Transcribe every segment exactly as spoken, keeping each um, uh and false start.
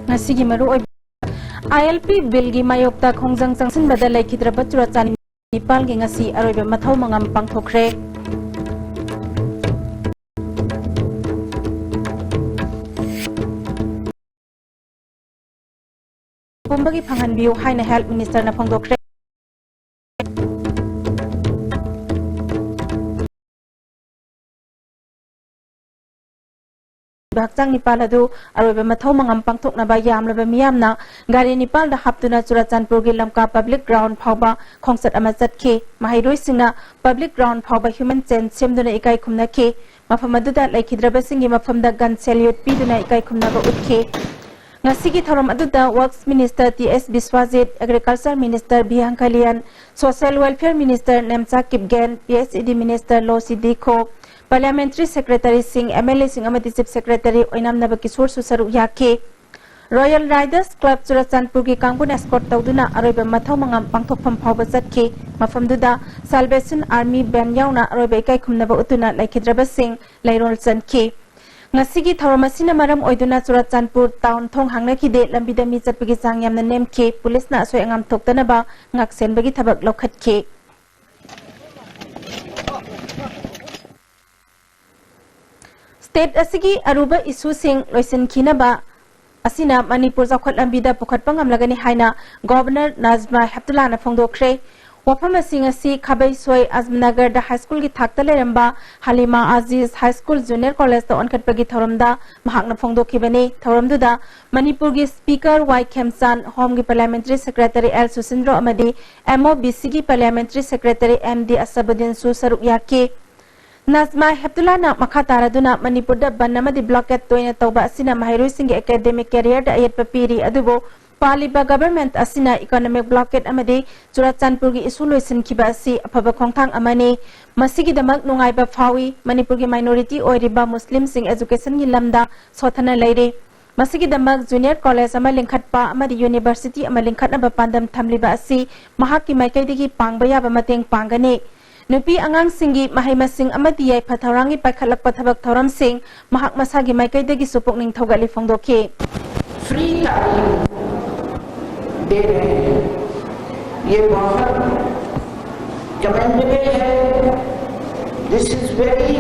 ꯉꯁꯤꯒꯤ ꯃꯔꯨꯑꯣꯏꯕ꯫ ꯑꯥꯏ L P ꯕꯤꯜꯒꯤ ꯃꯥꯌꯣꯛꯇ ꯈꯣꯡꯖꯪ ꯆꯪꯁꯤꯟꯕꯗ ꯂꯩꯈꯤꯗ꯭ꯔꯕ ꯆꯨꯔꯥꯆꯥꯟꯄꯨꯔ ꯅꯤꯄꯥꯜꯒꯤ ꯉꯁꯤ ꯑꯔꯣꯏꯕ ꯃꯊꯧ ꯃꯉꯝ ꯄꯥꯡꯊꯣꯛꯈ꯭ꯔꯦ꯫ ꯄꯨꯝꯕꯒꯤ ꯐꯪꯍꯟꯕꯤꯌꯨ ꯍꯥꯏꯅ ꯍꯦꯜꯊ ꯃꯤꯅꯤꯁꯇꯔꯅ ꯐꯣꯡꯗꯣꯛꯈ꯭ꯔꯦ꯫ ꯍꯛꯆꯥꯡ ꯅꯤꯄꯥꯜ ꯑꯗꯨ ꯑꯔꯣꯏꯕ ꯃꯊꯧ ꯃꯉꯝ ꯄꯥꯡꯊꯣꯛꯅꯕ ꯌꯥꯝꯂꯕ ꯃꯤꯌꯥꯝꯅ ꯒꯥꯔꯤ ꯅꯤꯄꯥꯜꯗ ꯍꯥꯞꯇꯨꯅ ꯆꯨꯔꯥꯆꯥꯟꯄꯨꯔꯒꯤ ꯂꯝꯀꯥ ꯄꯕ꯭ꯂꯤꯛ ꯒ꯭ꯔꯥꯎꯟ ꯐꯥꯎꯕ ꯈꯣꯡꯆꯠ ꯑꯃ ꯆꯠꯈꯤ꯫ ꯃꯍꯩꯔꯣꯏꯁꯤꯡꯅ ꯄꯕ꯭ꯂꯤꯛ ꯒ꯭ꯔꯥꯎꯟ ꯐꯥꯎꯕ ꯍ꯭ꯌꯨꯃꯦꯟ ꯆꯦꯟ ꯁꯦꯝꯗꯨꯅ ꯏꯀꯥꯏ ꯈꯨꯝꯅꯈꯤ꯫ ꯃꯐꯝ ꯑꯗꯨꯗ ꯂꯩꯈꯤꯗ꯭ꯔꯕꯁꯤꯡꯒꯤ ꯃꯐꯝꯗ ꯒꯟ ꯁꯦꯜꯌꯨꯠ ꯄꯤꯗꯨꯅ ꯏꯀꯥꯏ ꯈꯨꯝꯅꯕ ꯎꯠꯈꯤ꯫ ꯉꯁꯤꯒꯤ ꯊꯧꯔꯝ ꯑꯗꯨꯗ works minister T S Biswajit, agriculture minister B Hangkhalian, social welfare minister Nemcha Kipgen, P H E D minister Losii Dikho, parliamentary ꯁꯦꯀ꯭ꯔꯦꯇꯔꯤꯁꯤꯡ, ꯑꯦꯝ ꯑꯦꯜ ꯑꯦꯁꯤꯡ ꯑꯃꯗꯤ ꯆꯤꯐ ꯁꯦꯀ꯭ꯔꯦꯇꯔꯤ ꯑꯣꯏꯅꯝꯅꯕ ꯀꯤꯁꯣꯔꯁꯨ ꯁꯔꯨꯛ ꯌꯥꯈꯤ꯫ ꯔꯣꯌꯦꯜ ꯔꯥꯏꯗꯔꯁ ꯀ꯭ꯂꯕ ꯆꯨꯔꯥꯆꯥꯟꯄꯨꯔꯒꯤ ꯀꯥꯡꯕꯨꯅ ꯑꯦꯁꯀꯣꯔꯠ ꯇꯧꯗꯨꯅ ꯑꯔꯣꯏꯕ ꯃꯊꯧ ꯃꯉꯝ ꯄꯥꯡꯊꯣꯛꯐꯝ ꯐꯥꯎꯕ ꯆꯠꯈꯤ꯫ ꯃꯐꯝꯗꯨꯗ ꯁꯥꯜꯕꯦꯁꯟ ꯑꯥꯔꯃꯤ ꯕꯦꯟ ꯌꯥꯎꯅ ꯑꯔꯣꯏꯕ ꯏꯀꯥꯏ ꯈꯨꯝꯅꯕ ꯎꯠꯇꯨꯅ ꯂꯩꯈꯤꯗ꯭ꯔꯕꯁꯤꯡ ꯂꯩꯔꯣꯜ ꯆꯟꯈꯤ꯫ ꯉꯁꯤꯒꯤ ꯊꯧꯔꯝ ꯑꯁꯤꯅ ꯃꯔꯝ ꯑꯣꯏꯗꯨꯅ ꯆꯨꯔꯥꯆꯥꯟꯄꯨꯔ ꯇꯥꯎꯟ ꯊꯣꯡ ꯍꯥꯡꯅꯈꯤꯗꯦ꯫ ꯂꯝꯕꯤꯗ ꯃꯤ ꯆꯠꯄꯒꯤ ꯆꯥꯡ ꯌꯥꯝꯅ ꯅꯦꯝꯈꯤ꯫ ꯄꯨꯂꯤꯁꯅ ꯑꯁꯣꯏ ꯑꯉꯥꯝ ꯊꯣꯛꯇꯅꯕ ꯉꯥꯛꯁꯦꯟꯕꯒꯤ ꯊꯕꯛ ꯂꯧꯈꯠꯈꯤ꯫ ꯁ꯭ꯇꯦꯠ ꯑꯁꯤꯒꯤ ꯑꯔꯨꯕ ꯏꯁꯨꯁꯤꯡ ꯂꯣꯏꯁꯤꯟꯈꯤꯅꯕ ꯑꯁꯤꯅ ꯃꯅꯤꯄꯨꯔ ꯆꯥꯎꯈꯠ ꯂꯝꯕꯤꯗ ꯄꯨꯈꯠꯄ ꯉꯝꯂꯒꯅꯤ ꯍꯥꯏꯅ ꯒꯣꯚꯔꯅꯔ ꯅꯥꯖꯃꯥ ꯍꯦꯞꯇꯨꯂꯥꯅ ꯐꯣꯡꯗꯣꯛꯈ꯭ꯔꯦ꯫ ꯋꯥꯐꯝ ꯑꯁꯤꯡ ꯑꯁꯤ ꯈꯥꯕꯩꯁꯣꯏ ꯑꯖꯃꯅꯒꯔꯗ ꯍꯥꯏ ꯁ꯭ꯀꯨꯜꯒꯤ ꯊꯥꯛꯇ ꯂꯩꯔꯝꯕ ꯍꯂꯤꯃꯥ ꯑꯖꯤꯖ ꯍꯥꯏ ꯁ꯭ꯀꯨꯜ ꯖꯨꯅꯤꯌꯔ ꯀꯣꯂꯦꯖꯇ ꯑꯣꯟꯈꯠꯄꯒꯤ ꯊꯧꯔꯝꯗ ꯃꯍꯥꯛꯅ ꯐꯣꯡꯗꯣꯛꯈꯤꯕꯅꯤ꯫ ꯊꯧꯔꯝꯗꯨꯗ ꯃꯅꯤꯄꯨꯔꯒꯤ ꯁ꯭ꯄꯤꯀꯔ ꯋꯥꯏ ꯈꯦꯝꯆꯥꯟ, ꯍꯣꯝꯒꯤ ꯄꯥꯔꯂꯤꯌꯥꯃꯦꯟꯇꯔꯤ ꯁꯦꯀ꯭ꯔꯦꯇꯔꯤ ꯑꯦꯜ ꯁꯨꯁꯤꯟꯗ꯭ꯔꯣ ꯑꯃꯗꯤ ꯑꯦꯝ ꯑꯣ ꯕꯤ ꯁꯤꯒꯤ ꯄꯥꯔꯂꯤꯌꯥꯃꯦꯟꯇꯔꯤ ꯁꯦꯀ꯭ꯔꯦꯇꯔꯤ ꯑꯦꯝ ꯗꯤ ꯑꯁꯕꯨꯗꯤꯟꯁꯨ ꯁꯔꯨꯛ ꯌꯥꯈꯤ꯫ ꯅꯥꯖꯃꯥ ꯍꯦꯞꯇꯨꯂꯥꯅ ꯃꯈꯥ ꯇꯥꯔꯗꯨꯅ ꯃꯅꯤꯄꯨꯔꯗ ꯕꯟ ꯑꯃꯗꯤ ꯕ꯭ꯂꯣꯀꯦꯠ ꯇꯣꯏꯅ ꯇꯧꯕ ꯑꯁꯤꯅ ꯃꯍꯩꯔꯣꯏꯁꯤꯡꯒꯤ ꯑꯦꯀꯥꯗꯦꯃꯤꯛ ꯀꯦꯔꯤꯌꯔꯗ ꯑꯌꯦꯠꯄ ꯄꯤꯔꯤ, ꯑꯗꯨꯕꯨ ꯄꯥꯜꯂꯤꯕ ꯒꯚꯔꯟꯃꯦꯟꯠ ꯑꯁꯤꯅ ꯏꯀꯣꯅꯣꯃꯤꯛ ꯕ꯭ꯂꯣꯀꯦꯠ ꯑꯃꯗꯤ ꯆꯨꯔꯥꯆꯥꯟꯄꯨꯔꯒꯤ ꯏꯁꯨ ꯂꯣꯏꯁꯤꯟꯈꯤꯕ ꯑꯁꯤ ꯑꯐꯕ ꯈꯣꯡꯊꯥꯡ ꯑꯃꯅꯤ꯫ ꯃꯁꯤꯒꯤꯗꯃꯛ ꯅꯨꯡꯉꯥꯏꯕ ꯐꯥꯎꯏ꯫ ꯃꯅꯤꯄꯨꯔꯒꯤ ꯃꯥꯏꯅꯣꯔꯤꯇꯤ ꯑꯣꯏꯔꯤꯕ ꯃꯨꯁꯂꯤꯝꯁꯤꯡ ꯑꯦꯖꯨꯀꯦꯁꯟꯒꯤ ꯂꯝꯗ ꯁꯣꯠꯊꯅ ꯂꯩꯔꯤ꯫ ꯃꯁꯤꯒꯤꯗꯃꯛ ꯖꯨꯅꯤꯌꯔ ꯀꯣꯂꯦꯖ ꯑꯃ ꯂꯤꯡꯈꯠꯄ ꯑꯃꯗꯤ ꯌꯨꯅꯤꯚꯔꯁꯤꯇꯤ ꯑꯃ ꯂꯤꯡꯈꯠꯅꯕ ꯄꯥꯟꯗꯝ ꯊꯝꯂꯤꯕ ꯑꯁꯤ ꯃꯍꯥꯛꯀꯤ ꯃꯥꯏꯀꯩꯗꯒꯤ ꯄꯥꯡꯕ ꯌꯥꯕ ꯃꯇꯦꯡ ꯄꯥꯡꯒꯅꯤ꯫ ꯅꯨꯄꯤ ꯑꯉꯥꯡꯁꯤꯡꯒꯤ ꯃꯍꯩ ꯃꯁꯤꯡ ꯑꯃꯗꯤ ꯌꯥꯏꯐ ꯊꯧꯔꯥꯡꯒꯤ ꯄꯥꯏꯈꯠꯂꯛꯄ ꯊꯕꯛ ꯊꯧꯔꯝꯁꯤꯡ ꯃꯍꯥꯛ ꯃꯁꯥꯒꯤ ꯃꯥꯏꯀꯩꯗꯒꯤꯁꯨ ꯄꯨꯛꯅꯤꯡ ꯊꯧꯒꯠꯂꯤ ꯐꯣꯡꯗꯣꯛꯈꯤ꯫ फ्री तालीम दे रहे हैं, ये बहुत कमेंडेबल है। This is very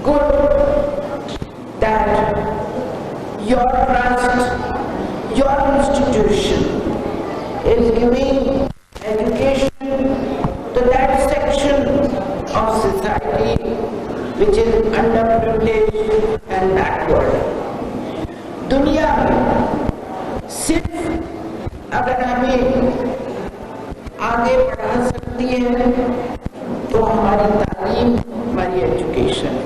good that your trust, your institution is giving education to that section of society which is underprivileged and backward. दुनिया में सिर्फ अगर हमें आगे बढ़ा सकती है तो हमारी तालीम, हमारी एजुकेशन।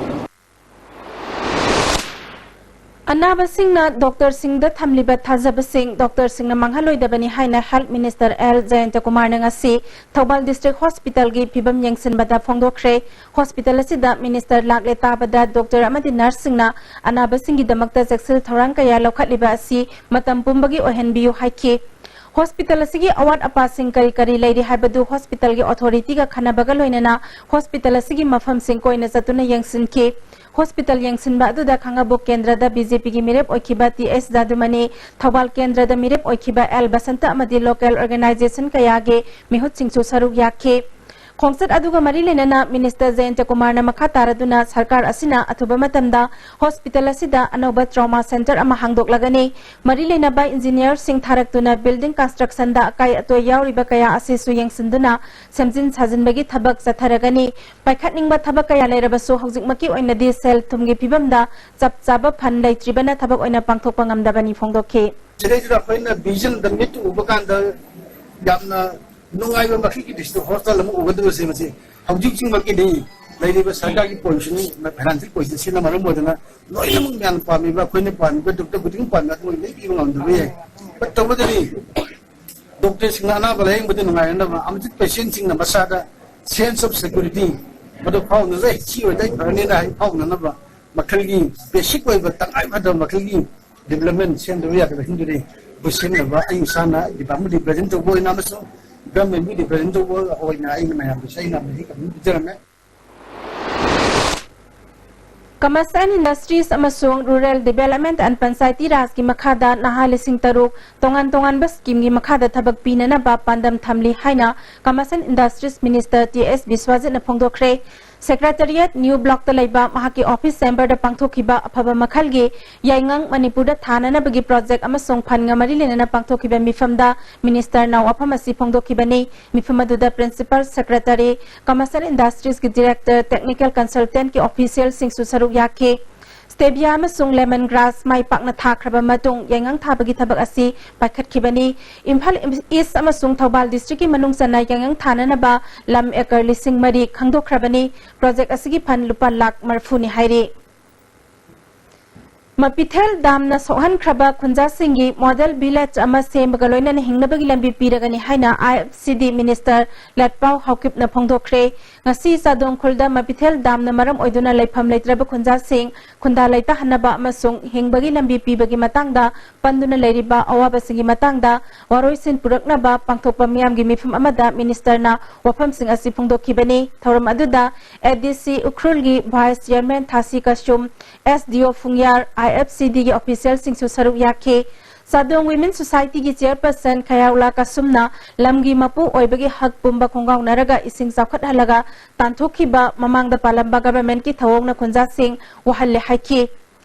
ꯑꯅꯥꯕꯁꯤꯡꯅ ꯗꯣꯛꯇꯔꯁꯤꯡꯗ ꯊꯝꯂꯤꯕ ꯊꯥꯖꯕꯁꯤꯡ ꯗꯣꯛꯇꯔꯁꯤꯡꯅ ꯃꯥꯡꯍꯜꯂꯣꯏꯗꯕꯅꯤ ꯍꯥꯏꯅ ꯍꯦꯜꯊ ꯃꯤꯅꯤꯁꯇꯔ ꯑꯦꯜ ꯖꯌꯟꯇꯀꯨꯃꯥꯔꯅ ꯉꯁꯤ ꯊꯧꯕꯥꯜ ꯗꯤꯁꯇ꯭ꯔꯤꯛ ꯍꯣꯁꯄꯤꯇꯥꯜꯒꯤ ꯐꯤꯕꯝ ꯌꯦꯡꯁꯤꯟꯕꯗ ꯐꯣꯡꯗꯣꯛꯈ꯭ꯔꯦ꯫ ꯍꯣꯁꯄꯤꯇꯥꯜ ꯑꯁꯤꯗ ꯃꯤꯅꯤꯁꯇꯔ ꯂꯥꯛꯂꯦ ꯇꯥꯕꯗ ꯗꯣꯛꯇꯔ ꯑꯃꯗꯤ ꯅꯔꯁꯁꯤꯡꯅ ꯑꯅꯥꯕꯁꯤꯡꯒꯤꯗꯃꯛꯇ ꯆꯦꯛꯁꯤꯜ ꯊꯧꯔꯥꯡ ꯀꯌꯥ ꯂꯧꯈꯠꯂꯤꯕ ꯑꯁꯤ ꯃꯇꯝ ꯄꯨꯝꯕꯒꯤ ꯑꯣꯏꯍꯟꯕꯤꯌꯨ ꯍꯥꯏꯈꯤ꯫ ꯍꯣꯁꯄꯤꯇꯥꯜ ꯑꯁꯤꯒꯤ ꯑꯋꯥꯠ ꯑꯄꯥꯁꯤꯡ ꯀꯔꯤ ꯀꯔꯤ ꯂꯩꯔꯤ ꯍꯥꯏꯕꯗꯨ ꯍꯣꯁꯄꯤꯇꯥꯜꯒꯤ ꯑꯣꯊꯣꯔꯤꯇꯤꯒ ꯈꯟꯅꯕꯒ ꯂꯣꯏꯅꯅ ꯍꯣꯁꯄꯤꯇꯥꯜ ꯑꯁꯤꯒꯤ ꯃꯐꯝꯁꯤꯡ ꯀꯣꯏꯅ ꯆꯠꯇꯨꯅ ꯌꯦꯡꯁꯤꯟꯈꯤ꯫ ꯍꯣꯁꯄꯤꯇꯥꯜ ꯌꯦꯡꯁꯤꯟꯕ ꯑꯗꯨꯗ ꯈꯥꯡꯉꯕꯣꯛ ꯀꯦꯟꯗ꯭ꯔꯗ ꯕꯤꯖꯦꯄꯤꯒꯤ ꯃꯤꯔꯦꯞ ꯑꯣꯏꯈꯤꯕ ꯇꯤ ꯑꯦꯁ ꯖꯥꯗꯨꯃꯅꯤ, ꯊꯧꯕꯥꯜ ꯀꯦꯟꯗ꯭ꯔꯗ ꯃꯤꯔꯦꯞ ꯑꯣꯏꯈꯤꯕ ꯑꯦꯜ ꯕꯁꯟꯇ ꯑꯃꯗꯤ ꯂꯣꯀꯦꯜ ꯑꯣꯔꯒꯅꯥꯏꯖꯦꯁꯟ ꯀꯌꯥꯒꯤ ꯃꯤꯍꯨꯠꯁꯤꯡꯁꯨ ꯁꯔꯨꯛ ꯌꯥꯈꯤ꯫ ꯈꯣꯡꯆꯠ ꯑꯗꯨꯒ ꯃꯔꯤ ꯂꯩꯅꯅ ꯃꯤꯅꯤꯁꯇꯔ ꯖꯌꯟꯇꯀꯨꯃꯥꯔꯅ ꯃꯈꯥ ꯇꯥꯔꯗꯨꯅ ꯁꯔꯀꯥꯔ ꯑꯁꯤꯅ ꯑꯊꯨꯕ ꯃꯇꯝꯗ ꯍꯣꯁꯄꯤꯇꯥꯜ ꯑꯁꯤꯗ ꯑꯅꯧꯕ ꯇ꯭ꯔꯣꯃꯥ ꯁꯦꯟꯇꯔ ꯑꯃ ꯍꯥꯡꯗꯣꯛꯂꯒꯅꯤ꯫ ꯃꯔꯤ ꯂꯩꯅꯕ ꯏꯟꯖꯤꯅꯤꯌꯔꯁꯤꯡ ꯊꯥꯔꯛꯇꯨꯅ ꯕꯤꯜꯗꯤꯡ ꯀꯟꯁꯇ꯭ꯔꯛꯁꯟꯗ ꯑꯀꯥꯏ ꯑꯇꯣꯏ ꯌꯥꯎꯔꯤꯕ ꯀꯌꯥ ꯑꯁꯤꯁꯨ ꯌꯦꯡꯁꯤꯟꯗꯨꯅ ꯁꯦꯝꯖꯤꯟ ꯁꯥꯖꯤꯟꯕꯒꯤ ꯊꯕꯛ ꯆꯠꯊꯔꯒꯅꯤ꯫ ꯄꯥꯏꯈꯠꯅꯤꯡꯕ ꯊꯕꯛ ꯀꯌꯥ ꯂꯩꯔꯕꯁꯨ ꯍꯧꯖꯤꯛꯃꯛꯀꯤ ꯑꯣꯏꯅꯗꯤ ꯁꯦꯜ ꯊꯨꯝꯒꯤ ꯐꯤꯕꯝꯗ ꯆꯞ ꯆꯥꯕ ꯐꯟ ꯂꯩꯇ꯭ꯔꯤꯕꯅ ꯊꯕꯛ ꯑꯣꯏꯅ ꯄꯥꯡꯊꯣꯛꯄ ꯉꯝꯗꯕꯅꯤ ꯐꯣꯡꯗꯣꯛꯈꯤ꯫ ꯁꯤꯗꯩꯁꯤꯗ ꯑꯩꯈꯣꯏꯅ ꯚꯤꯖꯟꯗ ꯃꯤꯠꯇ ꯎꯕ ꯀꯥꯟꯗ ꯌꯥꯝꯅ ꯅꯨꯡꯉꯥꯏꯕ ꯃꯈꯜꯒꯤ ꯗꯤꯁꯇ꯭ꯔꯤꯛ ꯍꯣꯁꯄꯤꯇꯥꯜ ꯑꯃ ꯎꯒꯗꯕꯁꯦ ꯃꯁꯤ ꯍꯧꯖꯤꯛꯁꯤꯃꯛꯀꯤꯗꯤ ꯂꯩꯔꯤꯕ ꯁꯔꯀꯥꯔꯒꯤ ꯄꯣꯂꯤꯁꯤ, ꯐꯥꯏꯅꯥꯟꯁꯤꯌꯦꯜ ꯄꯣꯂꯤꯁꯤꯅ ꯃꯔꯝ ꯑꯣꯏꯗꯅ ꯂꯣꯏꯅꯃꯛ ꯃꯌꯥꯝꯅ ꯄꯥꯝꯃꯤꯕ, ꯑꯩꯈꯣꯏꯅ ꯄꯥꯝꯃꯤꯕ, ꯗꯣꯛꯇꯔ ꯈꯨꯗꯤꯡꯃꯛ ꯄꯥꯝꯃꯤꯕ ꯑꯗꯨꯃꯛ ꯂꯣꯏ ꯄꯤꯕ ꯉꯝꯗꯕ ꯌꯥꯏ꯫ But ꯇꯧꯕꯗꯗꯤ ꯗꯣꯛꯇꯔꯁꯤꯡꯅ ꯑꯅꯥꯕ ꯂꯥꯌꯦꯡꯕꯗ ꯅꯨꯡꯉꯥꯏꯅꯅꯕ ꯑꯃꯗꯤ ꯄꯦꯁꯦꯟꯁꯤꯡꯅ ꯃꯁꯥꯗ sense of security ꯃꯗꯨ ꯐꯥꯎꯅꯖꯩ, ꯁꯤ ꯑꯣꯏꯔꯗꯤ ꯑꯩ ꯐꯔꯅꯤꯅ ꯍꯥꯏ ꯐꯥꯎꯅꯅꯕ ꯃꯈꯜꯒꯤ ꯕꯦꯁꯤꯛ ꯑꯣꯏꯕ ꯇꯉꯥꯏ ꯐꯗꯕ ꯃꯈꯜꯒꯤ ꯗꯤꯕ꯭ꯂꯞꯃꯦꯟ ꯁꯦꯝꯗꯕ ꯌꯥꯗꯕ ꯍꯤꯡꯗꯨꯅꯤ꯫ ꯕꯨ ꯁꯦꯝꯅꯕ ꯑꯩ ꯏꯁꯥꯅ ꯗꯤꯄꯥꯔꯠꯃꯦꯟ ꯔꯤꯄ꯭ꯔꯖꯦꯟ ꯇꯧꯕ ꯑꯣꯏꯅ ꯑꯃꯁꯨꯡ ꯒꯚꯔꯟꯃꯦꯟꯕꯨ ꯔꯤꯄ꯭ꯔꯖꯦꯟ ꯇꯧꯕ ꯑꯣꯏꯅ ꯑꯩꯅ ꯃꯌꯥꯝꯗꯁꯨ ꯑꯩꯅ ꯃꯍꯩ ꯀꯝꯄ꯭ꯂꯦꯟ ꯄꯤꯖꯔꯝꯃꯦ꯫ Commerce and Industries ꯑꯃꯁꯨꯡ Rural Development and Panchayati Rajꯀꯤ ꯃꯈꯥꯗ ꯅꯍꯥ ꯂꯤꯁꯤꯡ ꯇꯔꯨꯛ ꯇꯣꯉꯥꯟ ꯇꯣꯉꯥꯟꯕ ꯁ꯭ꯀꯤꯝꯒꯤ ꯃꯈꯥꯗ ꯊꯕꯛ ꯄꯤꯅꯅꯕ ꯄꯥꯟꯗꯝ ꯊꯝꯂꯤ ꯍꯥꯏꯅ Commerce and Industries Minister T S ꯕꯤꯁ꯭ꯋꯥꯖꯤꯠꯅ ꯐꯣꯡꯗꯣꯛꯈ꯭ꯔꯦ꯫ Secretariat New Blockꯇ ꯂꯩꯕ ꯃꯍꯥꯛꯀꯤ office chamberꯗ ꯄꯥꯡꯊꯣꯛꯈꯤꯕ ꯑꯐꯕ ꯃꯈꯜꯒꯤ ꯌꯥꯏꯉꯪ ꯃꯅꯤꯄꯨꯔꯗ ꯊꯥꯅꯅꯕꯒꯤ project ꯑꯃꯁꯨꯡ fundꯒ ꯃꯔꯤ ꯂꯩꯅꯅ ꯄꯥꯡꯊꯣꯛꯈꯤꯕ ꯃꯤꯐꯝꯗ ministerꯅ ꯋꯥꯐꯝ ꯑꯁꯤ ꯐꯣꯡꯗꯣꯛꯈꯤꯕꯅꯤ꯫ ꯃꯤꯐꯝ ꯑꯗꯨꯗ Principal Secretary, Commerce and Industries ꯀꯤ Director, Technical Consultantꯀꯤ officialꯁꯤꯡꯁꯨ ꯁꯔꯨꯛ ꯌꯥꯈꯤ꯫ Stevia ꯑꯃꯁꯨꯡ lemon grass ꯃꯥꯏ ꯄꯥꯛꯅ ꯊꯥꯈ꯭ꯔꯕ ꯃꯇꯨꯡ ꯌꯥꯏꯉꯪ ꯊꯥꯕꯒꯤ ꯊꯕꯛ ꯑꯁꯤ ꯄꯥꯏꯈꯠꯈꯤꯕꯅꯤ꯫ ꯏꯝꯐꯥꯜ East ꯑꯃꯁꯨꯡ ꯊꯧꯕꯥꯜ districtꯀꯤ ꯃꯅꯨꯡ ꯆꯟꯅ ꯌꯥꯏꯉꯪ ꯊꯥꯅꯅꯕ ꯂꯝ acre ꯂꯤꯁꯤꯡ ꯃꯔꯤ ꯈꯪꯗꯣꯛꯈ꯭ꯔꯕꯅꯤ꯫ Project ꯑꯁꯤꯒꯤ fund ꯂꯨꯄꯥ ꯂꯥꯈ ꯃꯔꯤꯐꯨꯅꯤ ꯍꯥꯏꯔꯤ꯫ ꯃꯄꯤꯊꯦꯜ ꯗꯥꯝꯅ ꯁꯣꯛꯍꯟꯈ꯭ꯔꯕ ꯈꯨꯟꯖꯥꯁꯤꯡꯒꯤ model village ꯑꯃ ꯁꯦꯝꯕꯒ ꯂꯣꯏꯅꯅ ꯍꯤꯡꯅꯕꯒꯤ ꯂꯝꯕꯤ ꯄꯤꯔꯒꯅꯤ ꯍꯥꯏꯅ I F C D minister ꯂꯠꯄꯥꯎ ꯍꯥꯎꯀꯤꯞꯅ ꯐꯣꯡꯗꯣꯛꯈ꯭ꯔꯦ꯫ ꯉꯁꯤ ꯆꯥꯗꯣꯡ ꯈꯨꯜꯗ ꯃꯄꯤꯊꯦꯜ ꯗꯥꯝꯅ ꯃꯔꯝ ꯑꯣꯏꯗꯨꯅ ꯂꯩꯐꯝ ꯂꯩꯇ꯭ꯔꯕ ꯈꯨꯟꯖꯥꯁꯤꯡ ꯈꯨꯟꯗꯥ ꯂꯩꯇꯥꯍꯟꯅꯕ ꯑꯃꯁꯨꯡ ꯍꯤꯡꯕꯒꯤ ꯂꯝꯕꯤ ꯄꯤꯕꯒꯤ ꯃꯇꯥꯡꯗ ꯄꯟꯗꯨꯅ ꯂꯩꯔꯤꯕ ꯑꯋꯥꯕꯁꯤꯡꯒꯤ ꯃꯇꯥꯡꯗ ꯋꯥꯔꯣꯏꯁꯤꯟ ꯄꯨꯔꯛꯅꯕ ꯄꯥꯡꯊꯣꯛꯄ ꯃꯤꯌꯥꯝꯒꯤ ꯃꯤꯐꯝ ꯑꯃꯗ ministerꯅ ꯋꯥꯐꯝꯁꯤꯡ ꯑꯁꯤ ꯐꯣꯡꯗꯣꯛꯈꯤꯕꯅꯤ꯫ ꯊꯧꯔꯝ ꯑꯗꯨꯗ A D C ꯎꯈ꯭ꯔꯨꯜꯒꯤ vice chairman ꯊꯥꯁꯤ ꯀꯁꯨꯝ, S D O ꯐꯨꯡꯌꯥꯔ, I F C Dꯒꯤ officialꯁꯤꯡꯁꯨ ꯁꯔꯨꯛ ꯌꯥꯈꯤ꯫ ꯆꯥꯗꯣꯡ Women Societyꯒꯤ chairperson ꯈꯌꯥꯎꯂꯥ ꯀꯁꯨꯝꯅ ꯂꯝꯒꯤ ꯃꯄꯨ ꯑꯣꯏꯕꯒꯤ ꯍꯛ ꯄꯨꯝꯕ ꯈꯣꯡꯒꯥꯎꯅꯔꯒ ꯏꯁꯤꯡ ꯆꯥꯎꯈꯠꯍꯜꯂꯒ ꯇꯥꯟꯊꯣꯛꯈꯤꯕ ꯃꯃꯥꯡꯗ ꯄꯥꯜꯂꯝꯕ governmentꯀꯤ ꯊꯧꯑꯣꯡꯅ ꯈꯨꯟꯖꯥꯁꯤꯡ ꯋꯥꯍꯜꯂꯦ ꯍꯥꯏꯈꯤ꯫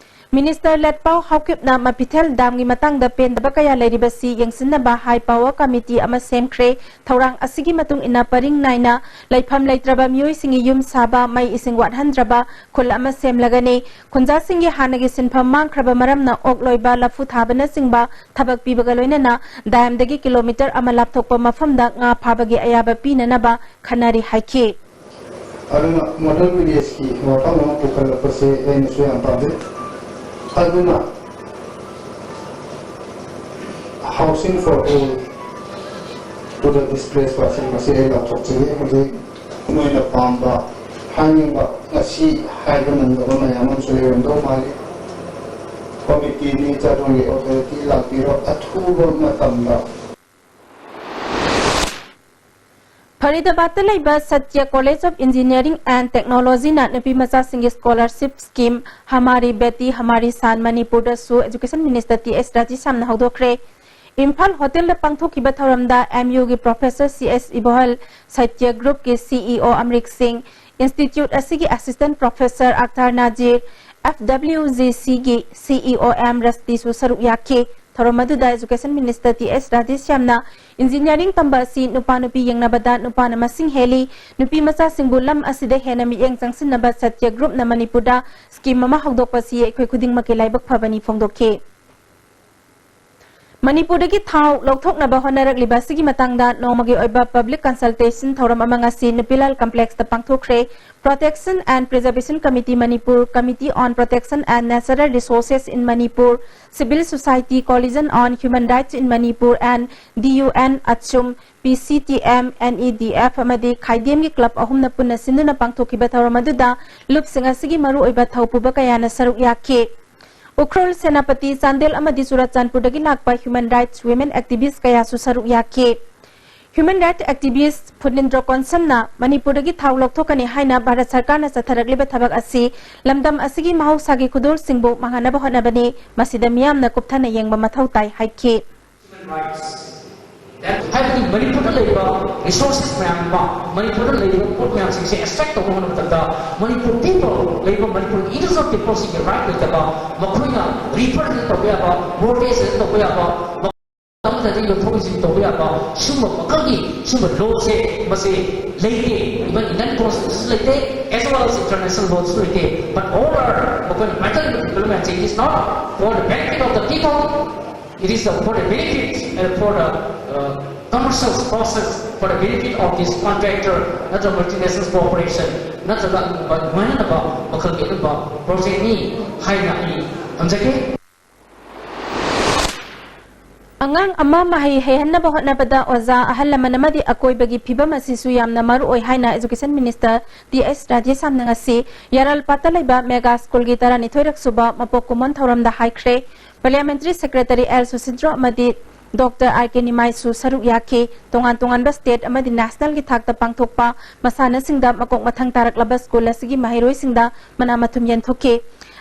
Minister ꯂꯠꯄꯥꯎ ꯍꯥꯎꯀꯤꯞꯅ ꯃꯄꯤꯊꯦꯜ ꯗꯥꯝꯒꯤ ꯃꯇꯥꯡꯗ ꯄꯦꯟꯗꯕ ꯀꯌꯥ ꯂꯩꯔꯤꯕꯁꯤ ꯌꯦꯡꯁꯤꯟꯅꯕ high power committee ꯑꯃ ꯁꯦꯝꯈ꯭ꯔꯦ꯫ ꯊꯧꯔꯥꯡ ꯑꯁꯤꯒꯤ ꯃꯇꯨꯡ ꯏꯟꯅ ꯄꯔꯤꯡ ꯅꯥꯏꯅ ꯂꯩꯐꯝ ꯂꯩꯇ꯭ꯔꯕ ꯃꯤꯑꯣꯏꯁꯤꯡꯒꯤ ꯌꯨꯝ ꯁꯥꯕ, ꯃꯩ ꯏꯁꯤꯡ ꯋꯥꯠꯍꯟꯗ꯭ꯔꯕ ꯈꯨꯜ ꯑꯃ ꯁꯦꯝꯂꯒꯅꯤ꯫ ꯈꯨꯟꯖꯥꯁꯤꯡꯒꯤ ꯍꯥꯟꯅꯒꯤ ꯁꯤꯟꯐꯝ ꯃꯥꯡꯈ꯭ꯔꯕ ꯃꯔꯝꯅ ꯑꯣꯛ ꯂꯣꯏꯕ, ꯂꯐꯨ ꯊꯥꯕꯅꯆꯤꯡꯕ ꯊꯕꯛ ꯄꯤꯕꯒ ꯂꯣꯏꯅꯅ ꯗꯥꯝꯗꯒꯤ kilometre ꯑꯃ ꯂꯥꯞꯊꯣꯛꯄ ꯃꯐꯝꯗ ꯉꯥ ꯐꯥꯕꯒꯤ ꯑꯌꯥꯕ ꯄꯤꯅꯅꯕ ꯈꯟꯅꯔꯤ ꯍꯥꯏꯈꯤ꯫ ꯑꯗꯨꯅ model villageꯀꯤ ꯋꯥꯐꯝ ꯑꯃ ꯄꯨꯈꯠꯂꯛꯄꯁꯦ ꯑꯩꯅꯁꯨ ꯌꯥꯝ ꯄꯥꯝꯖꯩ꯫ ꯑꯗꯨꯅ housing for all to the displaced person ꯃꯁꯤ ꯑꯩ ꯂꯥꯎꯊꯣꯛꯆꯒꯦ꯫ ꯍꯧꯖꯤꯛ ꯅꯣꯏꯅ ꯄꯥꯝꯕ, ꯍꯥꯏꯅꯤꯡꯕ, ꯉꯁꯤ ꯍꯥꯏꯕ ꯅꯪꯗꯕ ꯃꯌꯥꯝ ꯑꯃꯁꯨ ꯂꯩꯔꯝꯗꯧ ꯃꯥꯜꯂꯤ꯫ Committee ꯅꯤ ꯆꯥꯗꯣꯡꯒꯤ authority ꯂꯥꯛꯄꯤꯔꯣ ꯑꯊꯨꯕ ꯃꯇꯝꯗ꯫ ꯐꯔꯤꯗꯥꯕꯥꯗꯇ ꯂꯩꯕ ꯁꯠꯌ College of Engineering and Technologyꯅ ꯅꯨꯄꯤ ꯃꯆꯥꯁꯤꯡꯒꯤ scholarship scheme ꯍꯃꯥꯔꯤ ꯕꯦꯇꯤ ꯍꯃꯥꯔꯤ ꯁꯥꯟ ꯃꯅꯤꯄꯨꯔꯗꯁꯨ Education Minister ꯇꯤ ꯑꯦꯁ ꯔꯥꯙꯦꯁ꯭ꯌꯥꯝꯅ ꯍꯧꯗꯣꯛꯈ꯭ꯔꯦ꯫ ꯏꯝꯐꯥꯜ ꯍꯣꯇꯦꯜꯗ ꯄꯥꯡꯊꯣꯛꯈꯤꯕ ꯊꯧꯔꯝꯗ ꯑꯦꯝ ꯌꯨꯒꯤ professor ꯁꯤ ꯑꯦꯁ ꯏꯕꯣꯍꯜ, ꯁꯠꯌ Groupꯀꯤ ꯁꯤ ꯏ ꯑꯣ ꯑꯃ꯭ꯔꯤꯛ ꯁꯤꯡ, institute ꯑꯁꯤꯒꯤ assistant professor Akhtar Nazir, F W G ꯁꯤꯒꯤ ꯁꯤ ꯏ ꯑꯣ ꯑꯦꯝ ꯔꯁꯇꯤꯁꯨ ꯁꯔꯨꯛ ꯌꯥꯈꯤ꯫ ꯊꯧꯔꯝ ꯑꯗꯨꯗ Education Minister ꯇꯤ ꯑꯦꯁ ꯔꯥꯙꯦꯁ꯭ꯌꯥꯝꯅ engineering ꯇꯝꯕ ꯑꯁꯤ ꯅꯨꯄꯥ ꯅꯨꯄꯤ ꯌꯦꯡꯅꯕꯗ ꯅꯨꯄꯥꯅ ꯃꯁꯤꯡ ꯍꯦꯜꯂꯤ, ꯅꯨꯄꯤ ꯃꯆꯥꯁꯤꯡꯕꯨ ꯂꯝ ꯑꯁꯤꯗ ꯍꯦꯟꯅ ꯃꯤꯠꯌꯦꯡ ꯆꯪꯁꯤꯟꯅꯕ ꯁꯠꯌ Groupꯅ ꯃꯅꯤꯄꯨꯔꯗ scheme ꯑꯃ ꯍꯧꯗꯣꯛꯄꯁꯤ ꯑꯩꯈꯣꯏ ꯈꯨꯗꯤꯡꯃꯛꯀꯤ ꯂꯥꯏꯕꯛ ꯐꯕꯅꯤ ꯐꯣꯡꯗꯣꯛꯈꯤ꯫ ꯃꯅꯤꯄꯨꯔꯗꯒꯤ ꯊꯥꯎ ꯂꯧꯊꯣꯛꯅꯕ ꯍꯣꯠꯅꯔꯛꯂꯤꯕ ꯑꯁꯤꯒꯤ ꯃꯇꯥꯡꯗ ꯅꯣꯡꯃꯒꯤ ꯑꯣꯏꯕ public consultation ꯊꯧꯔꯝ ꯑꯃ ꯉꯁꯤ ꯅꯨꯄꯤꯂꯥꯜ complexꯇ ꯄꯥꯡꯊꯣꯛꯈ꯭ꯔꯦ꯫ Protection and Preservation Committee Manipur, Committee on Protection and Natural Resources in Manipur, Civil Society Coalition on Human Rights in Manipur and D U N, ACHUM, P C T M, N E D F ꯑꯃꯗꯤ ꯈꯥꯏꯗꯦꯝꯒꯤ club ꯑꯍꯨꯝꯅ ꯄꯨꯟꯅ ꯁꯤꯟꯗꯨꯅ ꯄꯥꯡꯊꯣꯛꯈꯤꯕ ꯊꯧꯔꯝ ꯑꯗꯨꯗ ꯂꯨꯞꯁꯤꯡ ꯑꯁꯤꯒꯤ ꯃꯔꯨꯑꯣꯏꯕ ꯊꯧꯄꯨꯕ ꯀꯌꯥꯅ ꯁꯔꯨꯛ ꯌꯥꯈꯤ꯫ ꯎꯈ꯭ꯔꯨꯜ, ꯁꯦꯅꯥꯄꯇꯤ, ꯆꯥꯟꯗꯦꯜ ꯑꯃꯗꯤ ꯆꯨꯔꯥꯆꯥꯟꯄꯨꯔꯗꯒꯤ ꯂꯥꯛꯄ human rights women activist ꯀꯌꯥꯁꯨ ꯁꯔꯨꯛ ꯌꯥꯈꯤ꯫ Human rights activist ꯐꯨꯅꯤꯟꯗ꯭ꯔꯣ ꯀꯣꯟꯁꯝꯅ ꯃꯅꯤꯄꯨꯔꯗꯒꯤ ꯊꯥꯎ ꯂꯧꯊꯣꯛꯀꯅꯤ ꯍꯥꯏꯅ ꯚꯥꯔꯠ ꯁꯔꯀꯥꯔꯅ ꯆꯠꯊꯔꯛꯂꯤꯕ ꯊꯕꯛ ꯑꯁꯤ ꯂꯝꯗꯝ ꯑꯁꯤꯒꯤ ꯃꯍꯧꯁꯥꯒꯤ ꯈꯨꯗꯣꯜꯁꯤꯡꯕꯨ ꯃꯥꯡꯍꯟꯅꯕ ꯍꯣꯠꯅꯕꯅꯤ, ꯃꯁꯤꯗ ꯃꯤꯌꯥꯝꯅ ꯀꯨꯞꯊꯅ ꯌꯦꯡꯕ ꯃꯊꯧ ꯇꯥꯏ ꯍꯥꯏꯈꯤ꯫ Human rights. ꯍꯥꯏꯕꯗꯤ ꯃꯅꯤꯄꯨꯔꯗ ꯂꯩꯔꯤꯕ resources ꯃꯌꯥꯝ ꯑꯃ, ꯃꯅꯤꯄꯨꯔꯗ ꯂꯩꯔꯤꯕ ꯄꯣꯠ ꯃꯌꯥꯝꯁꯤꯡꯁꯦ extract ꯇꯧꯕ ꯍꯣꯠꯅꯕ ꯃꯇꯝꯗ ꯃꯅꯤꯄꯨꯔ people ꯂꯩꯔꯤꯕ ꯃꯅꯤꯄꯨꯔ indigenous peopleꯁꯤꯡꯒꯤ right ꯂꯩꯇꯕ, ꯃꯈꯣꯏꯅ represent ꯇꯧꯕ ꯌꯥꯕ, vote ꯇꯧꯕ ꯌꯥꯕ, ꯑꯃꯗꯤ ꯌꯣꯟꯊꯣꯛ ꯌꯣꯟꯁꯤꯟ ꯇꯧꯕ ꯌꯥꯕ ꯁꯤꯒꯨꯝꯕ ꯃꯈꯜꯒꯤ ꯁꯤꯒꯨꯝꯕ lawꯁꯦ ꯃꯁꯤ ꯂꯩꯇꯦ꯫ Even Indian constitution ꯂꯩꯇꯦ, as well as international lawꯁꯨ ꯂꯩꯇꯦ꯫ But all are ꯃꯈꯣꯏꯅ ꯃꯥꯏꯀꯩ developmentꯁꯦ, it is not for the benefit of the people, it is for the benefit and for the uh, commercial process, for the benefit of this contractor ꯅꯠꯇ꯭ꯔꯒ multinational corporation ꯅꯠꯇ꯭ꯔꯒ ꯑꯗꯨꯒꯨꯝꯕ ꯅꯨꯡꯉꯥꯏꯅꯅꯕ ꯃꯈꯜꯒꯤ ꯑꯗꯨꯝꯕ projectꯅꯤ ꯍꯥꯏꯅ ꯑꯩ ꯊꯝꯖꯒꯦ꯫ ꯑꯉꯥꯡ ꯑꯃ ꯃꯍꯩ ꯍꯩꯍꯟꯅꯕ ꯍꯣꯠꯅꯕꯗ ꯑꯣꯖꯥ, ꯑꯍꯜ ꯂꯃꯟ ꯑꯃꯗꯤ ꯑꯀꯣꯏꯕꯒꯤ ꯐꯤꯕꯝ ꯑꯁꯤꯁꯨ ꯌꯥꯝꯅ ꯃꯔꯨ ꯑꯣꯏ ꯍꯥꯏꯅ Education Minister ꯇꯤ ꯑꯩꯆ ꯔꯥꯙꯦꯁ꯭ꯌꯥꯝꯅ ꯉꯁꯤ ꯌꯥꯔꯜꯄꯥꯠꯇ ꯂꯩꯕ ꯃꯦꯒꯥ ꯁ꯭ꯀꯨꯜꯒꯤ ꯇꯔꯥꯅꯤꯊꯣꯏꯔꯛ ꯁꯨꯕ ꯃꯄꯣꯛ ꯀꯨꯝꯑꯣꯟ ꯊꯧꯔꯝꯗ ꯍꯥꯏꯈ꯭ꯔꯦ꯫ Parliamentary Secretary ꯑꯦꯜ ꯁꯨꯁꯤꯟꯗ꯭ꯔꯣ ꯑꯃꯗꯤ ꯗꯣꯛꯇꯔ ꯑꯥꯔ ꯀꯦ ꯅꯤꯃꯥꯏꯁꯨ ꯁꯔꯨꯛ ꯌꯥꯈꯤ꯫ ꯇꯣꯉꯥꯟ ꯇꯣꯉꯥꯟꯕ state ꯑꯃꯗꯤ nationalꯒꯤ ꯊꯥꯛꯇ ꯄꯥꯡꯊꯣꯛꯄ ꯃꯁꯥꯟꯅꯁꯤꯡꯗ ꯃꯀꯣꯛ ꯃꯊꯪ ꯇꯥꯔꯛꯂꯕ ꯁ꯭ꯀꯨꯜ ꯑꯁꯤꯒꯤ ꯃꯍꯩꯔꯣꯏꯁꯤꯡꯗ ꯃꯅꯥ ꯃꯊꯨꯝ ꯌꯦꯟꯊꯣꯛꯈꯤ꯫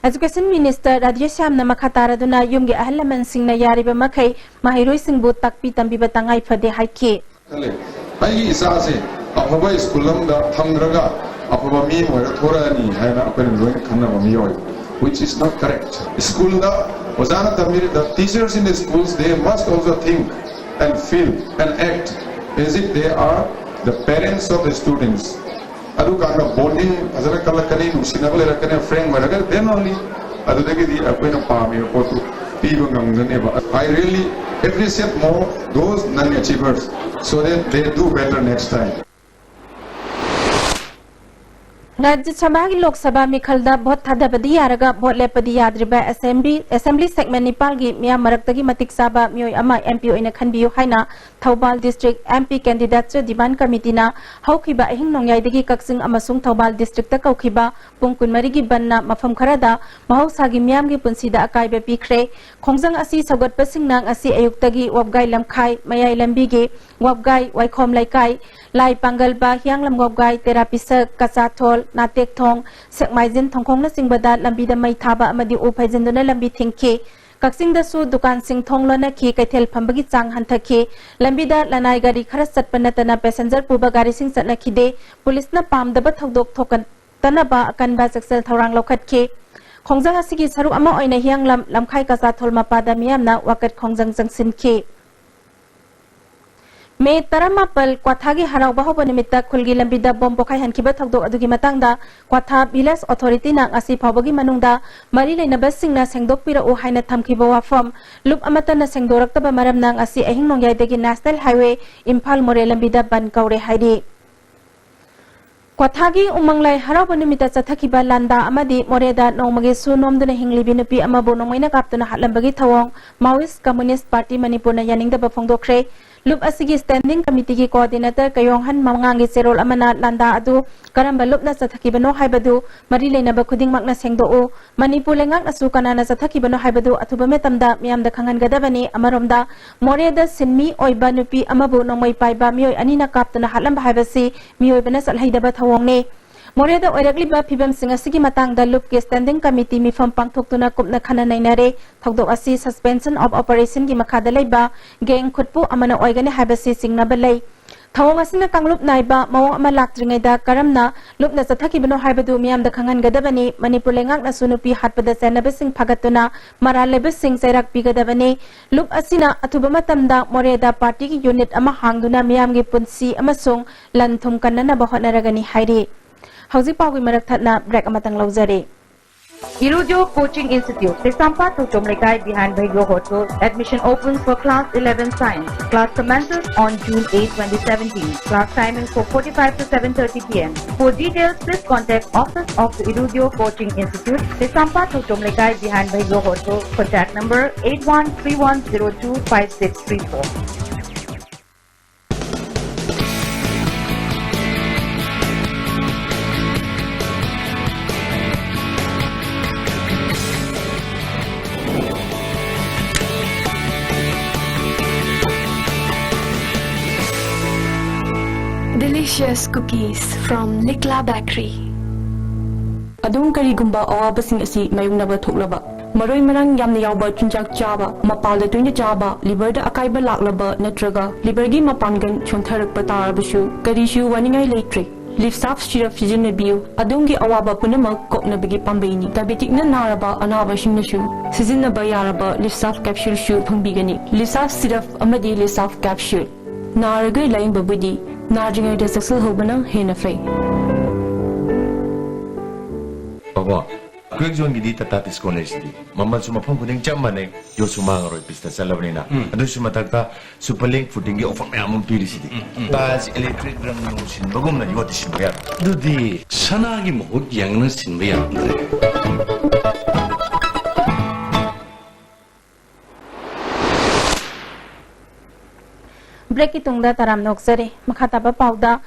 Education Minister ꯔꯥꯙꯦꯁ꯭ꯌꯥꯝꯅ ꯃꯈꯥ ꯇꯥꯔꯗꯨꯅ ꯌꯨꯝꯒꯤ ꯑꯍꯜ ꯂꯃꯟꯁꯤꯡꯅ ꯌꯥꯔꯤꯕ ꯃꯈꯩ ꯃꯍꯩꯔꯣꯏꯁꯤꯡꯕꯨ ꯇꯥꯛꯄꯤ ꯇꯝꯕꯤꯕ ꯇꯉꯥꯏ ꯐꯗꯦ ꯍꯥꯏꯈꯤ꯫ ꯈꯜꯂꯦ꯫ ꯑꯩꯒꯤ ꯏꯆꯥꯁꯦ ꯑꯐꯕ ꯁ꯭ꯀꯨꯜ ꯑꯃꯗ ꯊꯝꯈ꯭ꯔꯒ ꯑꯐꯕ ꯃꯤ ꯑꯃ ꯑꯣꯏꯔ ꯊꯣꯔꯛꯑꯅꯤ ꯍꯥꯏꯅ ꯑꯩꯈꯣꯏꯅ ꯂꯣꯏꯅ ꯈꯟꯅꯕ ꯃꯤꯑꯣꯏ, which is not correct. ꯁ꯭ꯀꯨꯜꯗ ꯑꯣꯖꯥꯅ ꯇꯝꯕꯤꯔꯤꯕ, teachers in the schools, they must also think and feel and act as if they are the parents of the students. ꯑꯗꯨꯀꯥꯟꯗ bonding ꯐꯖꯅ ꯀꯜꯂꯛꯀꯅꯤ, ꯅꯨꯡꯁꯤꯅꯕ ꯂꯩꯔꯛꯀꯅꯤ, frank ꯑꯣꯏꯔꯒ then only ꯑꯗꯨꯗꯒꯤꯗꯤ ꯑꯩꯈꯣꯏꯅ ꯄꯥꯝꯃꯤꯕ ꯄꯣꯠꯇꯨ ꯄꯤꯕ ꯉꯝꯒꯅꯦꯕ꯫ I really appreciate more those non-achievers so that they do better next time. ꯔꯥꯖ꯭ꯌ ꯁꯚꯥꯒꯤ ꯂꯣꯛ ꯁꯚꯥ ꯃꯤꯈꯜꯗ ꯚꯣꯠ ꯊꯥꯗꯕꯗꯤ ꯌꯥꯔꯒ ꯚꯣꯠ ꯂꯦꯞꯄꯗꯤ ꯌꯥꯗ꯭ꯔꯤꯕ ꯑꯦꯁꯦꯝꯕ꯭ꯂꯤ ꯑꯦꯁꯦꯝꯕ꯭ꯂꯤ ꯁꯦꯒꯃꯦꯟ ꯅꯤꯄꯥꯜꯒꯤ ꯃꯤꯌꯥꯝ ꯃꯔꯛꯇꯒꯤ ꯃꯇꯤꯛ ꯆꯥꯕ ꯃꯤꯑꯣꯏ ꯑꯃ ꯑꯦꯝ ꯄꯤ ꯑꯣꯏꯅ ꯈꯟꯕꯤꯌꯨ ꯍꯥꯏꯅ Thoubal district M P candidates demand ꯀꯃꯤꯇꯤꯅ ꯍꯧꯈꯤꯕ ꯑꯍꯤꯡ ꯅꯣꯡꯌꯥꯏꯗꯒꯤ ꯀꯛꯆꯤꯡ ꯑꯃꯁꯨꯡ ꯊꯧꯕꯥꯜ ꯗꯤꯁꯇ꯭ꯔꯤꯛꯇ ꯀꯧꯈꯤꯕ ꯄꯨꯡ ꯀꯨꯟꯃꯔꯤꯒꯤ ꯕꯟꯅ ꯃꯐꯝ ꯈꯔꯗ ꯃꯍꯧꯁꯥꯒꯤ ꯃꯤꯌꯥꯝꯒꯤ ꯄꯨꯟꯁꯤꯗ ꯑꯀꯥꯏꯕ ꯄꯤꯈ꯭ꯔꯦ꯫ ꯈꯣꯡꯖꯪ ꯑꯁꯤ ꯁꯧꯒꯠꯄꯁꯤꯡꯅ ꯉꯁꯤ ꯑꯌꯨꯛꯇꯒꯤ ꯋꯥꯕꯒꯥꯏ ꯂꯝꯈꯥꯏ ꯃꯌꯥꯏ ꯂꯝꯕꯤꯒꯤ ꯋꯥꯕꯒꯥꯏ, ꯋꯥꯏꯈꯣꯝ ꯂꯩꯀꯥꯏ, ꯂꯥꯏ ꯄꯥꯡꯒꯜꯕ, ꯍꯤꯌꯥꯡꯂꯝ ꯋꯥꯕꯒꯥꯏ, ꯇꯦꯔꯥ ꯄꯤꯁꯛ, ꯀꯆꯥꯊꯣꯜ, ꯅꯥꯇꯦꯛꯊꯣꯡ, ꯁꯦꯛꯃꯥꯏꯖꯤꯟ ꯊꯣꯡꯈꯣꯡꯅꯆꯤꯡꯕꯗ ꯂꯝꯕꯤꯗ ꯃꯩ ꯊꯥꯕ ꯑꯃꯗꯤ ꯎ ꯐꯩꯖꯤꯟꯗꯨꯅ ꯂꯝꯕꯤ ꯊꯤꯡꯈꯤ꯫ ꯀꯛꯆꯤꯡꯗꯁꯨ ꯗꯨꯀꯥꯟꯁꯤꯡ ꯊꯣꯡ ꯂꯣꯟꯅꯈꯤ, ꯀꯩꯊꯦꯜ ꯐꯝꯕꯒꯤ ꯆꯥꯡ ꯍꯟꯊꯈꯤ꯫ ꯂꯝꯕꯤꯗ ꯂꯅꯥꯏ ꯒꯥꯔꯤ ꯈꯔ ꯆꯠꯄ ꯅꯠꯇꯅ ꯄꯦꯁꯦꯟꯖꯔ ꯄꯨꯕ ꯒꯥꯔꯤꯁꯤꯡ ꯆꯠꯅꯈꯤꯗꯦ꯫ ꯄꯨꯂꯤꯁꯅ ꯄꯥꯝꯗꯕ ꯊꯧꯗꯣꯛ ꯊꯣꯛꯍꯟꯗꯅꯕ ꯑꯀꯟꯕ ꯆꯦꯛꯁꯤꯜ ꯊꯧꯔꯥꯡ ꯂꯧꯈꯠꯈꯤ꯫ ꯈꯣꯡꯖꯪ ꯑꯁꯤꯒꯤ ꯁꯔꯨꯛ ꯑꯃ ꯑꯣꯏꯅ ꯍꯤꯌꯥꯡꯂꯝ ꯂꯝꯈꯥꯏ ꯀꯆꯥꯊꯣꯜ ꯃꯄꯥꯗ ꯃꯤꯌꯥꯝꯅ ꯋꯥꯀꯠ ꯈꯣꯡꯖꯪ ꯆꯪꯁꯤꯟꯈꯤ꯫ ꯃꯦ ꯇꯔꯥꯃꯥꯄꯜ ꯀ꯭ꯋꯥꯊꯥꯒꯤ ꯍꯔꯥꯎꯕ ꯍꯧꯕ ꯅꯨꯃꯤꯠꯇ ꯈꯨꯜꯒꯤ ꯂꯝꯕꯤꯗ ꯕꯣꯝ ꯄꯣꯈꯥꯏꯍꯟꯈꯤꯕ ꯊꯧꯗꯣꯛ ꯑꯗꯨꯒꯤ ꯃꯇꯥꯡꯗ ꯀ꯭ꯋꯥꯊꯥ village authorityꯅ ꯉꯁꯤ ꯐꯥꯎꯕꯒꯤ ꯃꯅꯨꯡꯗ ꯃꯔꯤ ꯂꯩꯅꯕꯁꯤꯡꯅ ꯁꯦꯡꯗꯣꯛꯄꯤꯔꯛꯎ ꯍꯥꯏꯅ ꯊꯝꯈꯤꯕ ꯋꯥꯐꯝ ꯂꯨꯞ ꯑꯃꯠꯇꯅ ꯁꯦꯡꯗꯣꯔꯛꯇꯕ ꯃꯔꯝꯅ ꯉꯁꯤ ꯑꯍꯤꯡ ꯅꯣꯡꯌꯥꯏꯗꯒꯤ National Highway ꯏꯝꯐꯥꯜ ꯃꯣꯔꯦ ꯂꯝꯕꯤꯗ ꯕꯟ ꯀꯧꯔꯦ ꯍꯥꯏꯔꯤ꯫ ꯀ꯭ꯋꯥꯊꯥꯒꯤ ꯎꯃꯪ ꯂꯥꯏ ꯍꯔꯥꯎꯕ ꯅꯨꯃꯤꯠꯇ ꯆꯠꯊꯈꯤꯕ ꯂꯥꯟꯗꯥ ꯑꯃꯗꯤ ꯃꯣꯔꯦꯗ ꯅꯣꯡꯃꯒꯤ ꯁꯨ ꯅꯣꯝꯗꯨꯅ ꯍꯤꯡꯂꯤꯕꯤ ꯅꯨꯄꯤ ꯑꯃꯕꯨ ꯅꯣꯡꯃꯩꯅ ꯀꯥꯞꯇꯨꯅ ꯍꯥꯠꯂꯝꯕꯒꯤ ꯊꯧꯑꯣꯡ Maoist Communist Party ꯃꯅꯤꯄꯨꯔꯅ ꯌꯥꯅꯤꯡꯗꯕ ꯐꯣꯡꯗꯣꯛꯈ꯭ꯔꯦ꯫ ꯂꯨꯞ ꯑꯁꯤꯒꯤ Standing Committeeꯒꯤ Coordinator ꯀꯌꯣꯡꯍꯟ ꯃꯉꯥꯡꯒꯤ ꯆꯦꯔꯣꯜ ꯑꯃꯅ ꯂꯥꯟꯗꯥ ꯑꯗꯨ ꯀꯔꯝꯕ ꯂꯨꯞꯅ ꯆꯠꯊꯈꯤꯕꯅꯣ ꯍꯥꯏꯕꯗꯨ ꯃꯔꯤ ꯂꯩꯅꯕ ꯈꯨꯗꯤꯡꯃꯛꯅ ꯁꯦꯡꯗꯣꯛꯎ, ꯃꯅꯤꯄꯨꯔ ꯂꯩꯉꯥꯛꯅꯁꯨ ꯀꯅꯥꯅ ꯆꯠꯊꯈꯤꯕꯅꯣ ꯍꯥꯏꯕꯗꯨ ꯑꯊꯨꯕ ꯃꯇꯝꯗ ꯃꯤꯌꯥꯝꯗ ꯈꯪꯍꯟꯒꯗꯕꯅꯤ꯫ ꯑꯃꯔꯣꯝꯗ, ꯃꯣꯔꯦꯗ ꯁꯤꯟꯃꯤ ꯑꯣꯏꯕ ꯅꯨꯄꯤ ꯑꯃꯕꯨ ꯅꯣꯡꯃꯩ ꯄꯥꯏꯕ ꯃꯤꯑꯣꯏ ꯑꯅꯤꯅ ꯀꯥꯞꯇꯨꯅ ꯍꯥꯠꯂꯝꯕ ꯍꯥꯏꯕꯁꯤ ꯃꯤꯑꯣꯏꯕꯅ ꯆꯠꯍꯩꯗꯕ ꯊꯧꯑꯣꯡꯅꯤ꯫ ꯃꯣꯔꯦꯗ ꯑꯣꯏꯔꯛꯂꯤꯕ ꯐꯤꯕꯝꯁꯤꯡ ꯑꯁꯤꯒꯤ ꯃꯇꯥꯡꯗ ꯂꯨꯞꯀꯤ Standing Committee ꯃꯤꯐꯝ ꯄꯥꯡꯊꯣꯛꯇꯨꯅ ꯀꯨꯞꯅ ꯈꯟꯅ ꯅꯩꯅꯔꯦ꯫ ꯊꯧꯗꯣꯛ ꯑꯁꯤ Suspension of Operationꯒꯤ ꯃꯈꯥꯗ ꯂꯩꯕ gang ꯈꯨꯠꯄꯨ ꯑꯃꯅ ꯑꯣꯏꯒꯅꯤ ꯍꯥꯏꯕꯁꯤ ꯆꯤꯡꯅꯕ ꯂꯩ꯫ ꯊꯧꯑꯣꯡ ꯑꯁꯤꯅ ꯀꯥꯡꯂꯨꯞ ꯅꯥꯏꯕ ꯃꯑꯣꯡ ꯑꯃ ꯂꯥꯛꯇ꯭ꯔꯤꯉꯩꯗ ꯀꯔꯝꯅ ꯂꯨꯞꯅ ꯆꯠꯊꯈꯤꯕꯅꯣ ꯍꯥꯏꯕꯗꯨ ꯃꯤꯌꯥꯝꯗ ꯈꯪꯍꯟꯒꯗꯕꯅꯤ꯫ ꯃꯅꯤꯄꯨꯔ ꯂꯩꯉꯥꯛꯅꯁꯨ ꯅꯨꯄꯤ ꯍꯥꯠꯄꯗ ꯆꯦꯟꯅꯕꯁꯤꯡ ꯐꯥꯒꯠꯇꯨꯅ ꯃꯔꯥꯜ ꯂꯩꯕꯁꯤꯡ ꯆꯩꯔꯥꯛ ꯄꯤꯒꯗꯕꯅꯤ꯫ ꯂꯨꯞ ꯑꯁꯤꯅ ꯑꯊꯨꯕ ꯃꯇꯝꯗ ꯃꯣꯔꯦꯗ partyꯒꯤ unit ꯑꯃ ꯍꯥꯡꯗꯨꯅ ꯃꯤꯌꯥꯝꯒꯤ ꯄꯨꯟꯁꯤ ꯑꯃꯁꯨꯡ ꯂꯟ ꯊꯨꯝ ꯀꯟꯅꯅꯕ ꯍꯣꯠꯅꯔꯒꯅꯤ ꯍꯥꯏꯔꯤ꯫ ꯍꯧꯖꯤꯛ ꯄꯥꯎꯒꯤ ꯃꯔꯛ ꯊꯠꯅ break ꯑꯃꯇꯪ ꯂꯧꯖꯔꯤ꯫ Irudio Coaching Institute, Kaisampa Thokchom Lekai behind Bhagyo Hotel. Admission open for class eleven science. Class commences on June eighth, twenty seventeen. Class timing four forty-five to seven thirty p m. For details, please contact office of the Irudio Coaching Institute, Kaisampa Thokchom Lekai behind Bhagyo Hotel. Contact number eight one three one zero two five six three four. Delicious cookies from Likla Bakery. ꯑꯗꯨꯝ ꯀꯔꯤꯒꯨꯝꯕ ꯑꯋꯥꯕꯁꯤꯡ ꯑꯁꯤ ꯃꯥꯌꯣꯛꯅꯕ ꯊꯣꯛꯂꯕ, ꯃꯔꯣꯏ ꯃꯔꯥꯡ ꯌꯥꯝꯅ ꯌꯥꯎꯕ ꯆꯤꯟꯖꯥꯛ ꯆꯥꯕ, ꯃꯄꯥꯟꯗ ꯇꯣꯏꯅ ꯆꯥꯕ, liverꯗ ꯑꯀꯥꯏꯕ ꯂꯥꯛꯂꯕ ꯅꯠꯇ꯭ꯔꯒ liverꯒꯤ ꯃꯄꯥꯡꯒꯜ ꯁꯣꯟꯊꯔꯛꯄ ꯇꯥꯔꯕꯁꯨ ꯀꯔꯤꯁꯨ ꯋꯥꯅꯤꯡꯉꯥꯏ ꯂꯩꯇ꯭ꯔꯦ꯫ Livsaf syrup ꯁꯤꯖꯤꯟꯅꯕꯤꯌꯨ꯫ ꯑꯗꯣꯝꯒꯤ ꯑꯋꯥꯕ ꯄꯨꯝꯅꯃꯛ ꯀꯣꯛꯅꯕꯒꯤ ꯄꯥꯝꯕꯩꯅꯤ꯫ Diabeticꯅ ꯅꯥꯔꯕ ꯑꯅꯥꯕꯁꯤꯡꯅꯁꯨ ꯁꯤꯖꯤꯟꯅꯕ ꯌꯥꯔꯕ Livsaf capsuleꯁꯨ ꯐꯪꯕꯤꯒꯅꯤ꯫ Livsaf syrup ꯑꯃꯗꯤ Livsaf capsule꯫ ꯅꯥꯔꯒ ꯂꯥꯌꯦꯡꯕꯕꯨꯗꯤ ꯅꯥꯗ꯭ꯔꯤꯉꯩꯗ ꯆꯦꯛꯁꯤꯜꯍꯧꯕꯅ ꯍꯦꯟꯅ ꯐꯩ꯫ ꯕꯕꯥ, ꯀ꯭ꯋꯦꯛ ꯖꯣꯟꯒꯤꯗꯤ ꯇꯥꯇꯥ ꯇꯤꯁꯀꯣꯟ ꯂꯩꯔꯤꯁꯤꯗꯤ ꯃꯃꯜꯁꯨ ꯃꯐꯝ ꯈꯨꯗꯤꯡ ꯆꯞ ꯃꯥꯟꯅꯩ, ꯌꯣꯠꯁꯨ ꯃꯥꯡꯉꯔꯣꯏ ꯄꯤꯁꯇ ꯆꯠꯂꯕꯅꯤꯅ꯫ ꯑꯗꯨꯒꯤꯁꯨ ꯃꯊꯛꯇ ꯁꯨꯄꯔ ꯂꯤꯡ ꯐꯨꯇꯤꯡꯒꯤ ꯑꯣꯐꯔ ꯃꯌꯥꯝ ꯑꯃ ꯄꯤꯔꯤꯁꯤꯗꯤ꯫ ꯇꯥꯏꯜꯁ, ꯏꯂꯦꯛꯇ꯭ꯔꯤꯛ, ꯔꯪ ꯅꯨꯡ ꯁꯤꯟꯕꯒꯨꯝꯅ ꯌꯣꯠꯇꯤ ꯁꯤꯟꯕ ꯌꯥꯔꯣꯏ꯫ ꯑꯗꯨꯗꯤ ꯁꯅꯥꯒꯤ ꯃꯍꯨꯠ ꯌꯦꯡꯅ ꯁꯤꯟꯕ ꯌꯥꯔꯝꯗ꯭ꯔꯦ꯫ ꯕ꯭ꯔꯦꯛꯀꯤ ꯇꯨꯡꯗ ꯇꯔꯥꯝꯅ ꯑꯣꯛꯆꯔꯤ꯫ ꯃꯈꯥ ꯇꯥꯕ ꯄꯥꯎꯗ,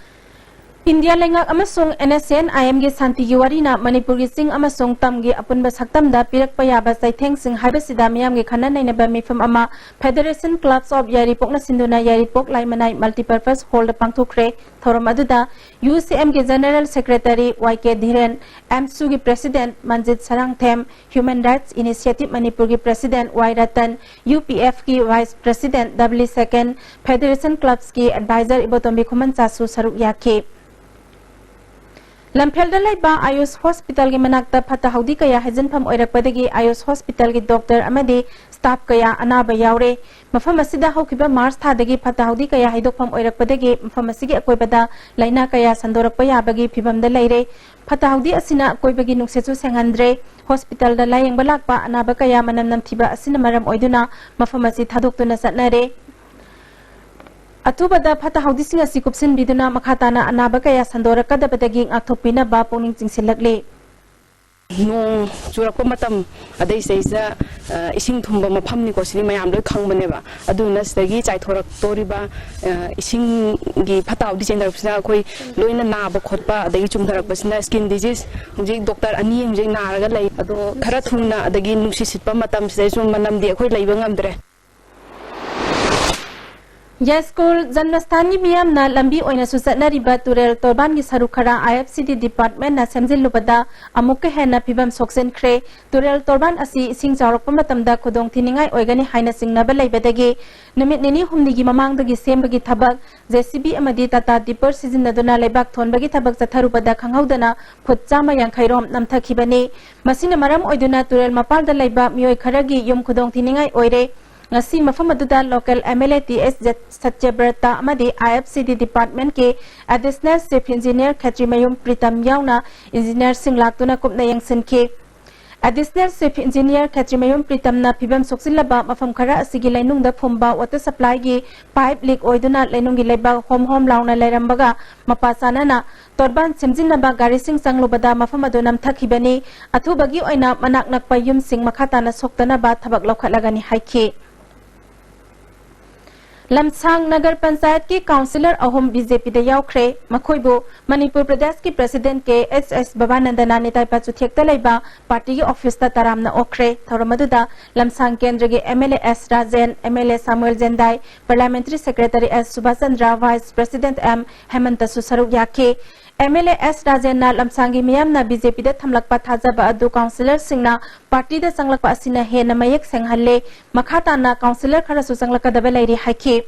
ꯏꯟꯗꯤꯌꯥ ꯂꯩꯉꯥꯛ ꯑꯃꯁꯨꯡ NSCN-IM-ꯒꯤ ꯁꯥꯟꯇꯤꯒꯤ ꯋꯥꯔꯤꯅ ꯃꯅꯤꯄꯨꯔꯒꯤ ꯆꯤꯡ ꯑꯃꯁꯨꯡ ꯇꯝꯒꯤ ꯑꯄꯨꯟꯕ ꯁꯛꯇꯝꯗ ꯄꯤꯔꯛꯄ ꯌꯥꯕ ꯆꯩꯊꯦꯡꯁꯤꯡ ꯍꯥꯏꯕꯁꯤꯗ ꯃꯤꯌꯥꯝꯒꯤ ꯈꯟꯅ ꯅꯩꯅꯕ ꯃꯤꯐꯝ ꯑꯃ Federation Clubs of ꯌꯥꯏꯔꯤꯄꯣꯛꯅ ꯁꯤꯟꯗꯨꯅ ꯌꯥꯏꯔꯤꯄꯣꯛ ꯂꯥꯏꯃꯅꯥꯏ Multipurpose Hall-ꯗ ꯄꯥꯡꯊꯣꯛꯈ꯭ꯔꯦ꯫ ꯊꯧꯔꯝ ꯑꯗꯨꯗ UCM-ꯒꯤ General Secretary Y K ꯙꯤꯔꯦꯟ, AMSU-ꯒꯤ President ꯃꯟꯖꯤꯠ Sarangthem, Human Rights Initiative ꯃꯅꯤꯄꯨꯔꯒꯤ President Y Ratan, UPF-ꯀꯤ Vice President W Second, Federation Clubs-ꯀꯤ Advisor ꯏꯕꯣꯇꯣꯝꯕꯤ ꯈꯨꯃꯟꯆꯥꯁꯨ ꯁꯔꯨꯛ ꯌꯥꯈꯤ꯫ ꯂꯝꯐꯦꯜꯗ ꯂꯩꯕ ꯑꯥꯌꯨꯁ ꯍꯣꯁꯄꯤꯇꯥꯜꯒꯤ ꯃꯅꯥꯛꯇ ꯐꯠꯇ ꯍꯥꯎꯗꯤ ꯀꯌꯥ ꯍꯩꯖꯤꯟꯐꯝ ꯑꯣꯏꯔꯛꯄꯗꯒꯤ ꯑꯥꯌꯨꯁ ꯍꯣꯁꯄꯤꯇꯥꯜꯒꯤ ꯗꯣꯛꯇꯔ ꯑꯃꯗꯤ ꯁ꯭ꯇꯥꯐ ꯀꯌꯥ ꯑꯅꯥꯕ ꯌꯥꯎꯔꯦ꯫ ꯃꯐꯝ ꯑꯁꯤꯗ ꯍꯧꯈꯤꯕ ꯃꯥꯔꯆ ꯊꯥꯗꯒꯤ ꯐꯠꯇ ꯍꯥꯎꯗꯤ ꯀꯌꯥ ꯍꯩꯗꯣꯛꯐꯝ ꯑꯣꯏꯔꯛꯄꯗꯒꯤ ꯃꯐꯝ ꯑꯁꯤꯒꯤ ꯑꯀꯣꯏꯕꯗ ꯂꯥꯏꯅꯥ ꯀꯌꯥ ꯁꯟꯗꯣꯔꯛꯄ ꯌꯥꯕꯒꯤ ꯐꯤꯚꯝꯗ ꯂꯩꯔꯦ꯫ ꯐꯠꯇ ꯍꯥꯎꯗꯤ ꯑꯁꯤꯅ ꯑꯀꯣꯏꯕꯒꯤ ꯅꯨꯡꯁꯤꯠꯁꯨ ꯁꯦꯡꯍꯟꯗ꯭ꯔꯦ꯫ ꯍꯣꯁꯄꯤꯇꯥꯜꯗ ꯂꯥꯌꯦꯡꯕ ꯂꯥꯛꯄ ꯑꯅꯥꯕ ꯀꯌꯥ ꯃꯅꯝ ꯅꯝꯊꯤꯕ ꯑꯁꯤꯅ ꯃꯔꯝ ꯑꯣꯏꯗꯨꯅ ꯃꯐꯝ ꯑꯁꯤ ꯊꯥꯗꯣꯛꯇꯨꯅ ꯆꯠꯅꯔꯦ꯫ ꯑꯊꯨꯕꯗ ꯐꯠꯇ ꯍꯥꯎꯗꯤꯁꯤꯡ ꯑꯁꯤ ꯀꯨꯞꯁꯤꯟꯕꯤꯗꯨꯅ ꯃꯈꯥ ꯇꯥꯅ ꯑꯅꯥꯕ ꯀꯌꯥ ꯁꯟꯗꯣꯔꯛꯀꯗꯕꯗꯒꯤ ꯉꯥꯛꯊꯣꯛꯄꯤꯅꯕ ꯄꯨꯛꯅꯤꯡ ꯆꯤꯡꯁꯤꯜꯂꯛꯂꯤ꯫ ꯅꯣꯡ ꯆꯨꯔꯛꯄ ꯃꯇꯝ, ꯑꯗꯩ ꯁꯤꯗꯩꯁꯤꯗ, ꯑ, ꯏꯁꯤꯡ ꯊꯨꯝꯕ ꯃꯐꯝꯅꯤꯀꯣ, ꯁꯤꯗꯤ ꯃꯌꯥꯝ ꯂꯣꯏ ꯈꯪꯕꯅꯦꯕ꯫ ꯑꯗꯨꯅ ꯁꯤꯗꯒꯤ ꯆꯥꯏꯊꯣꯔꯛꯇꯣꯔꯤꯕ, ꯑ, ꯏꯁꯤꯡꯒꯤ ꯐꯠꯇ ꯍꯥꯎꯗꯤ ꯆꯦꯟꯊꯔꯛꯄꯁꯤꯅ ꯑꯩꯈꯣꯏ ꯂꯣꯏꯅ ꯅꯥꯕ ꯈꯣꯠꯄ, ꯑꯗꯒꯤ ꯆꯨꯝꯊꯔꯛꯄꯁꯤꯅ skin disease꯫ ꯍꯧꯖꯤꯛ ꯗꯣꯛꯇꯔ ꯑꯅꯤ ꯍꯧꯖꯤꯛ ꯅꯥꯔꯒ ꯂꯩ꯫ ꯑꯗꯣ ꯈꯔ ꯊꯨꯅ, ꯑꯗꯒꯤ ꯅꯨꯡꯁꯤꯠ ꯁꯤꯠꯄ ꯃꯇꯝꯁꯤꯗꯩꯁꯨ ꯃꯅꯝꯗꯤ ꯑꯩꯈꯣꯏ ꯂꯩꯕ ꯉꯝꯗ꯭ꯔꯦ꯫ ꯌꯥꯏꯁ꯭ꯀꯨꯜ ꯖꯟꯃꯁꯊꯥꯟꯒꯤ ꯃꯤꯌꯥꯝꯅ ꯂꯝꯕꯤ ꯑꯣꯏꯅꯁꯨ ꯆꯠꯅꯔꯤꯕ ꯇꯨꯔꯦꯜ ꯇꯣꯔꯕꯥꯟꯒꯤ ꯁꯔꯨꯛ ꯈꯔ IFCD department-ꯅ ꯁꯦꯝꯖꯤꯜꯂꯨꯕꯗ ꯑꯃꯨꯛꯀ ꯍꯦꯟꯅ ꯐꯤꯕꯝ ꯁꯣꯛꯆꯤꯟꯈ꯭ꯔꯦ꯫ ꯇꯨꯔꯦꯜ ꯇꯣꯔꯕꯥꯟ ꯑꯁꯤ ꯏꯁꯤꯡ ꯆꯥꯎꯔꯛꯄ ꯃꯇꯝꯗ ꯈꯨꯗꯣꯡꯊꯤꯅꯤꯡꯉꯥꯏ ꯑꯣꯏꯒꯅꯤ ꯍꯥꯏꯅ ꯆꯤꯡꯅꯕ ꯂꯩꯕꯗꯒꯤ ꯅꯨꯃꯤꯠ ꯅꯤꯅꯤ ꯍꯨꯝꯅꯤꯒꯤ ꯃꯃꯥꯡꯗꯒꯤ ꯁꯦꯝꯕꯒꯤ ꯊꯕꯛ JCB ꯑꯃꯗꯤ Tata Tipper ꯁꯤꯖꯤꯟꯅꯗꯨꯅ ꯂꯩꯕꯥꯛ ꯊꯣꯟꯕꯒꯤ ꯊꯕꯛ ꯆꯠꯊꯔꯨꯕꯗ ꯈꯪꯍꯧꯗꯅ ꯐꯨꯠ ꯆꯥꯝꯃ ꯌꯥꯡꯈꯩ ꯔꯣꯝ ꯅꯝꯊꯈꯤꯕꯅꯤ꯫ ꯃꯁꯤꯅ ꯃꯔꯝ ꯑꯣꯏꯗꯨꯅ ꯇꯨꯔꯦꯜ ꯃꯄꯥꯜꯗ ꯂꯩꯕ ꯃꯤꯑꯣꯏ ꯈꯔꯒꯤ ꯌꯨꯝ ꯈꯨꯗꯣꯡꯊꯤꯅꯤꯡꯉꯥꯏ ꯑꯣꯏꯔꯦ꯫ ꯉꯁꯤ ꯃꯐꯝ ꯑꯗꯨꯗ local MLA T S ꯖꯠ-, ꯁꯠꯌꯕ꯭ꯔꯇ ꯑꯃꯗꯤ IFCD department-ꯀꯤ Additional Chief Engineer ꯈꯦꯇ꯭ꯔꯤꯃꯌꯨꯝ ꯄ꯭ꯔꯤꯇꯝ ꯌꯥꯎꯅ engineer-ꯁꯤꯡ ꯂꯥꯛꯇꯨꯅ ꯀꯨꯞꯅ ꯌꯦꯡꯁꯤꯟꯈꯤ꯫ Additional Chief Engineer ꯈꯦꯇ꯭ꯔꯤꯃꯌꯨꯝ ꯄ꯭ꯔꯤꯇꯝꯅ ꯐꯤꯕꯝ ꯁꯣꯛꯆꯤꯜꯂꯕ ꯃꯐꯝ ꯈꯔ ꯑꯁꯤꯒꯤ ꯂꯩꯅꯨꯡꯗ ꯐꯨꯝꯕ water supplyꯒꯤ pipe leak ꯑꯣꯏꯗꯨꯅ ꯂꯩꯅꯨꯡꯒꯤ ꯂꯩꯕꯥꯛ ꯍꯣꯝ ꯍꯣꯝ ꯂꯥꯎꯅ ꯂꯩꯔꯝꯕꯒ ꯃꯄꯥ ꯆꯥꯅꯅ ꯇꯣꯔꯕꯥꯟ ꯁꯦꯝꯖꯤꯟꯅꯕ ꯒꯥꯔꯤꯁꯤꯡ ꯆꯪꯂꯨꯕꯗ ꯃꯐꯝ ꯑꯗꯨ ꯅꯝꯊꯈꯤꯕꯅꯤ꯫ ꯑꯊꯨꯕꯒꯤ ꯑꯣꯏꯅ ꯃꯅꯥꯛ ꯅꯛꯄ ꯌꯨꯝꯁꯤꯡ ꯃꯈꯥ ꯇꯥꯅ ꯁꯣꯛꯇꯅꯕ ꯊꯕꯛ ꯂꯧꯈꯠꯂꯒꯅꯤ ꯍꯥꯏꯈꯤ꯫ ꯂꯝꯁꯥꯡ ꯅꯒꯔ ꯄꯟꯆꯥꯌꯠꯀꯤ councillor ꯑꯍꯨꯝ BJPꯗ ꯌꯥꯎꯈ꯭ꯔꯦ꯫ ꯃꯈꯣꯏꯕꯨ ꯃꯅꯤꯄꯨꯔ ꯄ꯭ꯔꯗꯦꯁꯀꯤ president ꯀꯦ ꯑꯦꯁ ꯑꯦꯁ ꯕꯕꯥꯅꯟꯗꯅ ꯅꯤꯇꯥꯏ ꯄꯥꯆꯨꯊꯦꯛꯇ ꯂꯩꯕ partyꯒꯤ officeꯇ ꯇꯔꯥꯝꯅ ꯑꯣꯛꯈ꯭ꯔꯦ꯫ ꯊꯧꯔꯝ ꯑꯗꯨꯗ ꯂꯝꯁꯥꯡ ꯀꯦꯟꯗ꯭ꯔꯒꯤ MLA S Rajen, MLA Samuel Jendai, parliamentary secretary S Subash Chandra, vice president M ꯍꯦꯃꯟꯇꯁꯨ ꯁꯔꯨꯛ ꯌꯥꯈꯤ꯫ MLA ꯑꯦꯁ ꯔꯥꯖꯦꯟꯅ ꯂꯝꯁꯥꯡꯒꯤ ꯃꯤꯌꯥꯝꯅ BJPꯗ ꯊꯝꯂꯛꯄ ꯊꯥꯖꯕ ꯑꯗꯨ councillorꯁꯤꯡꯅ partyꯗ ꯆꯪꯂꯛꯄ ꯑꯁꯤꯅ ꯍꯦꯟꯅ ꯃꯌꯦꯛ ꯁꯦꯡꯍꯜꯂꯦ꯫ ꯃꯈꯥ ꯇꯥꯅ councillor ꯈꯔꯁꯨ ꯆꯪꯂꯛꯀꯗꯕ ꯂꯩꯔꯤ ꯍꯥꯏꯈꯤ꯫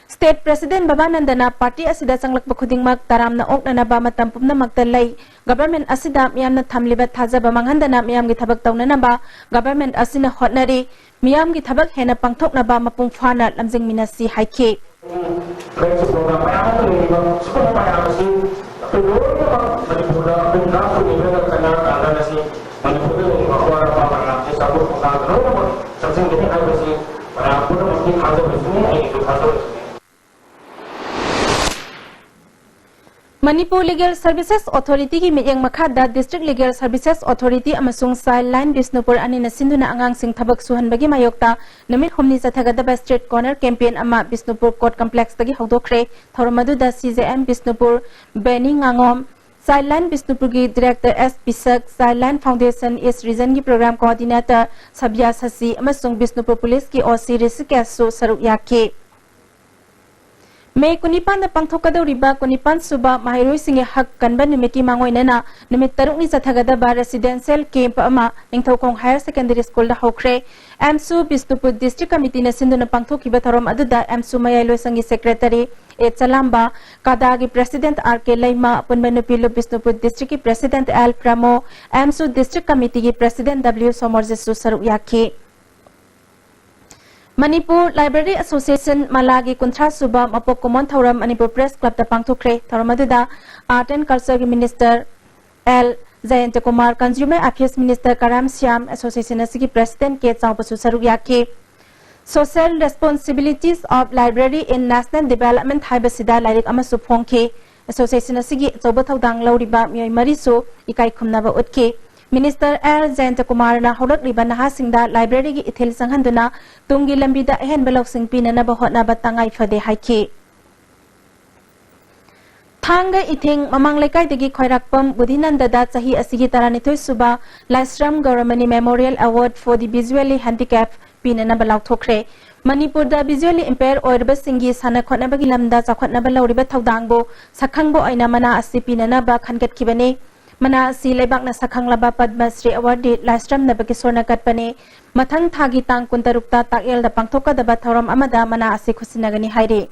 State president ꯕꯕꯥꯅꯟꯗꯅ party ꯑꯁꯤꯗ ꯆꯪꯂꯛꯄ ꯈꯨꯗꯤꯡꯃꯛ ꯇꯔꯥꯝꯅ ꯑꯣꯛꯅꯅꯕ ꯃꯇꯝ ꯄꯨꯝꯅꯃꯛꯇ ꯂꯩ꯫ Government ꯑꯁꯤꯗ ꯃꯤꯌꯥꯝꯅ ꯊꯝꯂꯤꯕ ꯊꯥꯖꯕ ꯃꯥꯡꯍꯟꯗꯅ ꯃꯤꯌꯥꯝꯒꯤ ꯊꯕꯛ ꯇꯧꯅꯅꯕ government ꯑꯁꯤꯅ ꯍꯣꯠꯅꯔꯤ꯫ ꯃꯤꯌꯥꯝꯒꯤ ꯊꯕꯛ ꯍꯦꯟꯅ ꯄꯥꯡꯊꯣꯛꯅꯕ ꯃꯄꯨꯡ ꯐꯥꯅ ꯂꯝꯖꯤꯡꯃꯤꯟꯅꯁꯤ ꯍꯥꯏꯈꯤ꯫ Friendship program ꯃꯌꯥꯝ ꯑꯃ ꯂꯩꯔꯤꯕ ꯁꯤꯒꯨꯝꯕ ꯃꯌꯥꯝ ꯑꯁꯤ ꯑꯩꯈꯣꯏ ꯂꯣꯏꯅꯃꯛ ꯃꯅꯤꯄꯨꯔꯗ ꯑꯩꯈꯣꯏ grassroot levelꯗ ꯆꯠꯅꯔꯀꯥꯟꯗ ꯉꯁꯤ ꯃꯅꯤꯄꯨꯔꯗ ꯂꯩꯔꯤꯕ ꯑꯋꯥꯠ ꯑꯄꯥ ꯃꯌꯥꯝꯁꯤ ꯆꯥꯎꯈꯠ ꯊꯧꯔꯥꯡꯗ ꯂꯣꯏꯅꯃꯛ ꯆꯪꯁꯤꯟꯒꯅꯤ ꯍꯥꯏꯕꯁꯤ ꯃꯌꯥꯝ ꯄꯨꯝꯅꯃꯛꯀꯤ ꯊꯥꯖꯕꯁꯤꯅꯤ, ꯑꯩꯒꯤꯁꯨ ꯊꯥꯖꯕꯁꯤꯅꯤ꯫ Manipur Legal Services Authorityꯒꯤ ꯃꯤꯠꯌꯦꯡ ꯃꯈꯥꯗ District Legal Services Authority ꯑꯃꯁꯨꯡ Childline Bishnupur ꯑꯅꯤꯅ ꯁꯤꯟꯗꯨꯅ ꯑꯉꯥꯡꯁꯤꯡ ꯊꯕꯛ ꯁꯨꯍꯟꯕꯒꯤ ꯃꯥꯌꯣꯛꯇ ꯅꯨꯃꯤꯠ ꯍꯨꯝꯅꯤ ꯆꯠꯊꯒꯗꯕ street corner campaign ꯑꯃ ꯕꯤꯁꯅꯨꯄꯨꯔ Court Complexꯇꯒꯤ ꯍꯧꯗꯣꯛꯈ꯭ꯔꯦ꯫ ꯊꯧꯔꯝ ꯑꯗꯨꯗ CJM ꯕꯤꯁꯅꯨꯄꯨꯔ ꯕꯦꯅꯤ ꯉꯥꯉꯣꯝ, Childline ꯕꯤꯁꯅꯨꯄꯨꯔꯒꯤ Director ꯑꯦꯁ ꯄꯤꯁꯛ, Childline Foundation East Regionꯒꯤ Program Coordinator ꯁꯕꯤꯌꯥ ꯁꯁꯤ ꯑꯃꯁꯨꯡ ꯕꯤꯁꯅꯨꯄꯨꯔ Policeꯀꯤ OC ꯔꯤꯁꯤꯀꯦꯁꯁꯨ ꯁꯔꯨꯛ ꯌꯥꯈꯤ꯫ ꯃꯦ ꯀꯨꯟꯅꯤꯄꯥꯟꯗ ꯄꯥꯡꯊꯣꯛꯀꯗꯧꯔꯤꯕ ꯀꯨꯟꯅꯤꯄꯥꯟ ꯁꯨꯕ ꯃꯍꯩꯔꯣꯏꯁꯤꯡꯒꯤ ꯍꯛ ꯀꯟꯕ ꯅꯨꯃꯤꯠꯀꯤ ꯃꯥꯡꯑꯣꯏꯅꯅ ꯅꯨꯃꯤꯠ ꯇꯔꯨꯛꯅꯤ ꯆꯠꯊꯒꯗꯕ residential camp ꯑꯃ ꯅꯤꯡꯊꯧꯈꯣꯡ Higher Secondary Schoolꯗ ꯍꯧꯈ꯭ꯔꯦ꯫ ꯑꯦꯝꯁꯨ ꯕꯤꯁꯅꯨꯄꯨꯔ District Committeeꯅ ꯁꯤꯟꯗꯨꯅ ꯄꯥꯡꯊꯣꯛꯈꯤꯕ ꯊꯧꯔꯝ ꯑꯗꯨꯗ ꯑꯦꯝꯁꯨ ꯃꯌꯥꯏ ꯂꯣꯏꯁꯪꯒꯤ Secretary ꯑꯦ ꯆꯂꯥꯝꯕ, ꯀꯥꯗꯥꯒꯤ President ꯑꯥꯔ ꯀꯦ ꯂꯩꯃ, ꯑꯄꯨꯟꯕ ꯅꯨꯄꯤ ꯂꯨꯞ ꯕꯤꯁꯅꯨꯄꯨꯔ Districtꯀꯤ President ꯑꯦꯜ ꯄ꯭ꯔꯃꯣ, ꯑꯦꯝꯁꯨ District Committeeꯒꯤ President ꯗꯕ꯭ꯂꯤꯎ ꯁꯣꯃꯣꯔꯖꯤꯠꯁꯨ ꯁꯔꯨꯛ ꯌꯥꯈꯤ꯫ ꯃꯅꯤꯄꯨꯔ Library Association ꯃꯂꯥꯒꯤ ꯀꯨꯟꯊ꯭ꯔꯥ ꯁꯨꯕ ꯃꯄꯣꯛ ꯀꯨꯝꯑꯣꯟ ꯊꯧꯔꯝ ꯃꯅꯤꯄꯨꯔ Press Clubꯇ ꯄꯥꯡꯊꯣꯛꯈ꯭ꯔꯦ꯫ ꯊꯧꯔꯝ ꯑꯗꯨꯗ Art and Cultureꯒꯤ Minister L Jayanta Kumar, Consumer Affairs Minister Karam Shyam, association ꯑꯁꯤꯒꯤ president ꯀꯦ ꯆꯥꯎꯕꯁꯨ ꯁꯔꯨꯛ ꯌꯥꯈꯤ꯫ Social Responsibilities of Library in National Development ꯍꯥꯏꯕꯁꯤꯗ ꯂꯥꯏꯔꯤꯛ ꯑꯃꯁꯨ ꯐꯣꯡꯈꯤ꯫ Association ꯑꯁꯤꯒꯤ ꯑꯆꯧꯕ ꯊꯧꯗꯥꯡ ꯂꯧꯔꯤꯕ ꯃꯤꯑꯣꯏ ꯃꯔꯤꯁꯨ ꯏꯀꯥꯏ ꯈꯨꯝꯅꯕ ꯎꯠꯈꯤ꯫ Minister ꯑꯦꯜ ꯖꯌꯟꯇ ꯀꯨꯃꯥꯔꯅ ꯍꯧꯔꯛꯂꯤꯕ ꯅꯍꯥꯁꯤꯡꯗ library ꯒꯤ ꯏꯊꯤꯜ ꯆꯪꯍꯟꯗꯨꯅ ꯇꯨꯡꯒꯤ ꯂꯝꯕꯤꯗ ꯑꯍꯦꯟꯕ ꯂꯧꯁꯤꯡ ꯄꯤꯅꯅꯕ ꯍꯣꯠꯅꯕ ꯇꯉꯥꯏ ꯐꯗꯦ ꯍꯥꯏꯈꯤ꯫ ꯊꯥꯡꯒ ꯏꯊꯤꯡ ꯃꯃꯥꯡ ꯂꯩꯀꯥꯏꯗꯒꯤ ꯈ꯭ꯋꯥꯏꯔꯥꯛꯄꯝ ꯕꯨꯙꯤꯅꯟꯗꯗ ꯆꯍꯤ ꯑꯁꯤꯒꯤ ꯇꯔꯥꯅꯤꯊꯣꯏ ꯁꯨꯕ ꯂꯥꯏꯁ꯭ꯔꯝ ꯒꯧꯔꯃꯅꯤ Memorial Award for the Visually Handicap ꯄꯤꯅꯅꯕ ꯂꯥꯎꯊꯣꯛꯈ꯭ꯔꯦ꯫ ꯃꯅꯤꯄꯨꯔꯗ visually impaired ꯑꯣꯏꯔꯕꯁꯤꯡꯒꯤ ꯁꯥꯟꯅ ꯈꯣꯠꯅꯕꯒꯤ ꯂꯝꯗ ꯆꯥꯎꯈꯠꯅꯕ ꯂꯧꯔꯤꯕ ꯊꯧꯗꯥꯡꯕꯨ ꯁꯛꯈꯪꯕ ꯑꯣꯏꯅ ꯃꯅꯥ ꯑꯁꯤ ꯄꯤꯅꯅꯕ ꯈꯟꯒꯠꯈꯤꯕꯅꯤ꯫ ꯃꯅꯥ ꯑꯁꯤ ꯂꯩꯕꯥꯛꯅ ꯁꯛꯈꯪꯂꯕ ꯄꯗꯃ ꯁ꯭ꯔꯤ awardee ꯂꯥꯏꯁ꯭ꯔꯝ ꯅꯕꯀꯤꯁꯣꯔꯅ ꯀꯠꯄꯅꯤ꯫ ꯃꯊꯪ ꯊꯥꯒꯤ ꯇꯥꯡ ꯀꯨꯟꯇꯔꯨꯛꯇ ꯇꯥꯛꯌꯦꯜꯗ ꯄꯥꯡꯊꯣꯛꯀꯗꯕ ꯊꯧꯔꯝ ꯑꯃꯗ ꯃꯅꯥ ꯑꯁꯤ ꯈꯨꯠꯁꯤꯟꯅꯒꯅꯤ ꯍꯥꯏꯔꯤ꯫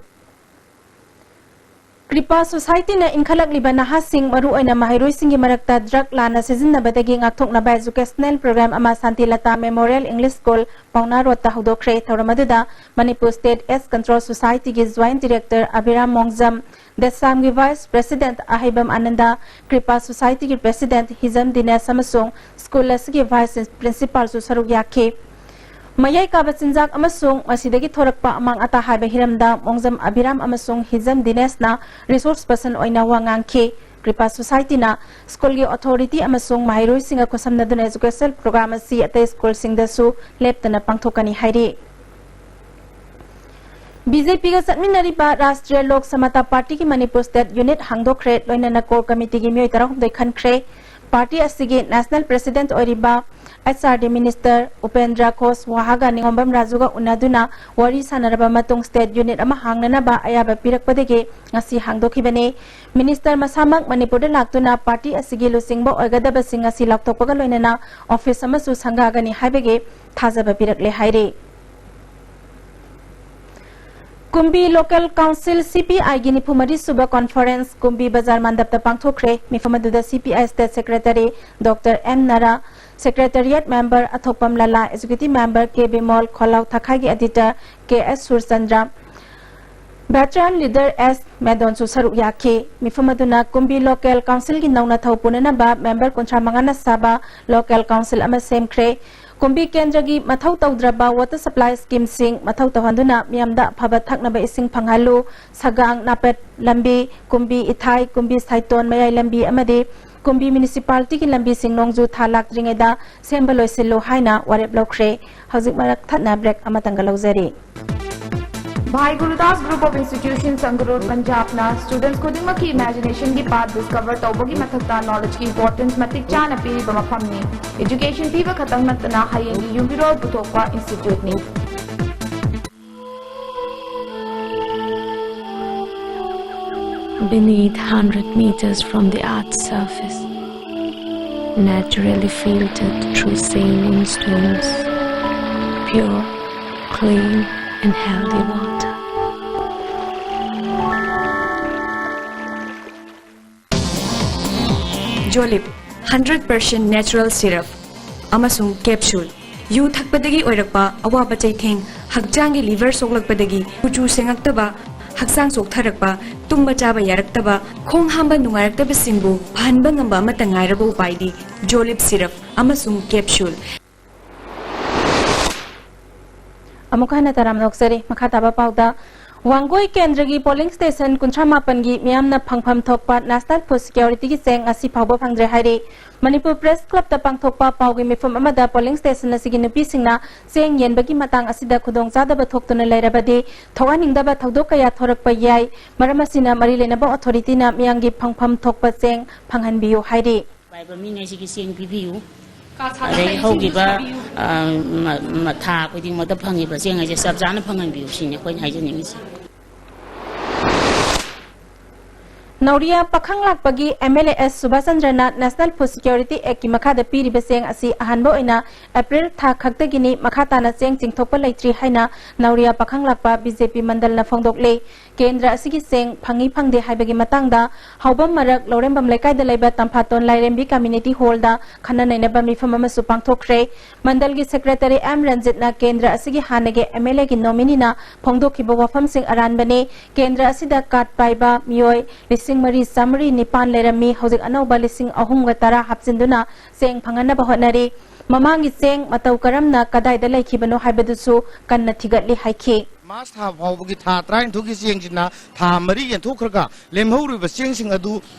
ꯀ꯭ꯔꯤꯄꯥ ꯁꯣꯁꯥꯏꯇꯤꯅ ꯏꯟꯈꯠꯂꯛꯂꯤꯕ ꯅꯍꯥꯁꯤꯡ, ꯃꯔꯨꯑꯣꯏꯅ ꯃꯍꯩꯔꯣꯏꯁꯤꯡꯒꯤ ꯃꯔꯛꯇ drug ꯂꯥꯟꯅ ꯁꯤꯖꯤꯟꯅꯕꯗꯒꯤ ꯉꯥꯛꯊꯣꯛꯅꯕ educational program ꯑꯃ ꯁꯥꯟꯇꯤꯂꯇꯥ Memorial English School, ꯄꯥꯎꯅꯥ ꯔꯣꯗꯇ ꯍꯧꯗꯣꯛꯈ꯭ꯔꯦ꯫ ꯊꯧꯔꯝ ꯑꯗꯨꯗ Manipur State AIDS Control Society ꯒꯤ Joint Director ꯑꯕꯤꯔꯥꯝ ꯃꯣꯡꯖꯝ, ꯗꯦꯁꯥꯝꯒꯤ Vice President ꯑꯍꯩꯕꯝ ꯑꯥꯅꯟꯗ, ꯀ꯭ꯔꯤꯄꯥ ꯁꯣꯁꯥꯏꯇꯤꯒꯤ President ꯍꯤꯖꯝ ꯗꯤꯅꯦꯁ ꯑꯃꯁꯨꯡ school ꯑꯁꯤꯒꯤ Vice Principalꯁꯨ ꯁꯔꯨꯛ ꯌꯥꯈꯤ꯫ ꯃꯌꯥꯏ ꯀꯥꯕ ꯆꯤꯟꯖꯥꯛ ꯑꯃꯁꯨꯡ ꯃꯁꯤꯗꯒꯤ ꯊꯣꯔꯛꯄ ꯑꯃꯥꯡ ꯑꯇꯥ ꯍꯥꯏꯕ ꯍꯤꯔꯝꯗ ꯃꯣꯡꯖꯝ ꯑꯕꯤꯔꯥꯝ ꯑꯃꯁꯨꯡ ꯍꯤꯖꯝ ꯗꯤꯅꯦꯁꯅ resource person ꯑꯣꯏꯅ ꯋꯥ ꯉꯥꯡꯈꯤ꯫ ꯀ꯭ꯔꯤꯄꯥ ꯁꯣꯁꯥꯏꯇꯤꯅ schoolꯒꯤ authority ꯑꯃꯁꯨꯡ ꯃꯍꯩꯔꯣꯏꯁꯤꯡꯒ ꯈꯨꯠꯁꯝꯅꯗꯨꯅ educational program ꯑꯁꯤ ꯑꯇꯩ schoolꯁꯤꯡꯗꯁꯨ ꯂꯦꯞꯇꯅ ꯄꯥꯡꯊꯣꯛꯀꯅꯤ ꯍꯥꯏꯔꯤ꯫ BJPꯒ ꯆꯠꯃꯤꯟꯅꯔꯤꯕ ꯔꯥꯁꯇ꯭ꯔꯤꯌ ꯂꯣꯛ ꯁꯃꯇꯥ ꯄꯥꯔꯇꯤꯒꯤ ꯃꯅꯤꯄꯨꯔ state unit ꯍꯥꯡꯗꯣꯛꯈ꯭ꯔꯦ, ꯂꯣꯏꯅꯅ core committeeꯒꯤ ꯃꯤꯑꯣꯏ ꯇꯔꯥꯍꯨꯝꯗꯣꯏ ꯈꯟꯈ꯭ꯔꯦ꯫ Party ꯑꯁꯤꯒꯤ national president ꯑꯣꯏꯔꯤꯕ HRD minister ꯎꯄꯦꯟꯗ꯭ꯔ ꯈꯣꯁ ꯋꯥꯍꯥꯒ ꯅꯤꯉꯣꯝꯕꯝ ꯔꯥꯖꯨꯒ ꯎꯅꯗꯨꯅ ꯋꯥꯔꯤ ꯁꯥꯟꯅꯔꯕ ꯃꯇꯨꯡ state unit ꯑꯃ ꯍꯥꯡꯅꯅꯕ ꯑꯌꯥꯕ ꯄꯤꯔꯛꯄꯗꯒꯤ ꯉꯁꯤ ꯍꯥꯡꯗꯣꯛꯈꯤꯕꯅꯤ꯫ Minister ꯃꯁꯥꯃꯛ ꯃꯅꯤꯄꯨꯔꯗ ꯂꯥꯛꯇꯨꯅ party ꯑꯁꯤꯒꯤ ꯂꯨꯆꯤꯡꯕ ꯑꯣꯏꯒꯗꯕꯁꯤꯡ ꯑꯁꯤ ꯂꯥꯎꯊꯣꯛꯄꯒ ꯂꯣꯏꯅꯅ office ꯑꯃꯁꯨ ꯁꯪꯒꯥꯒꯅꯤ ꯍꯥꯏꯕꯒꯤ ꯊꯥꯖꯕ ꯄꯤꯔꯛꯂꯦ ꯍꯥꯏꯔꯤ꯫ ꯀꯨꯝꯕꯤ Local Council, CPIꯒꯤ ꯅꯤꯐꯨ ꯃꯔꯤ ꯁꯨꯕ conference ꯀꯨꯝꯕꯤ ꯕꯖꯥꯔ ꯃꯟꯗꯞꯇ ꯄꯥꯡꯊꯣꯛꯈ꯭ꯔꯦ꯫ ꯃꯤꯐꯝ ꯑꯗꯨꯗ CPI state secretary Doctor M ꯅꯥꯔꯥ, secretariat member ꯑꯊꯣꯛꯄꯝ ꯂꯂꯥ, executive member K ꯕꯤꯃꯣꯜ, ꯈꯣꯜꯂꯥꯎ ꯊꯥꯈꯥꯏꯒꯤ editor K S Surchandra, Veteran leader S ꯃꯦꯗꯣꯟꯁꯨ ꯁꯔꯨꯛ ꯌꯥꯈꯤ꯫ ꯃꯤꯐꯝ ꯑꯗꯨꯅ ꯀꯨꯝꯕꯤ ꯂꯣꯀꯦꯜ ꯀꯥꯎꯟꯁꯤꯜꯒꯤ ꯅꯧꯅ ꯊꯧ ꯄꯨꯅꯅꯕ ꯃꯦꯝꯕꯔ ꯀꯨꯟꯊ꯭ꯔꯥ ꯃꯉꯥꯅ ꯁꯥꯕ ꯂꯣꯀꯦꯜ ꯀꯥꯎꯟꯁꯤꯜ ꯑꯃ ꯁꯦꯝꯈ꯭ꯔꯦ꯫ ꯀꯨꯝꯕꯤ ꯀꯦꯟꯗ꯭ꯔꯒꯤ ꯃꯊꯧ ꯇꯧꯗ꯭ꯔꯕ ꯋꯥꯇꯔ ꯁꯄ꯭ꯂꯥꯏ ꯁ꯭ꯀꯤꯝꯁꯤꯡ ꯃꯊꯧ ꯇꯧꯍꯟꯗꯨꯅ ꯃꯤꯌꯥꯝꯗ ꯑꯐꯕ ꯊꯛꯅꯕ ꯏꯁꯤꯡ ꯐꯪꯍꯜꯂꯨ, ꯁꯒꯥꯡ ꯅꯥꯄꯦꯠ ꯂꯝꯕꯤ, ꯀꯨꯝꯕꯤ ꯏꯊꯥꯏ, ꯀꯨꯝꯕꯤ ꯁꯥꯏꯇꯣꯟ ꯃꯌꯥꯏ ꯂꯝꯕꯤ ꯑꯃꯗꯤ ꯀꯨꯝꯕꯤ ꯃ꯭ꯌꯨꯅꯤꯁꯤꯄꯥꯂꯤꯇꯤꯒꯤ ꯂꯝꯕꯤꯁꯤꯡ ꯅꯣꯡꯖꯨ ꯊꯥ ꯂꯥꯛꯇ꯭ꯔꯤꯉꯩꯗ ꯁꯦꯝꯕ ꯂꯣꯏꯁꯤꯜꯂꯨ ꯍꯥꯏꯅ ꯋꯥꯔꯦꯞ ꯂꯧꯈ꯭ꯔꯦ꯫ ꯍꯧꯖꯤꯛ ꯃꯔꯛ ꯊꯠꯅ ꯕ꯭ꯔꯦꯛ ꯑꯃꯇꯪꯒ ꯂꯧꯖꯔꯤ꯫ Bhai Gurdas Group of Institutions, Sangrur, Punjabꯅ students ꯈꯨꯗꯤꯡꯃꯛꯀꯤ imaginationꯒꯤ path discover ꯇꯧꯕꯒꯤ ꯃꯊꯛꯇ knowledgeꯀꯤ importance ꯃꯇꯤꯛ ꯆꯥꯅ ꯄꯤꯔꯤꯕ ꯃꯐꯝꯅꯤ꯫ Education ꯄꯤꯕ ꯈꯛꯇꯪ ꯅꯠꯇꯅ ꯍꯌꯦꯡꯒꯤ ꯌꯨꯝꯕꯤꯔꯣꯜ ꯄꯨꯊꯣꯛꯄ instituteꯅꯤ꯫ Beneath hundred meters from the earth's surface, naturally filtered through saline stones, pure, clean, and healthy water. Jolib, hundred percent natural syrup ꯑꯃꯁꯨꯡ capsule꯫ ꯌꯨ ꯊꯛꯄꯗꯒꯤ ꯑꯣꯏꯔꯛꯄ ꯑꯋꯥꯕ ꯆꯩꯊꯦꯡ, ꯍꯛꯆꯥꯡꯒꯤ liver ꯁꯣꯛꯂꯛꯄꯗꯒꯤ ꯀꯨꯆꯨ ꯁꯦꯡꯉꯛꯇꯕ, ꯍꯛꯆꯥꯡ ꯆꯣꯛꯊꯔꯛꯄ, ꯇꯨꯝꯕ ꯆꯥꯕ ꯌꯥꯔꯛꯇꯕ, ꯈꯣꯡ ꯍꯥꯝꯕ ꯅꯨꯡꯉꯥꯏꯔꯛꯇꯕꯁꯤꯡꯕꯨ ꯐꯍꯟꯕ ꯉꯝꯕ ꯑꯃꯠꯇ ꯉꯥꯏꯔꯕ ꯎꯄꯥꯏꯗꯤ Jolib syrup ꯑꯃꯁꯨꯡ capsule꯫ ꯑꯃꯨꯛ ꯍꯟꯅ ꯇꯔꯥꯝꯅ ꯑꯣꯛꯆꯔꯤ꯫ ꯃꯈꯥ ꯇꯥꯕ ꯄꯥꯎꯗ, ꯋꯥꯡꯒꯣꯏ ꯀꯦꯟꯗ꯭ꯔꯒꯤ polling station ꯀꯨꯟꯊ꯭ꯔꯥ ꯃꯥꯄꯟꯒꯤ ꯃꯤꯌꯥꯝꯅ ꯐꯪꯐꯝ ꯊꯣꯛꯄ National Food Securityꯒꯤ ꯆꯦꯡ ꯉꯁꯤ ꯐꯥꯎꯕ ꯐꯪꯗ꯭ꯔꯦ ꯍꯥꯏꯔꯤ꯫ ꯃꯅꯤꯄꯨꯔ Press Clubꯇ ꯄꯥꯡꯊꯣꯛꯄ ꯄꯥꯎꯒꯤ ꯃꯤꯐꯝ ꯑꯃꯗ polling station ꯑꯁꯤꯒꯤ ꯅꯨꯄꯤꯁꯤꯡꯅ ꯆꯦꯡ ꯌꯦꯟꯕꯒꯤ ꯃꯇꯥꯡ ꯑꯁꯤꯗ ꯈꯨꯗꯣꯡꯆꯥꯗꯕ ꯊꯣꯛꯇꯨꯅ ꯂꯩꯔꯕꯗꯤ ꯊꯣꯛꯍꯟꯅꯤꯡꯗꯕ ꯊꯧꯗꯣꯛ ꯀꯌꯥ ꯊꯣꯔꯛꯄ ꯌꯥꯏ꯫ ꯃꯔꯝ ꯑꯁꯤꯅ ꯃꯔꯤ ꯂꯩꯅꯕ authorityꯅ ꯃꯤꯌꯥꯝꯒꯤ ꯐꯪꯐꯝ ꯊꯣꯛꯄ ꯆꯦꯡ ꯐꯪꯍꯟꯕꯤꯌꯨ ꯍꯥꯏꯔꯤ꯫ ꯄꯥꯏꯕ ꯃꯤꯉꯩꯁꯤꯒꯤ ꯆꯦꯡ ꯄꯤꯕꯤꯌꯨ꯫ ꯑꯗꯩ ꯍꯧꯈꯤꯕ, ꯑ, ꯃ-, ꯃ-, ꯊꯥ ꯈꯨꯗꯤꯡꯃꯛꯇ ꯐꯪꯉꯤꯕ ꯆꯦꯡ ꯍꯥꯏꯁꯦ ꯆꯞ ꯆꯥꯅ ꯐꯪꯍꯟꯕꯤꯌꯨ ꯁꯤꯅꯤ ꯑꯩꯈꯣꯏꯅ ꯍꯥꯏꯖꯅꯤꯡꯉꯤꯁꯦ꯫ ꯅꯧꯔꯤꯌꯥ ꯄꯥꯈꯪ ꯂꯥꯛꯄꯒꯤ MLA S Subhas ꯆꯟꯗ꯭ꯔꯅ National Food Security Actꯀꯤ ꯃꯈꯥꯗ ꯄꯤꯔꯤꯕ ꯆꯦꯡ ꯑꯁꯤ ꯑꯍꯥꯟꯕ ꯑꯣꯏꯅ ꯑꯦꯄ꯭ꯔꯤꯜ ꯊꯥ ꯈꯛꯇꯒꯤꯅꯤ, ꯃꯈꯥ ꯇꯥꯅ ꯆꯦꯡ ꯆꯤꯡꯊꯣꯛꯄ ꯂꯩꯇ꯭ꯔꯤ ꯍꯥꯏꯅ ꯅꯧꯔꯤꯌꯥ ꯄꯥꯈꯪ ꯂꯥꯛꯄ BJP ꯃꯟꯗꯜꯅ ꯐꯣꯡꯗꯣꯛꯂꯤ꯫ ꯀꯦꯟꯗ꯭ꯔ ꯑꯁꯤꯒꯤ ꯆꯦꯡ ꯐꯪꯏ ꯐꯪꯗꯦ ꯍꯥꯏꯕꯒꯤ ꯃꯇꯥꯡꯗ ꯍꯥꯎꯕꯝ ꯃꯔꯛ ꯂꯧꯔꯦꯝꯕꯝ ꯂꯩꯀꯥꯏꯗ ꯂꯩꯕ ꯇꯝꯐꯥꯇꯣꯟ ꯂꯥꯏꯔꯦꯝꯕꯤ ꯀꯝꯃ꯭ꯌꯨꯅꯤꯇꯤ ꯍꯣꯜꯗ ꯈꯟꯅ ꯅꯩꯅꯕ ꯃꯤꯐꯝ ꯑꯃꯁꯨ ꯄꯥꯡꯊꯣꯛꯈ꯭ꯔꯦ꯫ ꯃꯟꯗꯜꯒꯤ ꯁꯦꯀ꯭ꯔꯦꯇꯔꯤ ꯑꯦꯝ ꯔꯟꯖꯤꯠꯅ ꯀꯦꯟꯗ꯭ꯔ ꯑꯁꯤꯒꯤ ꯍꯥꯟꯅꯒꯤ ꯑꯦꯝ ꯑꯦꯜ ꯑꯦꯒꯤ ꯅꯣꯃꯤꯅꯤꯅ ꯐꯣꯡꯗꯣꯛꯈꯤꯕ ꯋꯥꯐꯝꯁꯤꯡ ꯑꯔꯥꯟꯕꯅꯤ꯫ ꯀꯦꯟꯗ꯭ꯔ ꯑꯁꯤꯗ ꯀꯥꯔꯗ ꯄꯥꯏꯕ ꯃꯤꯑꯣꯏ ꯂꯤꯁꯤꯡ ꯃꯔꯤ ꯆꯥꯃꯔꯤ ꯅꯤꯄꯥꯟ ꯂꯩꯔꯝꯃꯤ꯫ ꯍꯧꯖꯤꯛ ꯑꯅꯧꯕ ꯂꯤꯁꯤꯡ ꯑꯍꯨꯝꯒ ꯇꯔꯥ ꯍꯥꯞꯆꯤꯟꯗꯨꯅ ꯆꯦꯡ ꯐꯪꯍꯟꯅꯕ ꯍꯣꯠꯅꯔꯤ꯫ ꯃꯃꯥꯡꯒꯤ ꯆꯦꯡ ꯃꯇꯧ ꯀꯔꯝꯅ ꯀꯗꯥꯏꯗ ꯂꯩꯈꯤꯕꯅꯣ ꯍꯥꯏꯕꯗꯨꯁꯨ ꯀꯟꯅ ꯊꯤꯒꯠꯂꯤ ꯍꯥꯏꯈꯤ꯫ ꯃꯥꯔꯆ ꯊꯥ ꯐꯥꯎꯕꯒꯤ ꯊꯥ ꯇꯔꯥꯅꯤꯊꯣꯏꯒꯤ ꯆꯦꯡꯁꯤꯅ ꯊꯥ ꯃꯔꯤ ꯌꯦꯟꯊꯣꯛꯈ꯭ꯔꯒ ꯂꯦꯝꯍꯧꯔꯤꯕ ꯆꯦꯡꯁꯤꯡ ꯑꯗꯨ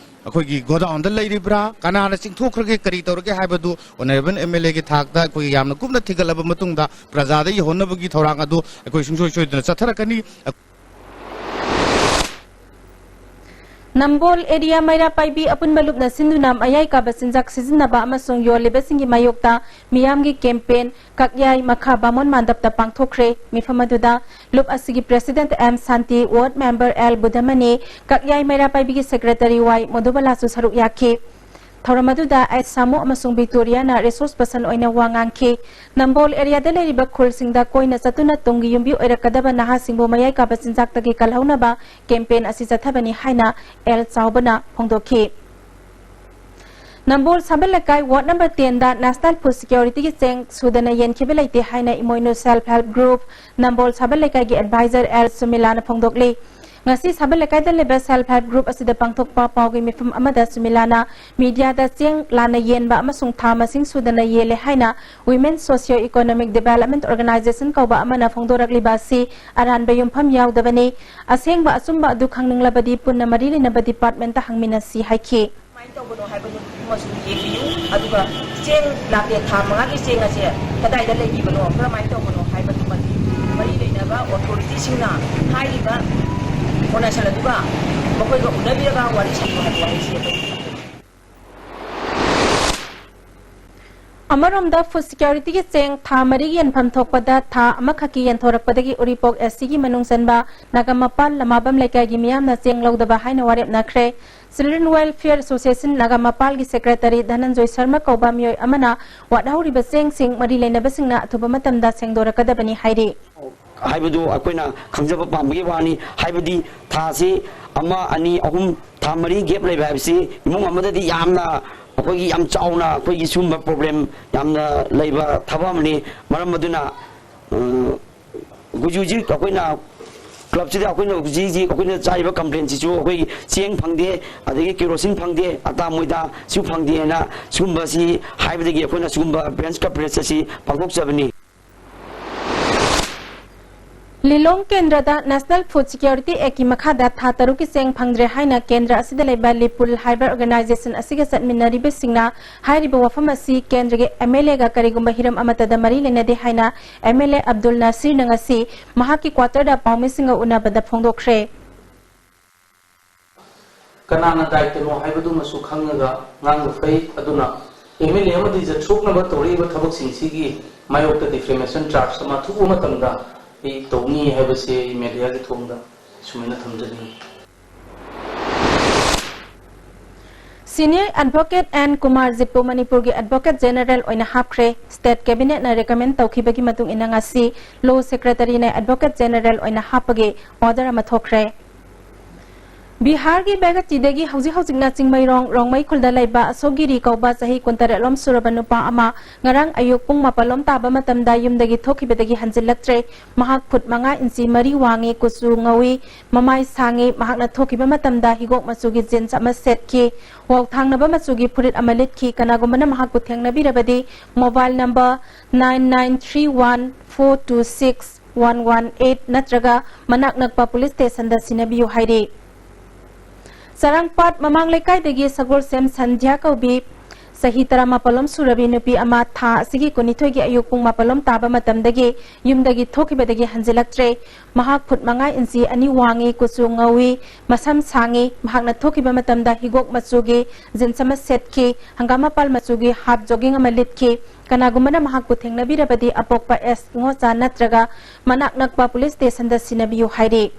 ꯑꯩꯈꯣꯏꯒꯤ ꯒꯣꯗꯥꯎꯟꯗ ꯂꯩꯔꯤꯕ꯭ꯔꯥ, ꯀꯅꯥꯅ ꯆꯤꯡꯊꯣꯛꯈ꯭ꯔꯒꯦ, ꯀꯔꯤ ꯇꯧꯔꯒꯦ ꯍꯥꯏꯕꯗꯨ ꯑꯣꯅꯔꯦꯕꯜ ꯑꯦꯝ ꯑꯦꯜ ꯑꯦꯒꯤ ꯊꯥꯛꯇ ꯑꯩꯈꯣꯏꯒꯤ ꯌꯥꯝꯅ ꯀꯨꯞꯅ ꯊꯤꯒꯠꯂꯕ ꯃꯇꯨꯡꯗ ꯄ꯭ꯔꯖꯥꯗ ꯌꯧꯍꯟꯅꯕꯒꯤ ꯊꯧꯔꯥꯡ ꯑꯗꯨ ꯑꯩꯈꯣꯏ ꯁꯨꯡꯁꯣꯏ ꯁꯣꯏꯗꯅ ꯆꯠꯊꯔꯛꯀꯅꯤ꯫ ꯅꯝꯕꯣꯜ ꯑꯦꯔꯤꯌꯥ ꯃꯩꯔꯥ ꯄꯥꯏꯕꯤ ꯑꯄꯨꯟꯕ ꯂꯨꯞꯅ ꯁꯤꯟꯗꯨꯅ ꯃꯌꯥꯏ ꯀꯥꯕ ꯆꯤꯟꯖꯥꯛ ꯁꯤꯖꯤꯟꯅꯕ ꯑꯃꯁꯨꯡ ꯌꯣꯜꯂꯤꯕꯁꯤꯡꯒꯤ ꯃꯥꯌꯣꯛꯇ ꯃꯤꯌꯥꯝꯒꯤ ꯀꯦꯝꯄꯦꯟ ꯀꯛꯌꯥꯏ ꯃꯈꯥ ꯕꯥꯃꯣꯟ ꯃꯥꯟꯗꯞꯇ ꯄꯥꯡꯊꯣꯛꯈ꯭ꯔꯦ꯫ ꯃꯤꯐꯝ ꯑꯗꯨꯗ ꯂꯨꯞ ꯑꯁꯤꯒꯤ ꯄ꯭ꯔꯦꯁꯤꯗꯦꯟꯠ ꯑꯦꯝ ꯁꯥꯟꯇꯤ, ꯋꯥꯔꯗ ꯃꯦꯝꯕꯔ ꯑꯦꯜ ꯕꯨꯙꯃꯅꯤ, ꯀꯛꯌꯥꯏ ꯃꯩꯔꯥ ꯄꯥꯏꯕꯤꯒꯤ ꯁꯦꯀ꯭ꯔꯦꯇꯔꯤ ꯋꯥꯏ ꯃꯣꯗꯨꯕꯂꯥꯁꯨ ꯁꯔꯨꯛ ꯌꯥꯈꯤ꯫ ꯊꯧꯔꯝ ꯑꯗꯨꯗ ꯑꯩꯆ ꯁꯥꯃꯨ ꯑꯃꯁꯨꯡ ꯕꯤꯛꯇꯣꯔꯤꯌꯥꯅ ꯔꯤꯁꯣꯔꯁ ꯄꯔꯁꯟ ꯑꯣꯏꯅ ꯋꯥ ꯉꯥꯡꯈꯤ꯫ ꯅꯝꯕꯣꯜ ꯑꯦꯔꯤꯌꯥꯗ ꯂꯩꯔꯤꯕ ꯈꯨꯜꯁꯤꯡꯗ ꯀꯣꯏꯅ ꯆꯠꯇꯨꯅ ꯇꯨꯡꯒꯤ ꯌꯨꯝꯕꯤ ꯑꯣꯏꯔꯛꯀꯗꯕ ꯅꯍꯥꯁꯤꯡꯕꯨ ꯃꯌꯥꯏ ꯀꯥꯕ ꯆꯤꯟꯖꯥꯛꯇꯒꯤ ꯀꯜꯍꯧꯅꯕ ꯀꯦꯝꯄꯦꯟ ꯑꯁꯤ ꯆꯠꯊꯕꯅꯤ ꯍꯥꯏꯅ ꯑꯦꯜ ꯆꯥꯎꯕꯅ ꯐꯣꯡꯗꯣꯛꯈꯤ꯫ ꯅꯝꯕꯣꯜ ꯁꯥꯕꯜ ꯂꯩꯀꯥꯏ ꯋꯥꯔꯗ ꯅꯝꯕꯔ ꯇꯦꯟꯗ ꯅꯦꯁꯅꯦꯜ ꯐꯨꯗ ꯁꯤꯀ꯭ꯌꯣꯔꯤꯇꯤꯒꯤ ꯆꯦꯡ ꯁꯨꯗꯅ ꯌꯦꯟꯈꯤꯕ ꯂꯩꯇꯦ ꯍꯥꯏꯅ ꯏꯃꯣꯏꯅꯨ ꯁꯦꯜꯐ ꯍꯦꯜꯞ ꯒ꯭ꯔꯨꯞ ꯅꯝꯕꯣꯜ ꯁꯥꯕꯜ ꯂꯩꯀꯥꯏꯒꯤ ꯑꯦꯗꯚꯥꯏꯖꯔ ꯑꯦꯜ ꯁꯨꯃꯤꯂꯥꯅ ꯐꯣꯡꯗꯣꯛꯂꯤ꯫ ꯉꯁꯤ ꯁꯥꯕꯜ ꯂꯩꯀꯥꯏꯗ ꯂꯩꯕ ꯁꯦꯜꯐ ꯍꯦꯜꯞ ꯒ꯭ꯔꯨꯞ ꯑꯁꯤꯗ ꯄꯥꯡꯊꯣꯛꯄ ꯄꯥꯎꯒꯤ ꯃꯤꯐꯝ ꯑꯃꯗ ꯁꯨꯃꯤꯂꯥꯅ ꯃꯤꯗꯤꯌꯥꯗ ꯆꯦꯡ ꯂꯥꯟꯅ ꯌꯦꯟꯕ ꯑꯃꯁꯨꯡ ꯊꯥ ꯃꯁꯤꯡ ꯁꯨꯗꯅ ꯌꯦꯜꯂꯦ ꯍꯥꯏꯅ women socio economic development organisation ꯀꯧꯕ ꯑꯃꯅ ꯐꯣꯡꯗꯣꯔꯛꯂꯤꯕ ꯑꯁꯤ ꯑꯔꯥꯟꯕ ꯌꯨꯝꯐꯝ ꯌꯥꯎꯗꯕꯅꯤ꯫ ꯑꯁꯦꯡꯕ ꯑꯆꯨꯝꯕ ꯑꯗꯨ ꯈꯪꯅꯤꯡꯂꯕꯗꯤ ꯄꯨꯟꯅ ꯃꯔꯤ ꯂꯩꯅꯕ ꯗꯤꯄꯥꯔꯠꯃꯦꯟꯠꯇ ꯍꯪꯃꯤꯟꯅꯁꯤ ꯍꯥꯏꯈꯤ꯫ ꯀꯃꯥꯏꯅ ꯇꯧꯕꯅꯣ ꯍꯥꯏꯕꯗꯨꯃꯁꯨ ꯌꯦꯡꯕꯤꯌꯨ, ꯑꯗꯨꯒ ꯆꯦꯡ ꯂꯥꯇꯦ ꯊꯥ ꯃꯉꯥꯒꯤ ꯆꯦꯡ ꯑꯁꯦ ꯀꯗꯥꯏꯗ ꯂꯩꯈꯤꯕꯅꯣ, ꯀꯔꯝꯍꯥꯏꯅ ꯇꯧꯕꯅꯣ ꯍꯥꯏꯕꯗꯨꯃꯗꯤ ꯃꯔꯤ ꯂꯩꯅꯕ ꯑꯣꯊꯣꯔꯤꯇꯤꯁꯤꯡꯅ ꯍꯥꯏꯔꯤꯕ ꯑꯣꯔꯒꯅꯥꯏꯖꯦꯁꯟ ꯑꯗꯨꯒ ꯃꯈꯣꯏꯒ ꯎꯅꯕꯤꯔꯒ ꯋꯥꯔꯤ ꯁꯥꯕꯤꯌꯨ ꯍꯥꯏꯕ ꯋꯥꯍꯩꯁꯤ ꯑꯩꯈꯣꯏ ꯑꯃꯔꯣꯝꯗ ꯐꯨꯗ ꯁꯤꯀ꯭ꯌꯣꯔꯤꯇꯤꯒꯤ ꯆꯦꯡ ꯊꯥ ꯃꯔꯤꯒꯤ ꯌꯦꯟꯐꯝ ꯊꯣꯛꯄꯗ ꯊꯥ ꯑꯃꯈꯛꯀꯤ ꯌꯦꯟꯊꯣꯔꯛꯄꯗꯒꯤ ꯎꯔꯤꯄꯣꯛ ꯑꯦꯁ ꯁꯤꯒꯤ ꯃꯅꯨꯡ ꯆꯟꯕ ꯅꯥꯒꯥꯃꯄꯥꯜ ꯂꯃꯥꯕꯝ ꯂꯩꯀꯥꯏꯒꯤ ꯃꯤꯌꯥꯝꯅ ꯆꯦꯡ ꯂꯧꯗꯕ ꯍꯥꯏꯅ ꯋꯥꯔꯦꯞꯅꯈ꯭ꯔꯦ꯫ ꯆꯤꯜꯗ꯭ꯔꯦꯟ ꯋꯦꯜꯐꯤꯌꯔ ꯑꯦꯁꯣꯁꯤꯌꯦꯁꯟ ꯅꯥꯒꯥꯃꯄꯥꯜꯒꯤ ꯁꯦꯀ꯭ꯔꯦꯇꯔꯤ ꯙꯅꯟꯖꯣꯏ ꯁꯔꯃ ꯀꯧꯕ ꯃꯤꯑꯣꯏ ꯑꯃꯅ ꯋꯥꯠꯍꯧꯔꯤꯕ ꯆꯦꯡꯁꯤꯡ ꯃꯔꯤ ꯂꯩꯅꯕꯁꯤꯡꯅ ꯑꯊꯨꯕ ꯃꯇꯝꯗ ꯁꯦꯡꯗꯣꯔꯛꯀꯗꯕꯅꯤ ꯍꯥꯏꯔꯤ꯫ ꯍꯥꯏꯕꯗꯨ ꯑꯩꯈꯣꯏꯅ ꯈꯪꯖꯕ ꯄꯥꯝꯕꯒꯤ ꯋꯥꯅꯤ꯫ ꯍꯥꯏꯕꯗꯤ ꯊꯥꯁꯤ ꯑꯃ, ꯑꯅꯤ, ꯑꯍꯨꯝ, ꯊꯥ ꯃꯔꯤ gap ꯂꯩꯕ ꯍꯥꯏꯕꯁꯤ ꯏꯃꯨꯡ ꯑꯃꯗꯗꯤ ꯌꯥꯝꯅ ꯑꯩꯈꯣꯏꯒꯤ ꯌꯥꯝ ꯆꯥꯎꯅ ꯑꯩꯈꯣꯏꯒꯤ ꯁꯤꯒꯨꯝꯕ problem ꯌꯥꯝꯅ ꯂꯩꯕ ꯊꯕꯛ ꯑꯃꯅꯤ꯫ ꯃꯔꯝ ꯑꯗꯨꯅ, ꯑ, ꯍꯧꯖꯤꯛ ꯍꯧꯖꯤꯛ ꯑꯩꯈꯣꯏꯅ clubꯁꯤꯗ ꯑꯩꯈꯣꯏꯅ ꯍꯧꯖꯤꯛ ꯍꯧꯖꯤꯛ ꯑꯩꯈꯣꯏꯅ ꯆꯥꯔꯤꯕ complainꯁꯤꯁꯨ ꯑꯩꯈꯣꯏꯒꯤ ꯆꯦꯡ ꯐꯪꯗꯦ, ꯑꯗꯒꯤ ꯀꯦꯔꯣꯁꯤꯟ ꯐꯪꯗꯦ, ꯑꯇꯥ ꯃꯣꯏꯗꯥꯁꯨ ꯐꯪꯗꯦ ꯍꯥꯏꯅ ꯁꯤꯒꯨꯝꯕꯁꯤ ꯍꯥꯏꯕꯗꯒꯤ ꯑꯩꯈꯣꯏꯅ ꯁꯤꯒꯨꯝꯕ bench coverage ꯑꯁꯤ ꯄꯥꯡꯊꯣꯛꯆꯕꯅꯤ꯫ ꯂꯤꯂꯣꯡ ꯀꯦꯟꯗ꯭ꯔꯗ National Food Security Actꯀꯤ ꯃꯈꯥꯗ ꯊꯥ ꯇꯔꯨꯛꯀꯤ ꯆꯦꯡ ꯐꯪꯗ꯭ꯔꯦ ꯍꯥꯏꯅ ꯀꯦꯟꯗ꯭ꯔ ꯑꯁꯤꯗ ꯂꯩꯕ ꯂꯤꯄꯨꯜ ꯍꯥꯏꯕ organization ꯑꯁꯤꯒ ꯆꯠꯃꯤꯟꯅꯔꯤꯕꯁꯤꯡꯅ ꯍꯥꯏꯔꯤꯕ ꯋꯥꯐꯝ ꯑꯁꯤ ꯀꯦꯟꯗ꯭ꯔꯒꯤ MLAꯒ ꯀꯔꯤꯒꯨꯝꯕ ꯍꯤꯔꯝ ꯑꯃꯠꯇꯗ ꯃꯔꯤ ꯂꯩꯅꯗꯦ ꯍꯥꯏꯅ MLA ꯑꯕꯗꯨꯜ ꯅꯥꯁꯤꯔꯅ ꯉꯁꯤ ꯃꯍꯥꯛꯀꯤ quarterꯗ ꯄꯥꯎꯃꯤꯁꯤꯡꯒ ꯎꯅꯕꯗ ꯐꯣꯡꯗꯣꯛꯈ꯭ꯔꯦ꯫ ꯀꯅꯥꯅ ꯗꯥꯏꯇꯅꯣ ꯍꯥꯏꯕꯗꯨꯃꯁꯨ ꯈꯪꯉꯒ ꯉꯥꯡꯕ ꯐꯩ꯫ ꯑꯗꯨꯅ MLA ꯑꯃꯗꯤ ꯖꯊꯣꯛꯅꯕ ꯇꯧꯔꯛꯏꯕ ꯊꯕꯛꯁꯤꯡꯁꯤꯒꯤ ꯃꯥꯌꯣꯛꯇ defamation charge ꯑꯃ ꯊꯣꯛꯄ ꯃꯇꯝꯗ ꯑꯩ ꯇꯧꯅꯤ ꯍꯥꯏꯕꯁꯦ ꯑꯩ mediaꯒꯤ ꯊꯣꯡꯗ ꯁꯨꯃꯥꯏꯅ ꯊꯝꯖꯅꯤꯡꯏ꯫ Senior Advocate N ꯀꯨꯃꯥꯔꯖꯤꯠꯄꯨ ꯃꯅꯤꯄꯨꯔꯒꯤ Advocate General ꯑꯣꯏꯅ ꯍꯥꯞꯈ꯭ꯔꯦ꯫ State Cabinetꯅ recommend ꯇꯧꯈꯤꯕꯒꯤ ꯃꯇꯨꯡ ꯏꯟꯅ ꯉꯁꯤ Law Secretaryꯅ Advocate General ꯑꯣꯏꯅ ꯍꯥꯞꯄꯒꯤ order ꯑꯃ ꯊꯣꯛꯈ꯭ꯔꯦ꯫ ꯕꯤꯍꯥꯔꯒꯤ ꯕꯦꯒꯇꯤꯗꯒꯤ ꯍꯧꯖꯤꯛ ꯍꯧꯖꯤꯛꯅ ꯆꯤꯡꯃꯩꯔꯣꯡ ꯔꯣꯡꯃꯩ ꯈꯨꯜꯗ ꯂꯩꯕ ꯑꯁꯣꯛꯒꯤꯔꯤ ꯀꯧꯕ ꯆꯍꯤ ꯀꯨꯟꯇꯔꯦꯠꯂꯣꯝ ꯁꯨꯔꯕ ꯅꯨꯄꯥ ꯑꯃ ꯉꯔꯥꯡ ꯑꯌꯨꯛ ꯄꯨꯡ ꯃꯥꯄꯜꯂꯣꯝ ꯇꯥꯕ ꯃꯇꯝꯗ ꯌꯨꯝꯗꯒꯤ ꯊꯣꯛꯈꯤꯕꯗꯒꯤ ꯍꯟꯖꯤꯜꯂꯛꯇ꯭ꯔꯦ꯫ ꯃꯍꯥꯛ ꯐꯨꯠ ꯃꯉꯥ ꯏꯟꯆꯤ ꯃꯔꯤ ꯋꯥꯡꯉꯤ, ꯀꯨꯆꯨ ꯉꯧꯏ, ꯃꯃꯥꯏ ꯁꯥꯡꯉꯤ꯫ ꯃꯍꯥꯛꯅ ꯊꯣꯛꯈꯤꯕ ꯃꯇꯝꯗ ꯍꯤꯒꯣꯛ ꯃꯆꯨꯒꯤ jeans ꯑꯃ ꯁꯦꯠꯈꯤ, ꯋꯥꯎꯊꯥꯡꯅꯕ ꯃꯆꯨꯒꯤ ꯐꯨꯔꯤꯠ ꯑꯃ ꯂꯤꯠꯈꯤ꯫ ꯀꯅꯥꯒꯨꯝꯕꯅ ꯃꯍꯥꯛꯄꯨ ꯊꯦꯡꯅꯕꯤꯔꯕꯗꯤ mobile number nine nine three one four two six one one eight ꯅꯠꯇ꯭ꯔꯒ ꯃꯅꯥꯛ ꯅꯛꯄ police stationꯗ ꯁꯤꯟꯅꯕꯤꯌꯨ ꯍꯥꯏꯔꯤ꯫ ꯆꯔꯥꯡꯄꯥꯠ ꯃꯃꯥꯡ ꯂꯩꯀꯥꯏꯗꯒꯤ ꯁꯒꯣꯜꯁꯦꯝ ꯁꯟꯙ꯭ꯌꯥ ꯀꯧꯕꯤ ꯆꯍꯤ ꯇꯔꯥꯃꯥꯄꯜꯂꯣꯝ ꯁꯨꯔꯕꯤ ꯅꯨꯄꯤ ꯑꯃ ꯊꯥ ꯑꯁꯤꯒꯤ ꯀꯨꯟꯅꯤꯊꯣꯏꯒꯤ ꯑꯌꯨꯛ ꯄꯨꯡ ꯃꯥꯄꯜꯂꯣꯝ ꯇꯥꯕ ꯃꯇꯝꯗꯒꯤ ꯌꯨꯝꯗꯒꯤ ꯊꯣꯛꯈꯤꯕꯗꯒꯤ ꯍꯟꯖꯤꯜꯂꯛꯇ꯭ꯔꯦ꯫ ꯃꯍꯥꯛ ꯐꯨꯠ ꯃꯉꯥ ꯏꯟꯆꯤ ꯑꯅꯤ ꯋꯥꯡꯉꯤ, ꯀꯨꯆꯨ ꯉꯧꯏ, ꯃꯁꯝ ꯁꯥꯡꯉꯤ꯫ ꯃꯍꯥꯛꯅ ꯊꯣꯛꯈꯤꯕ ꯃꯇꯝꯗ ꯍꯤꯒꯣꯛ ꯃꯆꯨꯒꯤ jeans ꯑꯃ ꯁꯦꯠꯈꯤ, ꯍꯪꯒꯥꯝ ꯃꯄꯥꯜ ꯃꯆꯨꯒꯤ half jogging ꯑꯃ ꯂꯤꯠꯈꯤ꯫ ꯀꯅꯥꯒꯨꯝꯕꯅ ꯃꯍꯥꯛꯄꯨ ꯊꯦꯡꯅꯕꯤꯔꯕꯗꯤ ꯑꯄꯣꯛꯄ ꯑꯦꯁ ꯉꯣꯆꯥ ꯅꯠꯇ꯭ꯔꯒ ꯃꯅꯥꯛ ꯅꯛꯄ police stationꯗ ꯁꯤꯟꯅꯕꯤꯌꯨ ꯍꯥꯏꯔꯤ꯫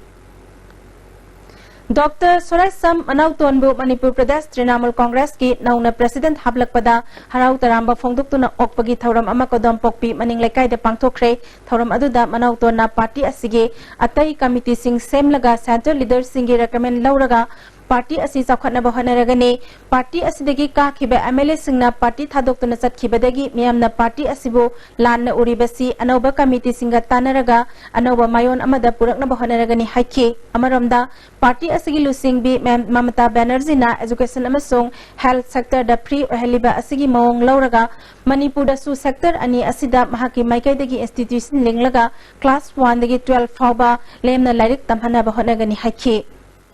ꯗꯣꯛꯇꯔ ꯁꯣꯔꯥꯏꯁꯝ ꯃꯅꯥꯎꯇꯣꯟꯕꯨ ꯃꯅꯤꯄꯨꯔ ꯄ꯭ꯔꯗꯦꯁ ꯇ꯭ꯔꯤꯅꯥꯃꯨꯜ ꯀꯣꯡꯒ꯭ꯔꯦꯁꯀꯤ ꯅꯧꯅ ꯄ꯭ꯔꯁꯤꯗꯦꯟꯠ ꯍꯥꯞꯂꯛꯄꯗ ꯍꯔꯥꯎ ꯇꯔꯥꯝꯕ ꯐꯣꯡꯗꯣꯛꯇꯨꯅ ꯑꯣꯛꯄꯒꯤ ꯊꯧꯔꯝ ꯑꯃ ꯀꯣꯗꯣꯝꯄꯣꯛꯄꯤ ꯃꯅꯤꯡ ꯂꯩꯀꯥꯏꯗ ꯄꯥꯡꯊꯣꯛꯈ꯭ꯔꯦ꯫ ꯊꯧꯔꯝ ꯑꯗꯨꯗ ꯃꯅꯥꯎꯇꯣꯟꯅ ꯄꯥꯔꯇꯤ ꯑꯁꯤꯒꯤ ꯑꯇꯩ ꯀꯃꯤꯇꯤꯁꯤꯡ ꯁꯦꯝꯂꯒ ꯁꯦꯟꯇ꯭ꯔꯦꯜ ꯂꯤꯗꯔꯁꯤꯡꯒꯤ ꯔꯦꯀꯃꯦꯟ ꯂꯧꯔꯒ ꯄꯥꯔꯇꯤ ꯑꯁꯤ ꯆꯥꯎꯈꯠꯅꯕ ꯍꯣꯠꯅꯔꯒꯅꯤ꯫ ꯄꯥꯔꯇꯤ ꯑꯁꯤꯗꯒꯤ ꯀꯥꯈꯤꯕ ꯑꯦꯝ ꯑꯦꯜ ꯑꯦꯁꯤꯡꯅ ꯄꯥꯔꯇꯤ ꯊꯥꯗꯣꯛꯇꯨꯅ ꯆꯠꯈꯤꯕꯗꯒꯤ ꯃꯤꯌꯥꯝꯅ ꯄꯥꯔꯇꯤ ꯑꯁꯤꯕꯨ ꯂꯥꯟꯅ ꯎꯔꯤꯕꯁꯤ ꯑꯅꯧꯕ ꯀꯃꯤꯇꯤꯁꯤꯡꯒ ꯇꯥꯟꯅꯔꯒ ꯑꯅꯧꯕ ꯃꯥꯏꯑꯣꯟ ꯑꯃꯗ ꯄꯨꯔꯛꯅꯕ ꯍꯣꯠꯅꯔꯒꯅꯤ ꯍꯥꯏꯈꯤ꯫ ꯑꯃꯔꯣꯝꯗ, ꯄꯥꯔꯇꯤ ꯑꯁꯤꯒꯤ ꯂꯨꯆꯤꯡꯕꯤ ꯃꯦꯝ ꯃꯃꯇꯥ ꯕꯦꯅꯔꯖꯤꯅ education ꯑꯃꯁꯨꯡ health sectorꯗ free ꯑꯣꯏꯍꯜꯂꯤꯕ ꯑꯁꯤꯒꯤ ꯃꯑꯣꯡ ꯂꯧꯔꯒ ꯃꯅꯤꯄꯨꯔꯗꯁꯨ sector ꯑꯅꯤ ꯑꯁꯤꯗ ꯃꯍꯥꯛꯀꯤ ꯃꯥꯏꯀꯩꯗꯒꯤ institution ꯂꯤꯡꯂꯒ class one ꯗꯒꯤ twelve ꯐꯥꯎꯕ ꯂꯦꯝꯅ ꯂꯥꯏꯔꯤꯛ ꯇꯝꯍꯟꯅꯕ ꯍꯣꯠꯅꯒꯅꯤ ꯍꯥꯏꯈꯤ꯫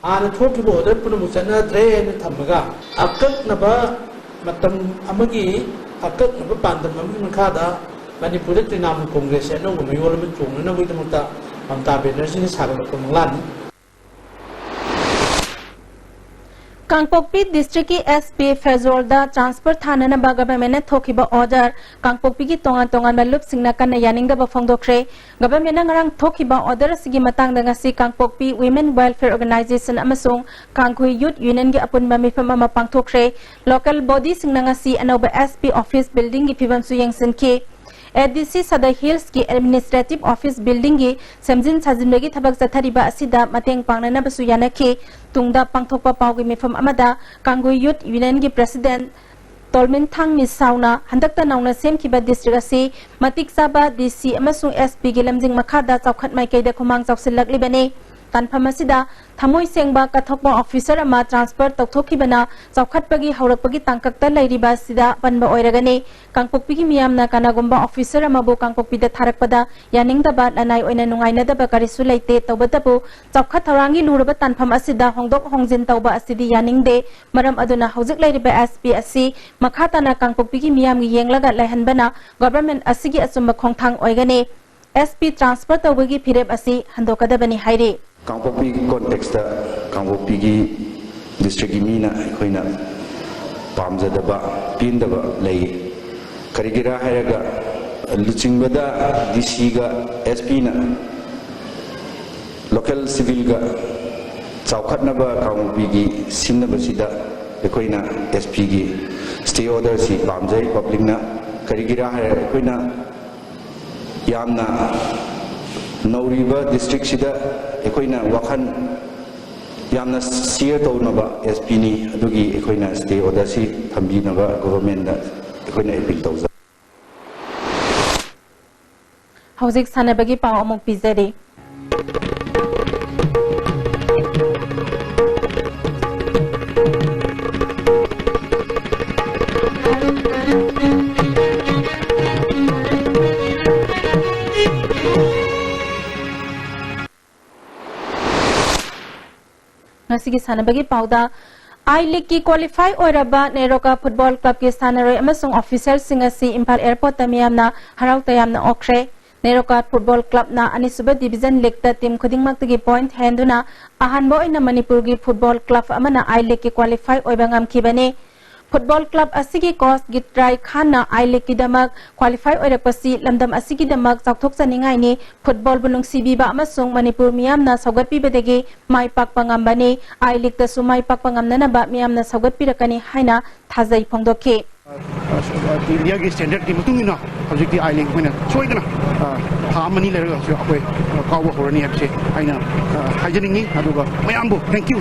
ꯍꯥꯟꯅ ꯊꯣꯛꯈꯤꯕ order ꯄꯨꯝꯅꯃꯛ ꯆꯠꯅꯗ꯭ꯔꯦ ꯍꯥꯏꯅ ꯊꯝꯃꯒ ꯑꯀꯛꯅꯕ ꯃꯇꯝ ꯑꯃꯒꯤ ꯑꯀꯛꯅꯕ ꯄꯥꯟꯗꯝ ꯑꯃꯒꯤ ꯃꯈꯥꯗ ꯃꯅꯤꯄꯨꯔꯗ ꯇ꯭ꯔꯤꯅꯥꯃꯨꯜ ꯀꯣꯡꯒ꯭ꯔꯦꯁꯁꯦ ꯑꯅꯧꯕ ꯃꯌꯣꯜ ꯑꯃ ꯆꯣꯡꯅꯅꯕꯒꯤꯗꯃꯛꯇ ꯃꯃꯇꯥ ꯕꯦꯅꯔꯖꯤꯅ ꯁꯥꯒꯠꯂꯛꯄ ꯃꯪꯂꯥꯟꯅꯤ꯫ ꯀꯥꯡꯄꯣꯛꯄꯤ districtꯀꯤ S P ꯐꯦꯖꯣꯜꯗ transfer ꯊꯥꯅꯅꯕ governmentꯅ ꯊꯣꯛꯈꯤꯕ order ꯀꯥꯡꯄꯣꯛꯄꯤꯒꯤ ꯇꯣꯉꯥꯟ ꯇꯣꯉꯥꯟꯕ ꯂꯨꯞꯁꯤꯡꯅ ꯀꯟꯅ ꯌꯥꯅꯤꯡꯗꯕ ꯐꯣꯡꯗꯣꯛꯈ꯭ꯔꯦ꯫ Governmentꯅ ꯉꯔꯥꯡ ꯊꯣꯛꯈꯤꯕ order ꯑꯁꯤꯒꯤ ꯃꯇꯥꯡꯗ ꯉꯁꯤ ꯀꯥꯡꯄꯣꯛꯄꯤ Women Welfare Organization ꯑꯃꯁꯨꯡ ꯀꯥꯡꯈꯨꯏ Youth Unionꯒꯤ ꯑꯄꯨꯟꯕ ꯃꯤꯐꯝ ꯑꯃ ꯄꯥꯡꯊꯣꯛꯈ꯭ꯔꯦ꯫ Local bodyꯁꯤꯡꯅ ꯉꯁꯤ ꯑꯅꯧꯕ S P office buildingꯒꯤ ꯐꯤꯕꯝꯁꯨ ꯌꯦꯡꯁꯤꯟꯈꯤ꯫ A D C Sadar Hillsꯀꯤ administrative office buildingꯒꯤ ꯁꯦꯝꯖꯤꯟ ꯁꯥꯖꯤꯟꯕꯒꯤ ꯊꯕꯛ ꯆꯠꯊꯔꯤꯕ ꯑꯁꯤꯗ ꯃꯇꯦꯡ ꯄꯥꯡꯅꯅꯕꯁꯨ ꯌꯥꯅꯈꯤ꯫ ꯇꯨꯡꯗ ꯄꯥꯡꯊꯣꯛꯄ ꯄꯥꯎꯒꯤ ꯃꯤꯐꯝ ꯑꯃꯗ ꯀꯥꯡꯒꯨꯏ Youth Unionꯒꯤ president ꯇꯣꯜꯃꯤꯟꯊꯥꯡ ꯃꯤꯁꯥꯎꯅ ꯍꯟꯗꯛꯇ ꯅꯧꯅ ꯁꯦꯝꯈꯤꯕ district ꯑꯁꯤ ꯃꯇꯤꯛ ꯆꯥꯕ D C ꯑꯃꯁꯨꯡ S Pꯒꯤ ꯂꯝꯖꯤꯡ ꯃꯈꯥꯗ ꯆꯥꯎꯈꯠ ꯃꯥꯏꯀꯩꯗ ꯈꯨꯃꯥꯡ ꯆꯥꯎꯁꯤꯜꯂꯛꯂꯤꯕꯅꯤ꯫ ꯇꯥꯟꯐꯝ ꯑꯁꯤꯗ ꯊꯃꯣꯏ ꯁꯦꯡꯕ ꯀꯠꯊꯣꯛꯄ officer ꯑꯃ transfer ꯇꯧꯊꯣꯛꯈꯤꯕꯅ ꯆꯥꯎꯈꯠꯄꯒꯤ ꯍꯧꯔꯛꯄꯒꯤ ꯇꯥꯡꯀꯛꯇ ꯂꯩꯔꯤꯕ ꯑꯁꯤꯗ ꯑꯄꯟꯕ ꯑꯣꯏꯔꯒꯅꯤ꯫ ꯀꯥꯡꯄꯣꯛꯄꯤꯒꯤ ꯃꯤꯌꯥꯝꯅ ꯀꯅꯥꯒꯨꯝꯕ officer ꯑꯃꯕꯨ ꯀꯥꯡꯄꯣꯛꯄꯤꯗ ꯊꯥꯔꯛꯄꯗ ꯌꯥꯅꯤꯡꯗꯕ, ꯂꯅꯥꯏ ꯑꯣꯏꯅ ꯅꯨꯡꯉꯥꯏꯅꯗꯕ ꯀꯔꯤꯁꯨ ꯂꯩꯇꯦ꯫ ꯇꯧꯕꯇꯕꯨ ꯆꯥꯎꯈꯠ ꯊꯧꯔꯥꯡꯒꯤ ꯂꯨꯔꯕ ꯇꯥꯟꯐꯝ ꯑꯁꯤꯗ ꯍꯣꯡꯗꯣꯛ ꯍꯣꯡꯖꯤꯟ ꯇꯧꯕ ꯑꯁꯤꯗꯤ ꯌꯥꯅꯤꯡꯗꯦ꯫ ꯃꯔꯝ ꯑꯗꯨꯅ ꯍꯧꯖꯤꯛ ꯂꯩꯔꯤꯕ S P ꯑꯁꯤ ꯃꯈꯥ ꯇꯥꯅ ꯀꯥꯡꯄꯣꯛꯄꯤꯒꯤ ꯃꯤꯌꯥꯝꯒꯤ ꯌꯦꯡꯂꯒ ꯂꯩꯍꯟꯕꯅ government ꯑꯁꯤꯒꯤ ꯑꯆꯨꯝꯕ ꯈꯣꯡꯊꯥꯡ ꯑꯣꯏꯒꯅꯤ꯫ S P transfer ꯇꯧꯕꯒꯤ ꯐꯤꯔꯦꯞ ꯑꯁꯤ ꯍꯟꯗꯣꯛꯀꯗꯕꯅꯤ ꯍꯥꯏꯔꯤ꯫ ꯀꯥꯡꯄꯣꯛꯄꯤꯒꯤ contextꯇ ꯀꯥꯡꯄꯣꯛꯄꯤꯒꯤ districtꯀꯤ ꯃꯤꯅ ꯑꯩꯈꯣꯏꯅ ꯄꯥꯝꯖꯗꯕ, ꯄꯦꯟꯗꯕ ꯂꯩ꯫ ꯀꯔꯤꯒꯤꯔꯥ ꯍꯥꯏꯔꯒ ꯂꯨꯆꯤꯡꯕꯗ D Cꯒ S Pꯅ local civilꯒ ꯆꯥꯎꯈꯠꯅꯕ ꯀꯥꯡꯄꯣꯛꯄꯤꯒꯤ ꯁꯤꯟꯅꯕꯁꯤꯗ ꯑꯩꯈꯣꯏꯅ ꯑꯦꯁ ꯄꯤꯒꯤ ꯁ꯭ꯇꯦ ꯑꯣꯔꯗꯔꯁꯤ ꯄꯥꯝꯖꯩ꯫ ꯄꯕ꯭ꯂꯤꯛꯅ ꯀꯔꯤꯒꯤꯔꯥ ꯍꯥꯏꯔ ꯑꯩꯈꯣꯏꯅ ꯌꯥꯝꯅ ꯅꯧꯔꯤꯕ ꯗꯤꯁꯇ꯭ꯔꯤꯛꯁꯤꯗ ꯑꯩꯈꯣꯏꯅ ꯋꯥꯈꯜ ꯌꯥꯝꯅ ꯁꯤꯌꯔ ꯇꯧꯅꯕ ꯑꯦꯁ ꯄꯤꯅꯤ꯫ ꯑꯗꯨꯒꯤ ꯑꯩꯈꯣꯏꯅ ꯁ꯭ꯇꯦ ꯑꯣꯔꯗꯔꯁꯤ ꯊꯝꯕꯤꯅꯕ ꯒꯣꯚꯔꯟꯃꯦꯟꯗ ꯑꯩꯈꯣꯏꯅ ꯑꯦꯄꯤꯜ ꯇꯧꯖꯩ꯫ ꯍꯧꯖꯤꯛ ꯁꯥꯟꯅꯕꯒꯤ ꯄꯥꯎ ꯑꯃꯨꯛ ꯄꯤꯖꯔꯤ꯫ ꯉꯁꯤꯒꯤ ꯁꯥꯟꯅꯕꯒꯤ ꯄꯥꯎꯗ, ꯑꯥꯏ ꯂꯤꯒꯀꯤ ꯀ꯭ꯋꯥꯂꯤꯐꯥꯏ ꯑꯣꯏꯔꯕ ꯅꯦꯔꯣꯀꯥ ꯐꯨꯠꯕꯣꯜ ꯀ꯭ꯂꯕꯀꯤ ꯁꯥꯟꯅꯔꯣꯏ ꯑꯃꯁꯨꯡ ꯑꯣꯐꯤꯁꯤꯌꯦꯜꯁꯤꯡ ꯑꯁꯤ ꯏꯝꯐꯥꯜ ꯑꯦꯌꯔꯄꯣꯔꯠꯇ ꯃꯤꯌꯥꯝꯅ ꯍꯔꯥꯎ ꯇꯌꯥꯝꯅ ꯑꯣꯛꯈ꯭ꯔꯦ꯫ ꯅꯦꯔꯣꯀꯥ ꯐꯨꯠꯕꯣꯜ ꯀ꯭ꯂꯕꯅ ꯑꯅꯤꯁꯨꯕ ꯗꯤꯕꯤꯖꯟ ꯂꯤꯒꯇ ꯇꯤꯝ ꯈꯨꯗꯤꯡꯃꯛꯇꯒꯤ ꯄꯣꯏꯟꯠ ꯍꯦꯟꯗꯨꯅ ꯑꯍꯥꯟꯕ ꯑꯣꯏꯅ ꯃꯅꯤꯄꯨꯔꯒꯤ ꯐꯨꯠꯕꯣꯜ ꯀ꯭ꯂꯕ ꯑꯃꯅ ꯑꯥꯏ ꯂꯤꯒꯀꯤ ꯀ꯭ꯋꯥꯂꯤꯐꯥꯏ ꯑꯣꯏꯕ ꯉꯝꯈꯤꯕꯅꯤ꯫ ꯐꯨꯠꯕꯣꯜ ꯀ꯭ꯂꯕ ꯑꯁꯤꯒꯤ ꯀꯣꯆ ꯒꯤꯇ꯭ꯔꯥꯏ ꯈꯥꯟꯅ ꯑꯥꯏ ꯂꯤꯒꯀꯤꯗꯃꯛ ꯀ꯭ꯋꯥꯂꯤꯐꯥꯏ ꯑꯣꯏꯔꯛꯄꯁꯤ ꯂꯝꯗꯝ ꯑꯁꯤꯒꯤꯗꯃꯛ ꯆꯥꯎꯊꯣꯛꯆꯅꯤꯡꯉꯥꯏꯅꯤ꯫ ꯐꯨꯠꯕꯣꯜꯕꯨ ꯅꯨꯡꯁꯤꯕꯤꯕ ꯑꯃꯁꯨꯡ ꯃꯅꯤꯄꯨꯔ ꯃꯤꯌꯥꯝꯅ ꯁꯧꯒꯠꯄꯤꯕꯗꯒꯤ ꯃꯥꯏ ꯄꯥꯛꯄ ꯉꯝꯕꯅꯤ꯫ ꯑꯥꯏ ꯂꯤꯒꯇꯁꯨ ꯃꯥꯏ ꯄꯥꯛꯄ ꯉꯝꯅꯅꯕ ꯃꯤꯌꯥꯝꯅ ꯁꯧꯒꯠꯄꯤꯔꯛꯀꯅꯤ ꯍꯥꯏꯅ ꯊꯥꯖꯩ ꯐꯣꯡꯗꯣꯛꯈꯤ꯫ ꯏꯟꯗꯤꯌꯥꯒꯤ ꯁ꯭ꯇꯦꯟꯗꯔꯗꯀꯤ ꯃꯇꯨꯡ ꯏꯟꯅ ꯍꯧꯖꯤꯛꯇꯤ ꯑꯥꯏ ꯂꯤꯒ ꯑꯩꯈꯣꯏꯅ ꯁꯣꯏꯗꯅ ꯊꯥ ꯑꯃꯅꯤ ꯂꯩꯔꯒ ꯍꯧꯖꯤꯛ ꯑꯩꯈꯣꯏ ꯀꯥꯎꯕ ꯍꯧꯔꯅꯤ ꯍꯥꯏꯕꯁꯦ ꯑꯩꯅ ꯍꯥꯏꯖꯅꯤꯡꯉꯤ꯫ ꯑꯗꯨꯒ ꯃꯌꯥꯝꯕꯨ thank you,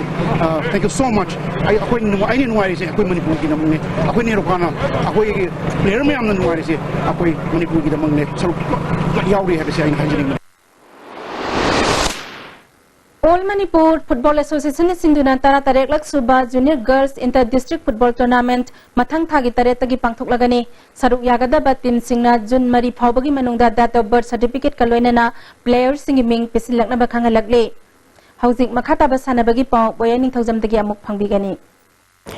thank you so much꯫ ꯑꯩ ꯑꯩꯈꯣꯏ ꯑꯩꯅ ꯅꯨꯡꯉꯥꯏꯔꯤꯁꯦ ꯑꯩꯈꯣꯏ ꯃꯅꯤꯄꯨꯔꯒꯤꯗꯃꯛꯅꯦ꯫ ꯑꯩꯈꯣꯏ ꯅꯦꯔꯣꯀꯥꯅ ꯑꯩꯈꯣꯏꯒꯤ ꯄ꯭ꯂꯦꯌꯔ ꯃꯌꯥꯝꯅ ꯅꯨꯡꯉꯥꯏꯔꯤꯁꯦ ꯑꯩꯈꯣꯏ ꯃꯅꯤꯄꯨꯔꯒꯤꯗꯃꯛꯅꯦ꯫ ꯁꯔꯨꯛ ꯌꯥꯎꯔꯤ ꯍꯥꯏꯕꯁꯦ ꯑꯩꯅ ꯍꯥꯏꯖꯅꯤꯡꯕꯅꯤ꯫ All Manipur Football Association ꯅ ꯁꯤꯟꯗꯨꯅ ꯇꯔꯥꯇꯔꯦꯠꯂꯛ ꯁꯨꯕ Junior Girls Inter District Football Tournament ꯃꯊꯪ ꯊꯥꯒꯤ ꯇꯔꯦꯠꯇꯒꯤ ꯄꯥꯡꯊꯣꯛꯂꯒꯅꯤ꯫ ꯁꯔꯨꯛ ꯌꯥꯒꯗꯕ ꯇꯤꯝꯁꯤꯡꯅ ꯖꯨꯟ ꯃꯔꯤ ꯐꯥꯎꯕꯒꯤ ꯃꯅꯨꯡꯗ date of birth certificate ꯀ ꯂꯣꯏꯅꯅ ꯄ꯭ꯂꯦꯌꯔꯁꯤꯡꯒꯤ ꯃꯤꯡ ꯄꯤꯁꯤꯜꯂꯛꯅꯕ ꯈꯪꯍꯜꯂꯛꯂꯤ꯫ ꯍꯧꯖꯤꯛ ꯃꯈꯥ ꯇꯥꯕ ꯁꯥꯟꯅꯕꯒꯤ ꯄꯥꯎ ꯕꯣꯌꯥ ꯅꯤꯡꯊꯧꯖꯝꯗꯒꯤ ꯑꯃꯨꯛ ꯐꯪꯕꯤꯒꯅꯤ꯫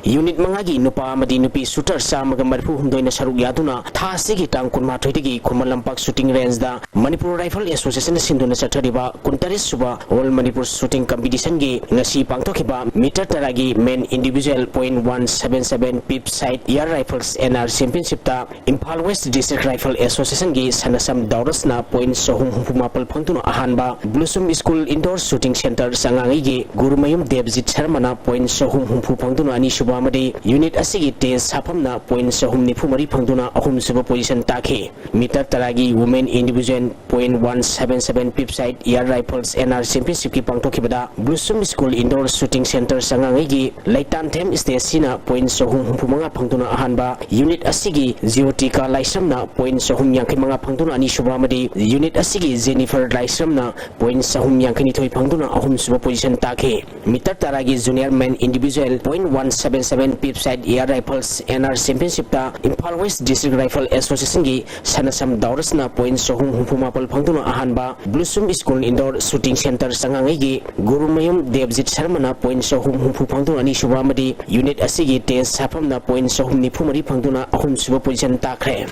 ꯌꯨꯅꯤꯠ ꯃꯉꯥꯒꯤ ꯅꯨꯄꯥ ꯑꯃꯗꯤ ꯅꯨꯄꯤ ꯁꯨꯇꯔ ꯆꯥꯝꯃꯒ ꯃꯔꯤꯐꯨ ꯍꯨꯝꯗꯣꯏꯅ ꯁꯔꯨꯛ ꯌꯥꯗꯨꯅ ꯊꯥ ꯑꯁꯤꯒꯤ ꯇꯥꯡ ꯀꯨꯟꯃꯥꯊꯣꯏꯗꯒꯤ ꯈꯨꯃꯟ ꯂꯝꯄꯥꯛ ꯁꯨꯇꯤꯡ ꯔꯦꯟꯖꯗ ꯃꯅꯤꯄꯨꯔ ꯔꯥꯏꯐꯜ ꯑꯦꯁꯣꯁꯤꯌꯦꯁꯟꯅ ꯁꯤꯟꯗꯨꯅ ꯆꯠꯊꯔꯤꯕ ꯀꯨꯟꯇꯔꯦꯠ ꯁꯨꯕ ꯑꯣꯜ ꯃꯅꯤꯄꯨꯔ ꯁꯨꯇꯤꯡ ꯀꯝꯄꯤꯇꯤꯁꯟꯒꯤ ꯉꯁꯤ ꯄꯥꯡꯊꯣꯛꯈꯤꯕ ꯃꯤꯇꯔ ꯇꯔꯥꯒꯤ men individual point one seven seven peep sight air rifles N R ꯆꯦꯝꯄꯤꯌꯟꯁꯤꯞꯇ ꯏꯝꯐꯥꯜ ꯋꯦꯁ ꯗꯤꯁꯇ꯭ꯔꯤꯛ ꯔꯥꯏꯐꯜ ꯑꯦꯁꯣꯁꯤꯌꯦꯁꯟꯒꯤ ꯁꯅꯁꯝ ꯗꯥꯎꯔꯁꯅ ꯄꯣꯏꯟ ꯆꯍꯨꯝ ꯍꯨꯝꯐꯨ ꯃꯥꯄꯜ ꯐꯪꯗꯨꯅ ꯑꯍꯥꯟꯕ, blossom school indoor shooting centre ꯆꯉꯥꯡꯉꯩꯒꯤ ꯒꯨꯔꯨꯃꯌꯨꯝ ꯗꯦꯕꯖꯤꯠ ꯁꯔꯃꯅ ꯄꯣꯏꯟ ꯆꯍꯨꯝ ꯍꯨꯝꯐꯨ ꯐꯪꯗꯨꯅ ꯑꯅꯤꯁꯨꯕ ꯑꯃꯗꯤ ꯌꯨꯅꯤꯠ ꯑꯁꯤꯒꯤ ꯇꯦꯖ ꯁꯥꯐꯝꯅ ꯄꯣꯏꯟ ꯆꯍꯨꯝ ꯅꯤꯐꯨ ꯃꯔꯤ ꯐꯪꯗꯨꯅ ꯑꯍꯨꯝꯁꯨꯕ ꯄꯣꯖꯤꯁꯟ ꯇꯥꯈꯤ꯫ ꯃꯤꯇꯔ ꯇꯔꯥꯒꯤ women individual point one seven seven peep sight air rifles N R ꯆꯦꯝꯄꯤꯌꯟꯁꯤꯞꯀꯤ ꯄꯥꯡꯊꯣꯛꯈꯤꯕꯗ blossom school indoor shooting centre ꯆꯉꯥꯡꯉꯩꯒꯤ ꯂꯩꯇꯥꯟꯊꯦꯝ ꯁ꯭ꯇꯦꯁꯤꯅ ꯄꯣꯏꯟ ꯆꯍꯨꯝ ꯍꯨꯝꯐꯨ ꯃꯉꯥ ꯐꯪꯗꯨꯅ ꯑꯍꯥꯟꯕ, ꯌꯨꯅꯤꯠ ꯑꯁꯤꯒꯤ ꯖꯤꯑꯣꯇꯤꯀꯥ ꯂꯥꯏꯁ꯭ꯔꯝꯅ ꯄꯣꯏꯟ ꯆꯍꯨꯝ ꯌꯥꯡꯈꯩ ꯃꯉꯥ ꯐꯪꯗꯨꯅ ꯑꯅꯤꯁꯨꯕ ꯑꯃꯗꯤ ꯌꯨꯅꯤꯠ ꯑꯁꯤꯒꯤ ꯖꯦꯅꯤꯐꯔ ꯂꯥꯏꯁ꯭ꯔꯝꯅ ꯄꯣꯏꯟ ꯆꯍꯨꯝ ꯌꯥꯡꯈꯩ ꯅꯤꯊꯣꯏ ꯐꯪꯗꯨꯅ ꯑꯍꯨꯝꯁꯨꯕ ꯄꯣꯖꯤꯁꯟ ꯇꯥꯈꯤ꯫ ꯃꯤꯇꯔ ꯇꯔꯥꯒꯤ junior men individual point one seven seven peep sight air rifles N R ꯆꯦꯝꯄꯤꯌꯟꯁꯤꯞꯇ ꯏꯝꯐꯥꯜ ꯋꯦꯁ ꯗꯤꯁꯇ꯭ꯔꯤꯛ ꯔꯥꯏꯐꯜ ꯑꯦꯁꯣꯁꯤꯌꯦꯁꯟꯒꯤ ꯁꯅꯁꯝ ꯗꯥꯎꯔꯁꯅ ꯄꯣꯏꯟ ꯆꯍꯨꯝ ꯍꯨꯝꯐꯨ ꯃꯥꯄꯜ ꯐꯪꯗꯨꯅ ꯑꯍꯥꯟꯕ, blossom school indoor shooting centre ꯆꯉꯥꯡꯉꯩꯒꯤ ꯒꯨꯔꯨꯃꯌꯨꯝ ꯗꯦꯕꯖꯤꯠ ꯁꯔꯃꯅ ꯄꯣꯏꯟ ꯆꯍꯨꯝ ꯍꯨꯝꯐꯨ ꯐꯪꯗꯨꯅ ꯑꯅꯤꯁꯨꯕ ꯑꯃꯗꯤ ꯌꯨꯅꯤꯠ ꯑꯁꯤꯒꯤ ꯇꯦꯖ ꯁꯥꯐꯝꯅ ꯄꯣꯏꯟ ꯆꯍꯨꯝ ꯅꯤꯐꯨ ꯃꯔꯤ ꯐꯪꯗꯨꯅ ꯑꯍꯨꯝꯁꯨꯕ ꯄꯣꯖꯤꯁꯟ ꯇꯥꯈ꯭ꯔꯦ꯫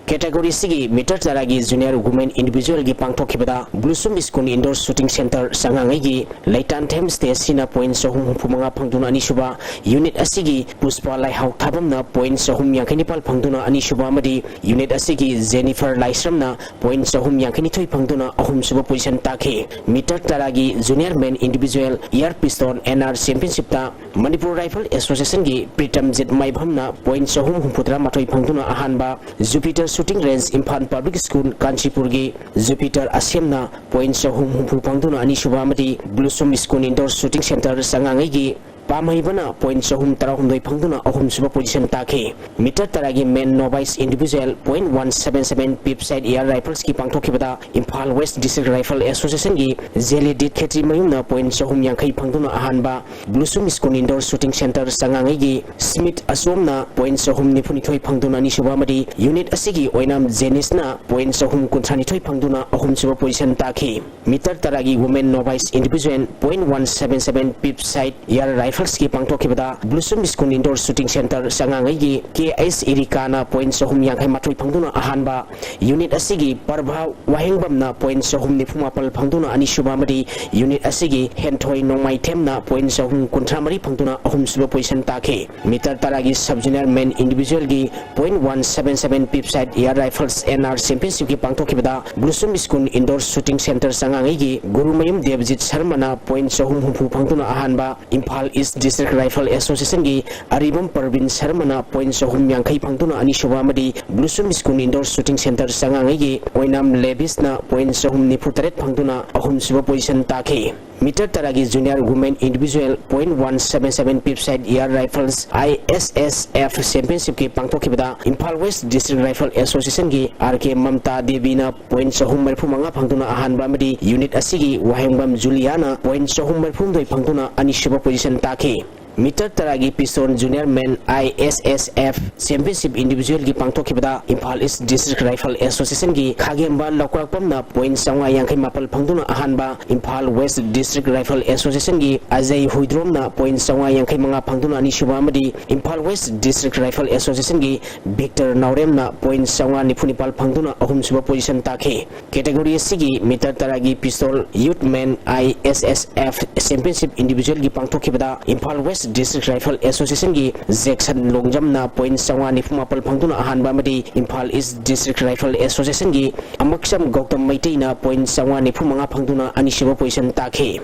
ꯀꯦꯇꯦꯒꯣꯔꯤ ꯑꯁꯤꯒꯤ ꯃꯤꯇꯔ ꯇꯔꯥꯒꯤ ꯖꯨꯅꯤꯌꯔ ꯋꯨꯃꯦꯟ ꯏꯟꯗꯤꯚꯤꯖꯨꯑꯦꯜꯒꯤ ꯄꯥꯡꯊꯣꯛꯈꯤꯕꯗ blossom school indoor shooting centre ꯆꯉꯥꯡꯉꯩꯒꯤ ꯂꯩꯇꯥꯟꯊꯦꯝ ꯁ꯭ꯇꯦꯁꯤꯅ ꯄꯣꯏꯟ ꯆꯍꯨꯝ ꯍꯨꯝꯐꯨ ꯃꯉꯥ ꯐꯪꯗꯨꯅ ꯑꯅꯤꯁꯨꯕ, ꯌꯨꯅꯤꯠ ꯑꯁꯤꯒꯤ ꯄꯨꯁꯄꯥ ꯂꯥꯏꯍꯥꯎ ꯊꯥꯕꯝꯅ ꯄꯣꯏꯟ ꯆꯍꯨꯝ ꯌꯥꯡꯈꯩ ꯅꯤꯄꯥꯜ ꯐꯪꯗꯨꯅ ꯑꯅꯤꯁꯨꯕ ꯑꯃꯗꯤ ꯌꯨꯅꯤꯠ ꯑꯁꯤꯒꯤ ꯖꯦꯅꯤꯐꯔ ꯂꯥꯏꯁ꯭ꯔꯝꯅ ꯄꯣꯏꯟ ꯆꯍꯨꯝ ꯌꯥꯡꯈꯩ ꯅꯤꯊꯣꯏ ꯐꯪꯗꯨꯅ ꯑꯍꯨꯝꯁꯨꯕ ꯄꯣꯖꯤꯁꯟ ꯇꯥꯈꯤ꯫ ꯃꯤꯇꯔ ꯇꯔꯥꯒꯤ junior men individual air pistol N R ꯆꯦꯝꯄꯤꯌꯟꯁꯤꯞꯇ ꯃꯅꯤꯄꯨꯔ ꯔꯥꯏꯐꯜ ꯑꯦꯁꯣꯁꯤꯌꯦꯁꯟꯒꯤ ꯄ꯭ꯔꯤꯇꯝꯖꯤꯠ ꯃꯥꯏꯕꯝꯅ ꯄꯣꯏꯟ ꯆꯍꯨꯝ ꯍꯨꯝꯐꯨ ꯇꯔꯥ ꯃꯥꯊꯣꯏ ꯐꯪꯗꯨꯅ ꯑꯍꯥꯟꯕ, Jupiter shooting range Imphal public school ꯀꯥꯟꯆꯤꯄꯨꯔꯒꯤ ꯖꯨꯄꯤꯇꯔ ꯑꯁꯦꯝꯅ ꯄꯣꯏꯟ ꯆꯍꯨꯝ ꯍꯨꯝꯐꯨ ꯐꯪꯗꯨꯅ ꯑꯅꯤꯁꯨꯕ ꯑꯃꯗꯤ blossom school indoor shooting centre ꯆꯉꯥꯡꯉꯩꯒꯤ ꯄꯥꯝꯍꯩꯕꯅ ꯄꯣꯏꯟ ꯆꯍꯨꯝ ꯇꯔꯥꯍꯨꯝꯗꯣꯏ ꯐꯪꯗꯨꯅ ꯑꯍꯨꯝꯁꯨꯕ ꯄꯣꯖꯤꯁꯟ ꯇꯥꯈꯤ꯫ ꯃꯤꯇꯔ ꯇꯔꯥꯒꯤ men novice individual point one seven seven peep sight air ꯔꯥꯏꯐꯜꯁꯀꯤ ꯄꯥꯡꯊꯣꯛꯈꯤꯕꯗ ꯏꯝꯐꯥꯜ ꯋꯦꯁ ꯗꯤꯁꯇ꯭ꯔꯤꯛ ꯔꯥꯏꯐꯜ ꯑꯦꯁꯣꯁꯤꯌꯦꯁꯟꯒꯤ ꯖꯦꯂꯤꯗꯤꯠ ꯈꯦꯇ꯭ꯔꯤꯃꯌꯨꯝꯅ ꯄꯣꯏꯟ ꯆꯍꯨꯝ ꯌꯥꯡꯈꯩ ꯐꯪꯗꯨꯅ ꯑꯍꯥꯟꯕ, blossom school indoor shooting centre ꯆꯉꯥꯡꯉꯩꯒꯤ ꯁ꯭ꯃꯤꯠ ꯑꯆꯣꯝꯅ ꯄꯣꯏꯟ ꯆꯍꯨꯝ ꯅꯤꯐꯨ ꯅꯤꯊꯣꯏ ꯐꯪꯗꯨꯅ ꯑꯅꯤꯁꯨꯕ ꯑꯃꯗꯤ ꯌꯨꯅꯤꯠ ꯑꯁꯤꯒꯤ ꯑꯣꯏꯅꯥꯝ ꯖꯦꯅꯤꯁꯅ ꯄꯣꯏꯟ ꯆꯍꯨꯝ ꯀꯨꯟꯊ꯭ꯔꯥ ꯅꯤꯊꯣꯏ ꯐꯪꯗꯨꯅ ꯑꯍꯨꯝꯁꯨꯕ ꯄꯣꯖꯤꯁꯟ ꯇꯥꯈꯤ꯫ ꯃꯤꯇꯔ ꯇꯔꯥꯒꯤ women novice individual point one seven seven peep sight air rifle ꯐꯥꯔꯁꯀꯤ ꯄꯥꯡꯊꯣꯛꯈꯤꯕꯗ blossom school indoor shooting centre ꯆꯉꯥꯡꯉꯩꯒꯤ ꯀꯦ ꯑꯩꯆ ꯏꯔꯤꯀꯥꯅ ꯄꯣꯏꯟꯠ ꯆꯍꯨꯝ ꯌꯥꯡꯈꯩ ꯃꯥꯊꯣꯏ ꯐꯪꯗꯨꯅ ꯑꯍꯥꯟꯕ, ꯌꯨꯅꯤꯠ ꯑꯁꯤꯒꯤ ꯄ꯭ꯔꯚꯥ ꯋꯥꯍꯦꯡꯕꯝꯅ ꯄꯣꯏꯟꯠ ꯆꯍꯨꯝ ꯅꯤꯐꯨ ꯃꯥꯄꯜ ꯐꯪꯗꯨꯅ ꯑꯅꯤꯁꯨꯕ ꯑꯃꯗꯤ ꯌꯨꯅꯤꯠ ꯑꯁꯤꯒꯤ ꯍꯦꯟꯊꯣꯏ ꯅꯣꯡꯃꯥꯏꯊꯦꯝꯅ ꯄꯣꯏꯟꯠ ꯆꯍꯨꯝ ꯀꯨꯟꯊ꯭ꯔꯥ ꯃꯔꯤ ꯐꯪꯗꯨꯅ ꯑꯍꯨꯝꯁꯨꯕ ꯄꯣꯖꯤꯁꯟ ꯇꯥꯈꯤ꯫ ꯃꯤꯇꯔ ꯇꯔꯥꯒꯤ ꯁꯕ ꯖꯨꯅꯤꯌꯔ ꯃꯦꯟ ꯏꯟꯗꯤꯚꯤꯖꯨꯋꯦꯜꯒꯤ point one seven seven peep sight air rifles N R ꯆꯦꯝꯄꯤꯌꯟꯁꯤꯞꯀꯤ ꯄꯥꯡꯊꯣꯛꯈꯤꯕꯗ blossom school indoor shooting centre ꯆꯉꯥꯡꯉꯩꯒꯤ ꯒꯨꯔꯨꯃꯌꯨꯝ ꯗꯦꯕꯖꯤꯠ ꯁꯔꯃꯅ ꯄꯣꯏꯟꯠ ꯆꯍꯨꯝ ꯍꯨꯝꯐꯨ ꯐꯪꯗꯨꯅ ꯑꯍꯥꯟꯕ, ꯏꯝꯐꯥꯜ ꯏꯁ꯭ꯠ ꯗꯤꯁꯇ꯭ꯔꯤꯛ ꯔꯥꯏꯐꯜ ꯑꯦꯁꯣꯁꯤꯌꯦꯁꯟꯒꯤ ꯑꯔꯤꯕꯝ ꯄꯔꯕꯤꯟ ꯁꯔꯃꯅ ꯄꯣꯏꯟꯠ ꯆꯍꯨꯝ ꯌꯥꯡꯈꯩ ꯐꯪꯗꯨꯅ ꯑꯅꯤꯁꯨꯕ ꯑꯃꯗꯤ blossom school indoor shooting centre ꯆꯉꯥꯡꯉꯩꯒꯤ ꯑꯣꯏꯅꯥꯝ ꯂꯦꯕꯤꯁꯅ ꯄꯣꯏꯟꯠ ꯆꯍꯨꯝ ꯅꯤꯐꯨ ꯇꯔꯦꯠ ꯐꯪꯗꯨꯅ ꯑꯍꯨꯝꯁꯨꯕ ꯄꯣꯖꯤꯁꯟ ꯇꯥꯈꯤ꯫ ꯃꯤꯇꯔ ꯇꯔꯥꯒꯤ junior women individual point one seven seven peep sight air rifles I S S F ꯆꯦꯝꯄꯤꯌꯟꯁꯤꯞꯀꯤ ꯄꯥꯡꯊꯣꯛꯈꯤꯕꯗ ꯏꯝꯐꯥꯜ ꯋꯦꯁ꯭ꯠ ꯗꯤꯁꯇ꯭ꯔꯤꯛ ꯔꯥꯏꯐꯜ ꯑꯦꯁꯣꯁꯤꯌꯦꯁꯟꯒꯤ ꯑꯥꯔ ꯀꯦ ꯃꯝꯇꯥ ꯗꯦꯕꯤꯅ ꯄꯣꯏꯟꯠ ꯆꯍꯨꯝ ꯃꯔꯤꯐꯨ ꯃꯉꯥ ꯐꯪꯗꯨꯅ ꯑꯍꯥꯟꯕ ꯑꯃꯗꯤ ꯌꯨꯅꯤꯠ ꯑꯁꯤꯒꯤ ꯋꯥꯍꯦꯡꯕꯝ ꯖꯨꯂꯤꯌꯥꯅ ꯄꯣꯏꯟꯠ ꯆꯍꯨꯝ ꯃꯔꯤꯐꯨ ꯍꯨꯝꯗꯣꯏ ꯐꯪꯗꯨꯅ ꯑꯅꯤꯁꯨꯕ ꯄꯣꯖꯤꯁꯟ ꯇꯥꯈꯤ꯫ ꯃꯤꯇꯔ ꯇꯔꯥꯒꯤ pistol junior men I S S F championship ꯏꯟꯗꯤꯚꯤꯖꯨꯋꯦꯜꯒꯤ ꯄꯥꯡꯊꯣꯛꯈꯤꯕꯗ ꯏꯝꯐꯥꯜ ꯏꯁ꯭ꯠ ꯗꯤꯁꯇ꯭ꯔꯤꯛ ꯔꯥꯏꯐꯜ ꯑꯦꯁꯣꯁꯤꯌꯦꯁꯟꯒꯤ ꯈꯥꯒꯦꯝꯕ ꯂꯧꯀ꯭ꯔꯥꯛꯄꯝꯅ ꯄꯣꯏꯟꯠ ꯆꯥꯝꯃꯉꯥ ꯌꯥꯡꯈꯩ ꯃꯥꯄꯜ ꯐꯪꯗꯨꯅ ꯑꯍꯥꯟꯕ, ꯏꯝꯐꯥꯜ ꯋꯦꯁ꯭ꯠ ꯗꯤꯁꯇ꯭ꯔꯤꯛ ꯔꯥꯏꯐꯜ ꯑꯦꯁꯣꯁꯤꯌꯦꯁꯟꯒꯤ ꯑꯖꯌ ꯍꯨꯏꯗ꯭ꯔꯣꯝꯅ ꯄꯣꯏꯟꯠ ꯆꯥꯝꯃꯉꯥ ꯌꯥꯡꯈꯩ ꯃꯉꯥ ꯐꯪꯗꯨꯅ ꯑꯅꯤꯁꯨꯕ ꯑꯃꯗꯤ ꯏꯝꯐꯥꯜ ꯋꯦꯁ꯭ꯠ ꯗꯤꯁꯇ꯭ꯔꯤꯛ ꯔꯥꯏꯐꯜ ꯑꯦꯁꯣꯁꯤꯌꯦꯁꯟꯒꯤ ꯚꯤꯛꯇꯔ ꯅꯥꯎꯔꯦꯝꯅ ꯄꯣꯏꯟꯠ ꯆꯥꯝꯃꯉꯥ ꯅꯤꯐꯨ ꯅꯤꯄꯥꯜ ꯐꯪꯗꯨꯅ ꯑꯍꯨꯝꯁꯨꯕ ꯄꯣꯖꯤꯁꯟ ꯇꯥꯈꯤ꯫ ꯀꯦꯇꯦꯒꯣꯔꯤ ꯑꯁꯤꯒꯤ ꯃꯤꯇꯔ ꯇꯔꯥꯒꯤ pistol youth men I S S F championship ꯏꯟꯗꯤꯚꯤꯖꯨꯋꯦꯜꯒꯤ ꯄꯥꯡꯊꯣꯛꯈꯤꯕꯗ ꯏꯝꯐꯥꯜ ꯋꯦꯁ꯭ꯠ ꯗꯤꯁꯇ꯭ꯔꯤꯛ ꯔꯥꯏꯐꯜ ꯑꯦꯁꯣꯁꯤꯌꯦꯁꯟꯒꯤ ꯖꯦꯛꯁꯟ ꯂꯣꯡꯖꯝꯅ ꯄꯣꯏꯟꯠ ꯆꯥꯝꯃꯉꯥ ꯅꯤꯐꯨ ꯃꯥꯄꯜ ꯐꯪꯗꯨꯅ ꯑꯍꯥꯟꯕ ꯑꯃꯗꯤ ꯏꯝꯐꯥꯜ ꯏꯁ꯭ꯠ ꯗꯤꯁꯇ꯭ꯔꯤꯛ ꯔꯥꯏꯐꯜ ꯑꯦꯁꯣꯁꯤꯌꯦꯁꯟꯒꯤ ꯑꯃꯛꯆꯝ ꯒꯧꯇꯝ ꯃꯩꯇꯩꯅ ꯄꯣꯏꯟꯠ ꯆꯥꯝꯃꯉꯥ ꯅꯤꯐꯨ ꯃꯉꯥ ꯐꯪꯗꯨꯅ ꯑꯅꯤꯁꯨꯕ ꯄꯣꯖꯤꯁꯟ ꯇꯥꯈꯤ꯫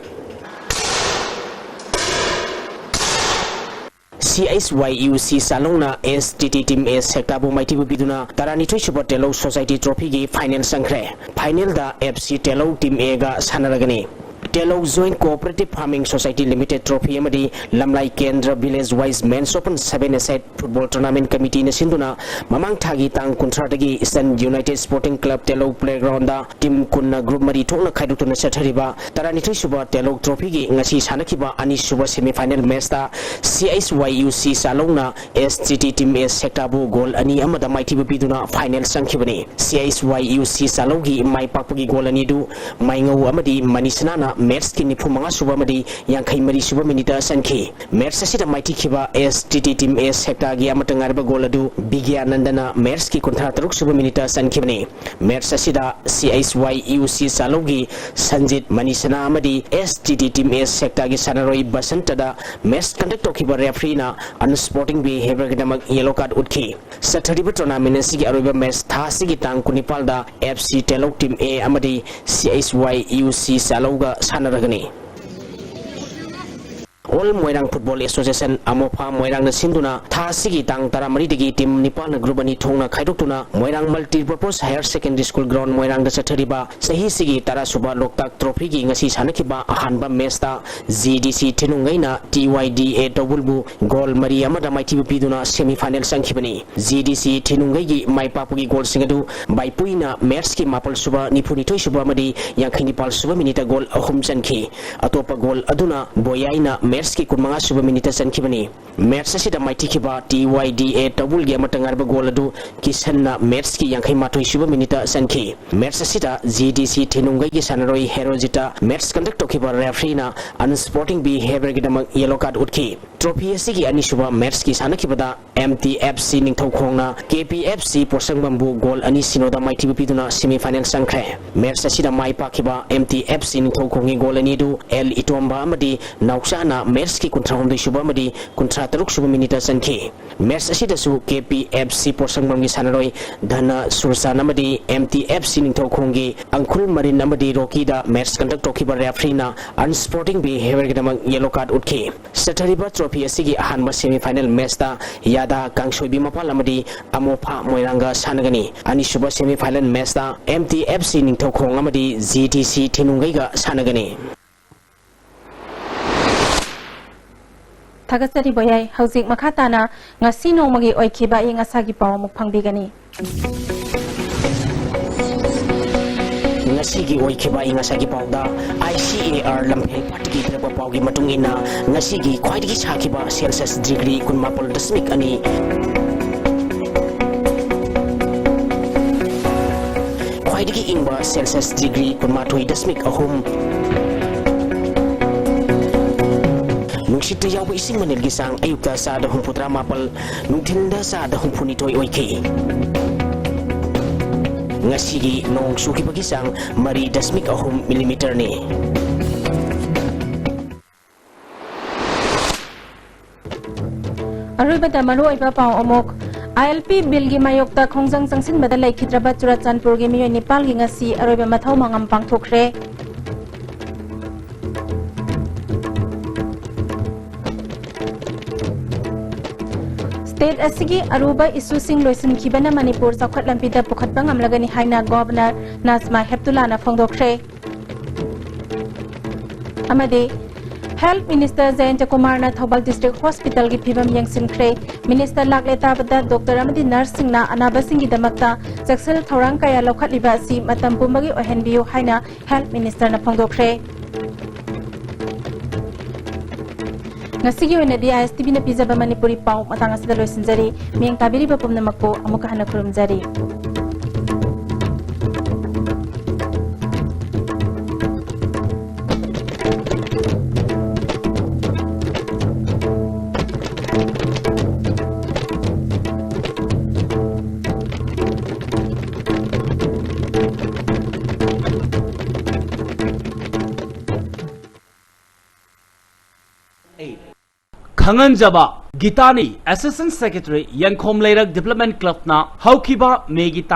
ꯁꯤ ꯑꯩꯆ ꯋꯥꯏ ꯌꯨ ꯁꯤ ꯆꯥꯂꯧꯅ ꯑꯦꯁ ꯇꯤ ꯇꯤ ꯇꯤꯝ ꯑꯦ ꯁꯦꯛꯇꯥꯕꯨ ꯃꯥꯏꯊꯤꯕ ꯄꯤꯗꯨꯅ ꯇꯔꯥꯅꯤꯊꯣꯏꯁꯨꯕ ꯇꯦꯂꯧ ꯁꯣꯁꯥꯏꯇꯤ ꯇ꯭ꯔꯣꯐꯤꯒꯤ ꯐꯥꯏꯅꯦꯜ ꯆꯪꯈ꯭ꯔꯦ꯫ ꯐꯥꯏꯅꯦꯜꯗ ꯑꯦꯐ ꯁꯤ ꯇꯦꯂꯧ ꯇꯤꯝ ꯑꯦꯒ ꯁꯥꯟꯅꯔꯒꯅꯤ꯫ Telou joint cooperative farming society limited trophy ꯑꯃꯗꯤ Lamlai Kendra village wise men's open seven A side football tournament ꯀꯃꯤꯇꯤꯅ ꯁꯤꯟꯗꯨꯅ ꯃꯃꯥꯡ ꯊꯥꯒꯤ ꯇꯥꯡ ꯀꯨꯟꯊ꯭ꯔꯥꯗꯒꯤ eastern united sporting club Telou playground team ꯀꯨꯟꯅ ꯒ꯭ꯔꯨꯞ ꯃꯔꯤ ꯊꯣꯛꯅ ꯈꯥꯏꯗꯣꯛꯇꯨꯅ ꯆꯠꯊꯔꯤꯕ ꯇꯔꯥꯅꯤꯊꯣꯏꯁꯨꯕ ꯇꯦꯂꯧ ꯇ꯭ꯔꯣꯐꯤꯒꯤ ꯉꯁꯤ ꯁꯥꯟꯅꯈꯤꯕ ꯑꯅꯤꯁꯨꯕ ꯁꯦꯃꯤꯐꯥꯏꯅꯦꯜ ꯃꯦꯆꯇ ꯁꯤ ꯑꯩꯆ ꯋꯥꯏ ꯌꯨ ꯁꯤ ꯆꯥꯂꯧꯅ ꯑꯦꯁ ꯇꯤ ꯇꯤ ꯇꯤꯝ ꯑꯦ ꯁꯦꯛꯇꯥꯕꯨ ꯒꯣꯜ ꯑꯅꯤ ꯑꯃꯗ ꯃꯥꯏꯊꯤꯕ ꯄꯤꯗꯨꯅ ꯐꯥꯏꯅꯦꯜ ꯆꯪꯈꯤꯕꯅꯤ꯫ ꯁꯤ ꯑꯩꯆ ꯋꯥꯏ ꯌꯨ ꯁꯤ ꯆꯥꯂꯧꯒꯤ ꯃꯥꯏ ꯄꯥꯛꯄꯒꯤ ꯒꯣꯜ ꯑꯅꯤꯗꯨ ꯃꯥꯏꯉꯧ ꯑꯃꯗꯤ ꯃꯅꯤꯁꯅꯥꯅ ꯃꯦꯠꯁꯀꯤ ꯅꯤꯐꯨ ꯃꯉꯥ ꯁꯨꯕ ꯑꯃꯗꯤ ꯌꯥꯡꯈꯩ ꯃꯔꯤ ꯁꯨꯕ ꯃꯤꯅꯤꯠꯇ ꯆꯟꯈꯤ꯫ ꯃꯦꯠꯁ ꯑꯁꯤꯗ ꯃꯥꯏꯊꯤꯈꯤꯕ S T T Team A ꯁꯦꯛꯇꯥꯒꯤ ꯑꯃꯠꯇ ꯉꯥꯏꯔꯕ ꯒꯣꯜ ꯑꯗꯨ ꯕꯤꯒ꯭ꯌꯥꯅꯟꯗꯅ ꯃꯦꯠꯁꯀꯤ ꯀꯨꯟꯊ꯭ꯔꯥ ꯇꯔꯨꯛ ꯁꯨꯕ ꯃꯤꯅꯤꯠꯇ ꯆꯟꯈꯤꯕꯅꯤ꯫ ꯃꯦꯠꯁ ꯑꯁꯤꯗ C H Y U C ꯆꯥꯂꯧꯒꯤ Sanjit ꯃꯅꯤꯁꯅꯥ ꯑꯃꯗꯤ S T T Team A ꯁꯦꯛꯇꯥꯒꯤ ꯁꯥꯟꯅꯔꯣꯏ ꯕꯁꯟꯇꯗ ꯃꯦꯠꯁ ꯀꯟꯗꯛ ꯇꯧꯈꯤꯕ ꯔꯦꯐ꯭ꯔꯤꯅ unsporting behaviourꯒꯤꯗꯃꯛ yellow card ꯎꯠꯈꯤ꯫ ꯆꯠꯊꯔꯤꯕ tournament ꯑꯁꯤꯒꯤ ꯑꯔꯣꯏꯕ ꯃꯦꯠꯁ ꯊꯥ ꯑꯁꯤꯒꯤ ꯇꯥꯡ ꯀꯨꯟꯅꯤꯄꯥꯜꯗ F C ꯇꯦꯂꯧ Team A ꯑꯃꯗꯤ C H Y U C ꯆꯥꯂꯧꯒ ꯁꯥꯟꯅꯔꯒꯅꯤ꯫ All Moirang Football Association, ꯑꯃꯣꯐꯥ ꯃꯣꯏꯔꯥꯡꯅ ꯁꯤꯟꯗꯨꯅ ꯊꯥ ꯑꯁꯤꯒꯤ ꯇꯥꯡ ꯇꯔꯥꯃꯔꯤꯗꯒꯤ team ꯅꯤꯄꯥꯜꯅ group ꯑꯅꯤ ꯊꯣꯛꯅ ꯈꯥꯏꯗꯣꯛꯇꯨꯅ ꯃꯣꯏꯔꯥꯡ Multipurpose Higher Secondary School Ground ꯃꯣꯏꯔꯥꯡꯗ ꯆꯠꯊꯔꯤꯕ ꯆꯍꯤꯁꯤꯒꯤ ꯇꯔꯥ ꯁꯨꯕ ꯂꯣꯛꯇꯥꯛ Trophyꯒꯤ ꯉꯁꯤ ꯁꯥꯟꯅꯈꯤꯕ ꯑꯍꯥꯟꯕ ꯃꯦꯠꯁꯇ G D C ꯊꯤꯅꯨꯡꯒꯩꯅ T Y D A ꯇꯧꯕꯨꯜꯕꯨ ꯒꯣꯜ ꯃꯔꯤ ꯑꯃꯗ ꯃꯥꯏꯊꯤꯕ ꯄꯤꯗꯨꯅ semi final ꯆꯪꯈꯤꯕꯅꯤ꯫ G D C ꯊꯤꯅꯨꯡꯒꯩꯒꯤ ꯃꯥꯏ ꯄꯥꯛꯄꯒꯤ ꯒꯣꯜꯁꯤꯡ ꯑꯗꯨ ꯕꯥꯏꯄꯨꯏꯅ ꯃꯦꯠꯁꯀꯤ ꯃꯥꯄꯜ ꯁꯨꯕ, ꯅꯤꯐꯨ ꯅꯤꯊꯣꯏ ꯁꯨꯕ ꯑꯃꯗꯤ ꯌꯥꯡꯈꯩ ꯅꯤꯄꯥꯜ ꯁꯨꯕ ꯃꯤꯅꯤꯠꯇ ꯒꯣꯜ ꯑꯍꯨꯝ ꯆꯟꯈꯤ꯫ ꯑꯇꯣꯞꯄ ꯒꯣꯜ ꯑꯗꯨꯅ ꯕꯣꯌꯥꯏꯅ ꯃꯦꯠꯁꯀꯤ ꯀꯨꯟꯃꯉꯥ ꯁꯨꯕ ꯃꯤꯅꯤꯠꯇ ꯆꯟꯈꯤꯕꯅꯤ꯫ ꯃꯦꯠꯁ ꯑꯁꯤꯗ ꯃꯥꯏꯊꯤꯈꯤꯕ T Y D A ꯇꯧꯕꯨꯜꯒꯤ ꯑꯃꯠꯇ ꯉꯥꯏꯔꯕ ꯒꯣꯜ ꯑꯗꯨ ꯀꯤꯁꯟꯅ ꯃꯦꯠꯁꯀꯤ ꯌꯥꯡꯈꯩ ꯃꯥꯊꯣꯏ ꯁꯨꯕ ꯃꯤꯅꯤꯠꯇ ꯆꯟꯈꯤ꯫ ꯃꯦꯠꯁ ꯑꯁꯤꯗ G D C ꯊꯤꯅꯨꯡꯒꯩꯒꯤ ꯁꯥꯟꯅꯔꯣꯏ ꯍꯦꯔꯣꯖꯤꯠꯇ ꯃꯦꯠꯁ ꯀꯟꯗꯛ ꯇꯧꯈꯤꯕ ꯔꯦꯐ꯭ꯔꯤꯅ unsporting behaviourꯒꯤꯗꯃꯛ yellow card ꯎꯠꯈꯤ꯫ Trophy ꯑꯁꯤꯒꯤ ꯑꯅꯤꯁꯨꯕ ꯃꯦꯠꯁꯀꯤ ꯁꯥꯟꯅꯈꯤꯕꯗ M T F C ꯅꯤꯡꯊꯧꯈꯣꯡꯅ K P F C ꯄꯣꯠꯁꯪꯕꯝꯕꯨ ꯒꯣꯜ ꯑꯅꯤ ꯁꯤꯅꯣꯗ ꯃꯥꯏꯊꯤꯕ ꯄꯤꯗꯨꯅ semi final ꯆꯪꯈ꯭ꯔꯦ꯫ ꯃꯦꯠꯁ ꯑꯁꯤꯗ ꯃꯥꯏ ꯄꯥꯛꯈꯤꯕ M T F C ꯅꯤꯡꯊꯧꯈꯣꯡꯒꯤ ꯒꯣꯜ ꯑꯅꯤꯗꯨ L ꯏꯇꯣꯝꯕ ꯑꯃꯗꯤ ꯅꯥꯎꯆꯥꯅ ꯃꯦꯠꯁꯀꯤ ꯀꯨꯟꯊ꯭ꯔꯥ ꯍꯨꯝꯗꯣꯏ ꯁꯨꯕ ꯑꯃꯗꯤ ꯀꯨꯟꯊ꯭ꯔꯥ ꯇꯔꯨꯛ ꯁꯨꯕ ꯃꯤꯅꯤꯠꯇ ꯆꯟꯈꯤ꯫ ꯃꯦꯠꯁ ꯑꯁꯤꯗꯁꯨ K P F C ꯄꯣꯠꯁꯪꯕꯝꯒꯤ ꯁꯥꯟꯅꯔꯣꯏ ꯙꯅ ꯁꯨꯔꯆꯥꯟ ꯑꯃꯗꯤ M T F C ꯅꯤꯡꯊꯧꯈꯣꯡꯒꯤ ꯑꯪꯈꯨꯜ ꯃꯔꯤꯟ ꯑꯃꯗꯤ ꯔꯣꯀꯤꯗ ꯃꯦꯠꯁ ꯀꯟꯗꯛ ꯇꯧꯈꯤꯕ ꯔꯦꯐ꯭ꯔꯤꯅ unsporting behaviourꯒꯤꯗꯃꯛ yellow card ꯎꯠꯈꯤ꯫ ꯆꯠꯊꯔꯤꯕ trophy ꯑꯁꯤꯒꯤ ꯑꯍꯥꯟꯕ semi final ꯃꯦꯠꯁꯇ ꯌꯥꯗꯥ ꯀꯥꯡꯁꯣꯏꯕꯤ ꯃꯄꯥꯜ ꯑꯃꯗꯤ ꯑꯃꯣꯐꯥ ꯃꯣꯏꯔꯥꯡꯒ ꯁꯥꯟꯅꯒꯅꯤ꯫ ꯑꯅꯤꯁꯨꯕ semi final ꯃꯦꯠꯁꯇ M T F C Ningthoukhong ꯑꯃꯗꯤ G D C ꯊꯤꯅꯨꯡꯒꯩꯒ ꯁꯥꯟꯅꯒꯅꯤ꯫ ꯊꯥꯒꯠꯆꯔꯤ ꯕꯣꯌꯥꯏ꯫ ꯍꯧꯖꯤꯛ ꯃꯈꯥ ꯇꯥꯅ ꯉꯁꯤ ꯅꯣꯡꯃꯒꯤ ꯑꯣꯏꯈꯤꯕ ꯑꯏꯪ ꯑꯁꯥꯒꯤ ꯄꯥꯎ ꯑꯃꯨꯛ ꯐꯪꯕꯤꯒꯅꯤ꯫ ꯉꯁꯤꯒꯤ ꯑꯣꯏꯈꯤꯕ ꯑꯏꯪ ꯑꯁꯥꯒꯤ ꯄꯥꯎꯗ I C A R ꯂꯝꯐꯦꯜ ꯄꯥꯠꯇꯒꯤ ꯄꯤꯔꯛꯄ ꯄꯥꯎꯒꯤ ꯃꯇꯨꯡ ꯏꯟꯅ, ꯉꯁꯤꯒꯤ ꯈ꯭ꯋꯥꯏꯗꯒꯤ ꯁꯥꯈꯤꯕ Celsius degree ꯀꯨꯟꯃꯥꯄꯜ ꯗꯁꯃꯤꯛ ꯑꯅꯤ, ꯈ꯭ꯋꯥꯏꯗꯒꯤ ꯏꯪꯕ Celsius degree ꯀꯨꯟꯃꯥꯊꯣꯏ ꯗꯁꯃꯤꯛ ꯑꯍꯨꯝ, ꯅꯨꯡꯁꯤꯠꯇ ꯌꯥꯎꯕ ꯏꯁꯤꯡ ꯃꯅꯤꯜꯒꯤ ꯆꯥꯡ ꯑꯌꯨꯛꯇ ꯆꯥꯗ ꯍꯨꯝꯐꯨꯇꯔꯥ ꯃꯥꯄꯜ, ꯅꯨꯡꯊꯤꯜꯗ ꯆꯥꯗ ꯍꯨꯝꯐꯨꯅꯤꯊꯣꯏ ꯑꯣꯏꯈꯤ꯫ ꯉꯁꯤꯒꯤ ꯅꯣꯡ ꯆꯨꯈꯤꯕꯒꯤ ꯆꯥꯡ ꯃꯔꯤ ꯗꯁꯃꯤꯛ ꯑꯍꯨꯝ ꯃꯤꯂꯤꯃꯤꯇꯔꯅꯤ꯫ ꯑꯔꯣꯏꯕꯗ ꯃꯔꯨꯑꯣꯏꯕ ꯄꯥꯎ ꯑꯃꯨꯛ꯫ ꯑꯥꯏ ꯑꯦꯜ ꯄꯤ ꯕꯤꯜꯒꯤ ꯃꯥꯌꯣꯛꯇ ꯈꯣꯡꯖꯪ ꯆꯪꯁꯤꯟꯕꯗ ꯂꯩꯈꯤꯗ꯭ꯔꯕ ꯆꯨꯔꯥꯆꯥꯟꯄꯨꯔꯒꯤ ꯃꯤꯑꯣꯏ ꯅꯤꯄꯥꯜꯒꯤ ꯉꯁꯤ ꯑꯔꯣꯏꯕ ꯃꯊꯧ ꯃꯉꯝ ꯄꯥꯡꯊꯣꯛꯈ꯭ꯔꯦ꯫ ꯁ꯭ꯇꯦꯠ ꯑꯁꯤꯒꯤ ꯑꯔꯨꯕ ꯏꯁꯨꯁꯤꯡ ꯂꯣꯏꯁꯤꯟꯈꯤꯕꯅ ꯃꯅꯤꯄꯨꯔ ꯆꯥꯎꯈꯠ ꯂꯝꯕꯤꯗ ꯄꯨꯈꯠꯄ ꯉꯝꯂꯒꯅꯤ ꯍꯥꯏꯅ ꯒꯣꯚꯔꯅꯔ ꯅꯥꯖꯃꯥ ꯍꯦꯞꯇꯨꯂꯥꯅ ꯐꯣꯡꯗꯣꯛꯈ꯭ꯔꯦ꯫ ꯑꯃꯗꯤ ꯍꯦꯜꯊ ꯃꯤꯅꯤꯁꯇꯔ ꯖꯌꯟꯇ ꯀꯨꯃꯥꯔꯅ ꯊꯧꯕꯥꯜ ꯗꯤꯁꯇ꯭ꯔꯤꯛ ꯍꯣꯁꯄꯤꯇꯥꯜꯒꯤ ꯐꯤꯕꯝ ꯌꯦꯡꯁꯤꯟꯈ꯭ꯔꯦ꯫ ꯃꯤꯅꯤꯁꯇꯔ ꯂꯥꯛꯂꯦ ꯇꯥꯕꯗ ꯗꯣꯛꯇꯔ ꯑꯃꯗꯤ ꯅꯔꯁꯁꯤꯡꯅ ꯑꯅꯥꯕꯁꯤꯡꯒꯤꯗꯃꯛꯇ ꯆꯦꯛꯁꯤꯜ ꯊꯧꯔꯥꯡ ꯀꯌꯥ ꯂꯧꯈꯠꯂꯤꯕ ꯑꯁꯤ ꯃꯇꯝ ꯄꯨꯝꯕꯒꯤ ꯑꯣꯏꯍꯟꯕꯤꯌꯨ ꯍꯥꯏꯅ ꯍꯦꯜꯊ ꯃꯤꯅꯤꯁꯇꯔꯅ ꯐꯣꯡꯗꯣꯛꯈ꯭ꯔꯦ꯫ ꯉꯁꯤꯒꯤ ꯑꯣꯏꯅꯗꯤ ꯑꯥꯏ ꯑꯦꯁ ꯇꯤ ꯚꯤꯅ ꯄꯤꯖꯕ ꯃꯅꯤꯄꯨꯔꯤ ꯄꯥꯎ ꯃꯇꯥꯡ ꯑꯁꯤꯗ ꯂꯣꯏꯁꯤꯟꯖꯔꯤ꯫ ꯃꯤꯠꯌꯦꯡ ꯇꯥꯕꯤꯔꯤꯕ ꯄꯨꯝꯅꯃꯛꯄꯨ ꯑꯃꯨꯛꯀ ꯍꯟꯅ ꯈꯨꯔꯨꯝꯖꯔꯤ꯫ ꯈꯪꯍꯟꯖꯕ꯫ ꯒꯤꯇꯥꯅꯤ, ꯑꯦꯁꯤꯁꯇꯦꯟ ꯁꯦꯀ꯭ꯔꯦꯇꯔꯤ, ꯌꯦꯡꯈꯣꯝ ꯂꯩꯔꯛ ꯗꯤꯕꯦꯂꯞꯃꯦꯟ ꯀ꯭ꯂꯕꯅ ꯍꯧꯈꯤꯕ ꯃꯦꯒꯤ ꯇꯥꯡ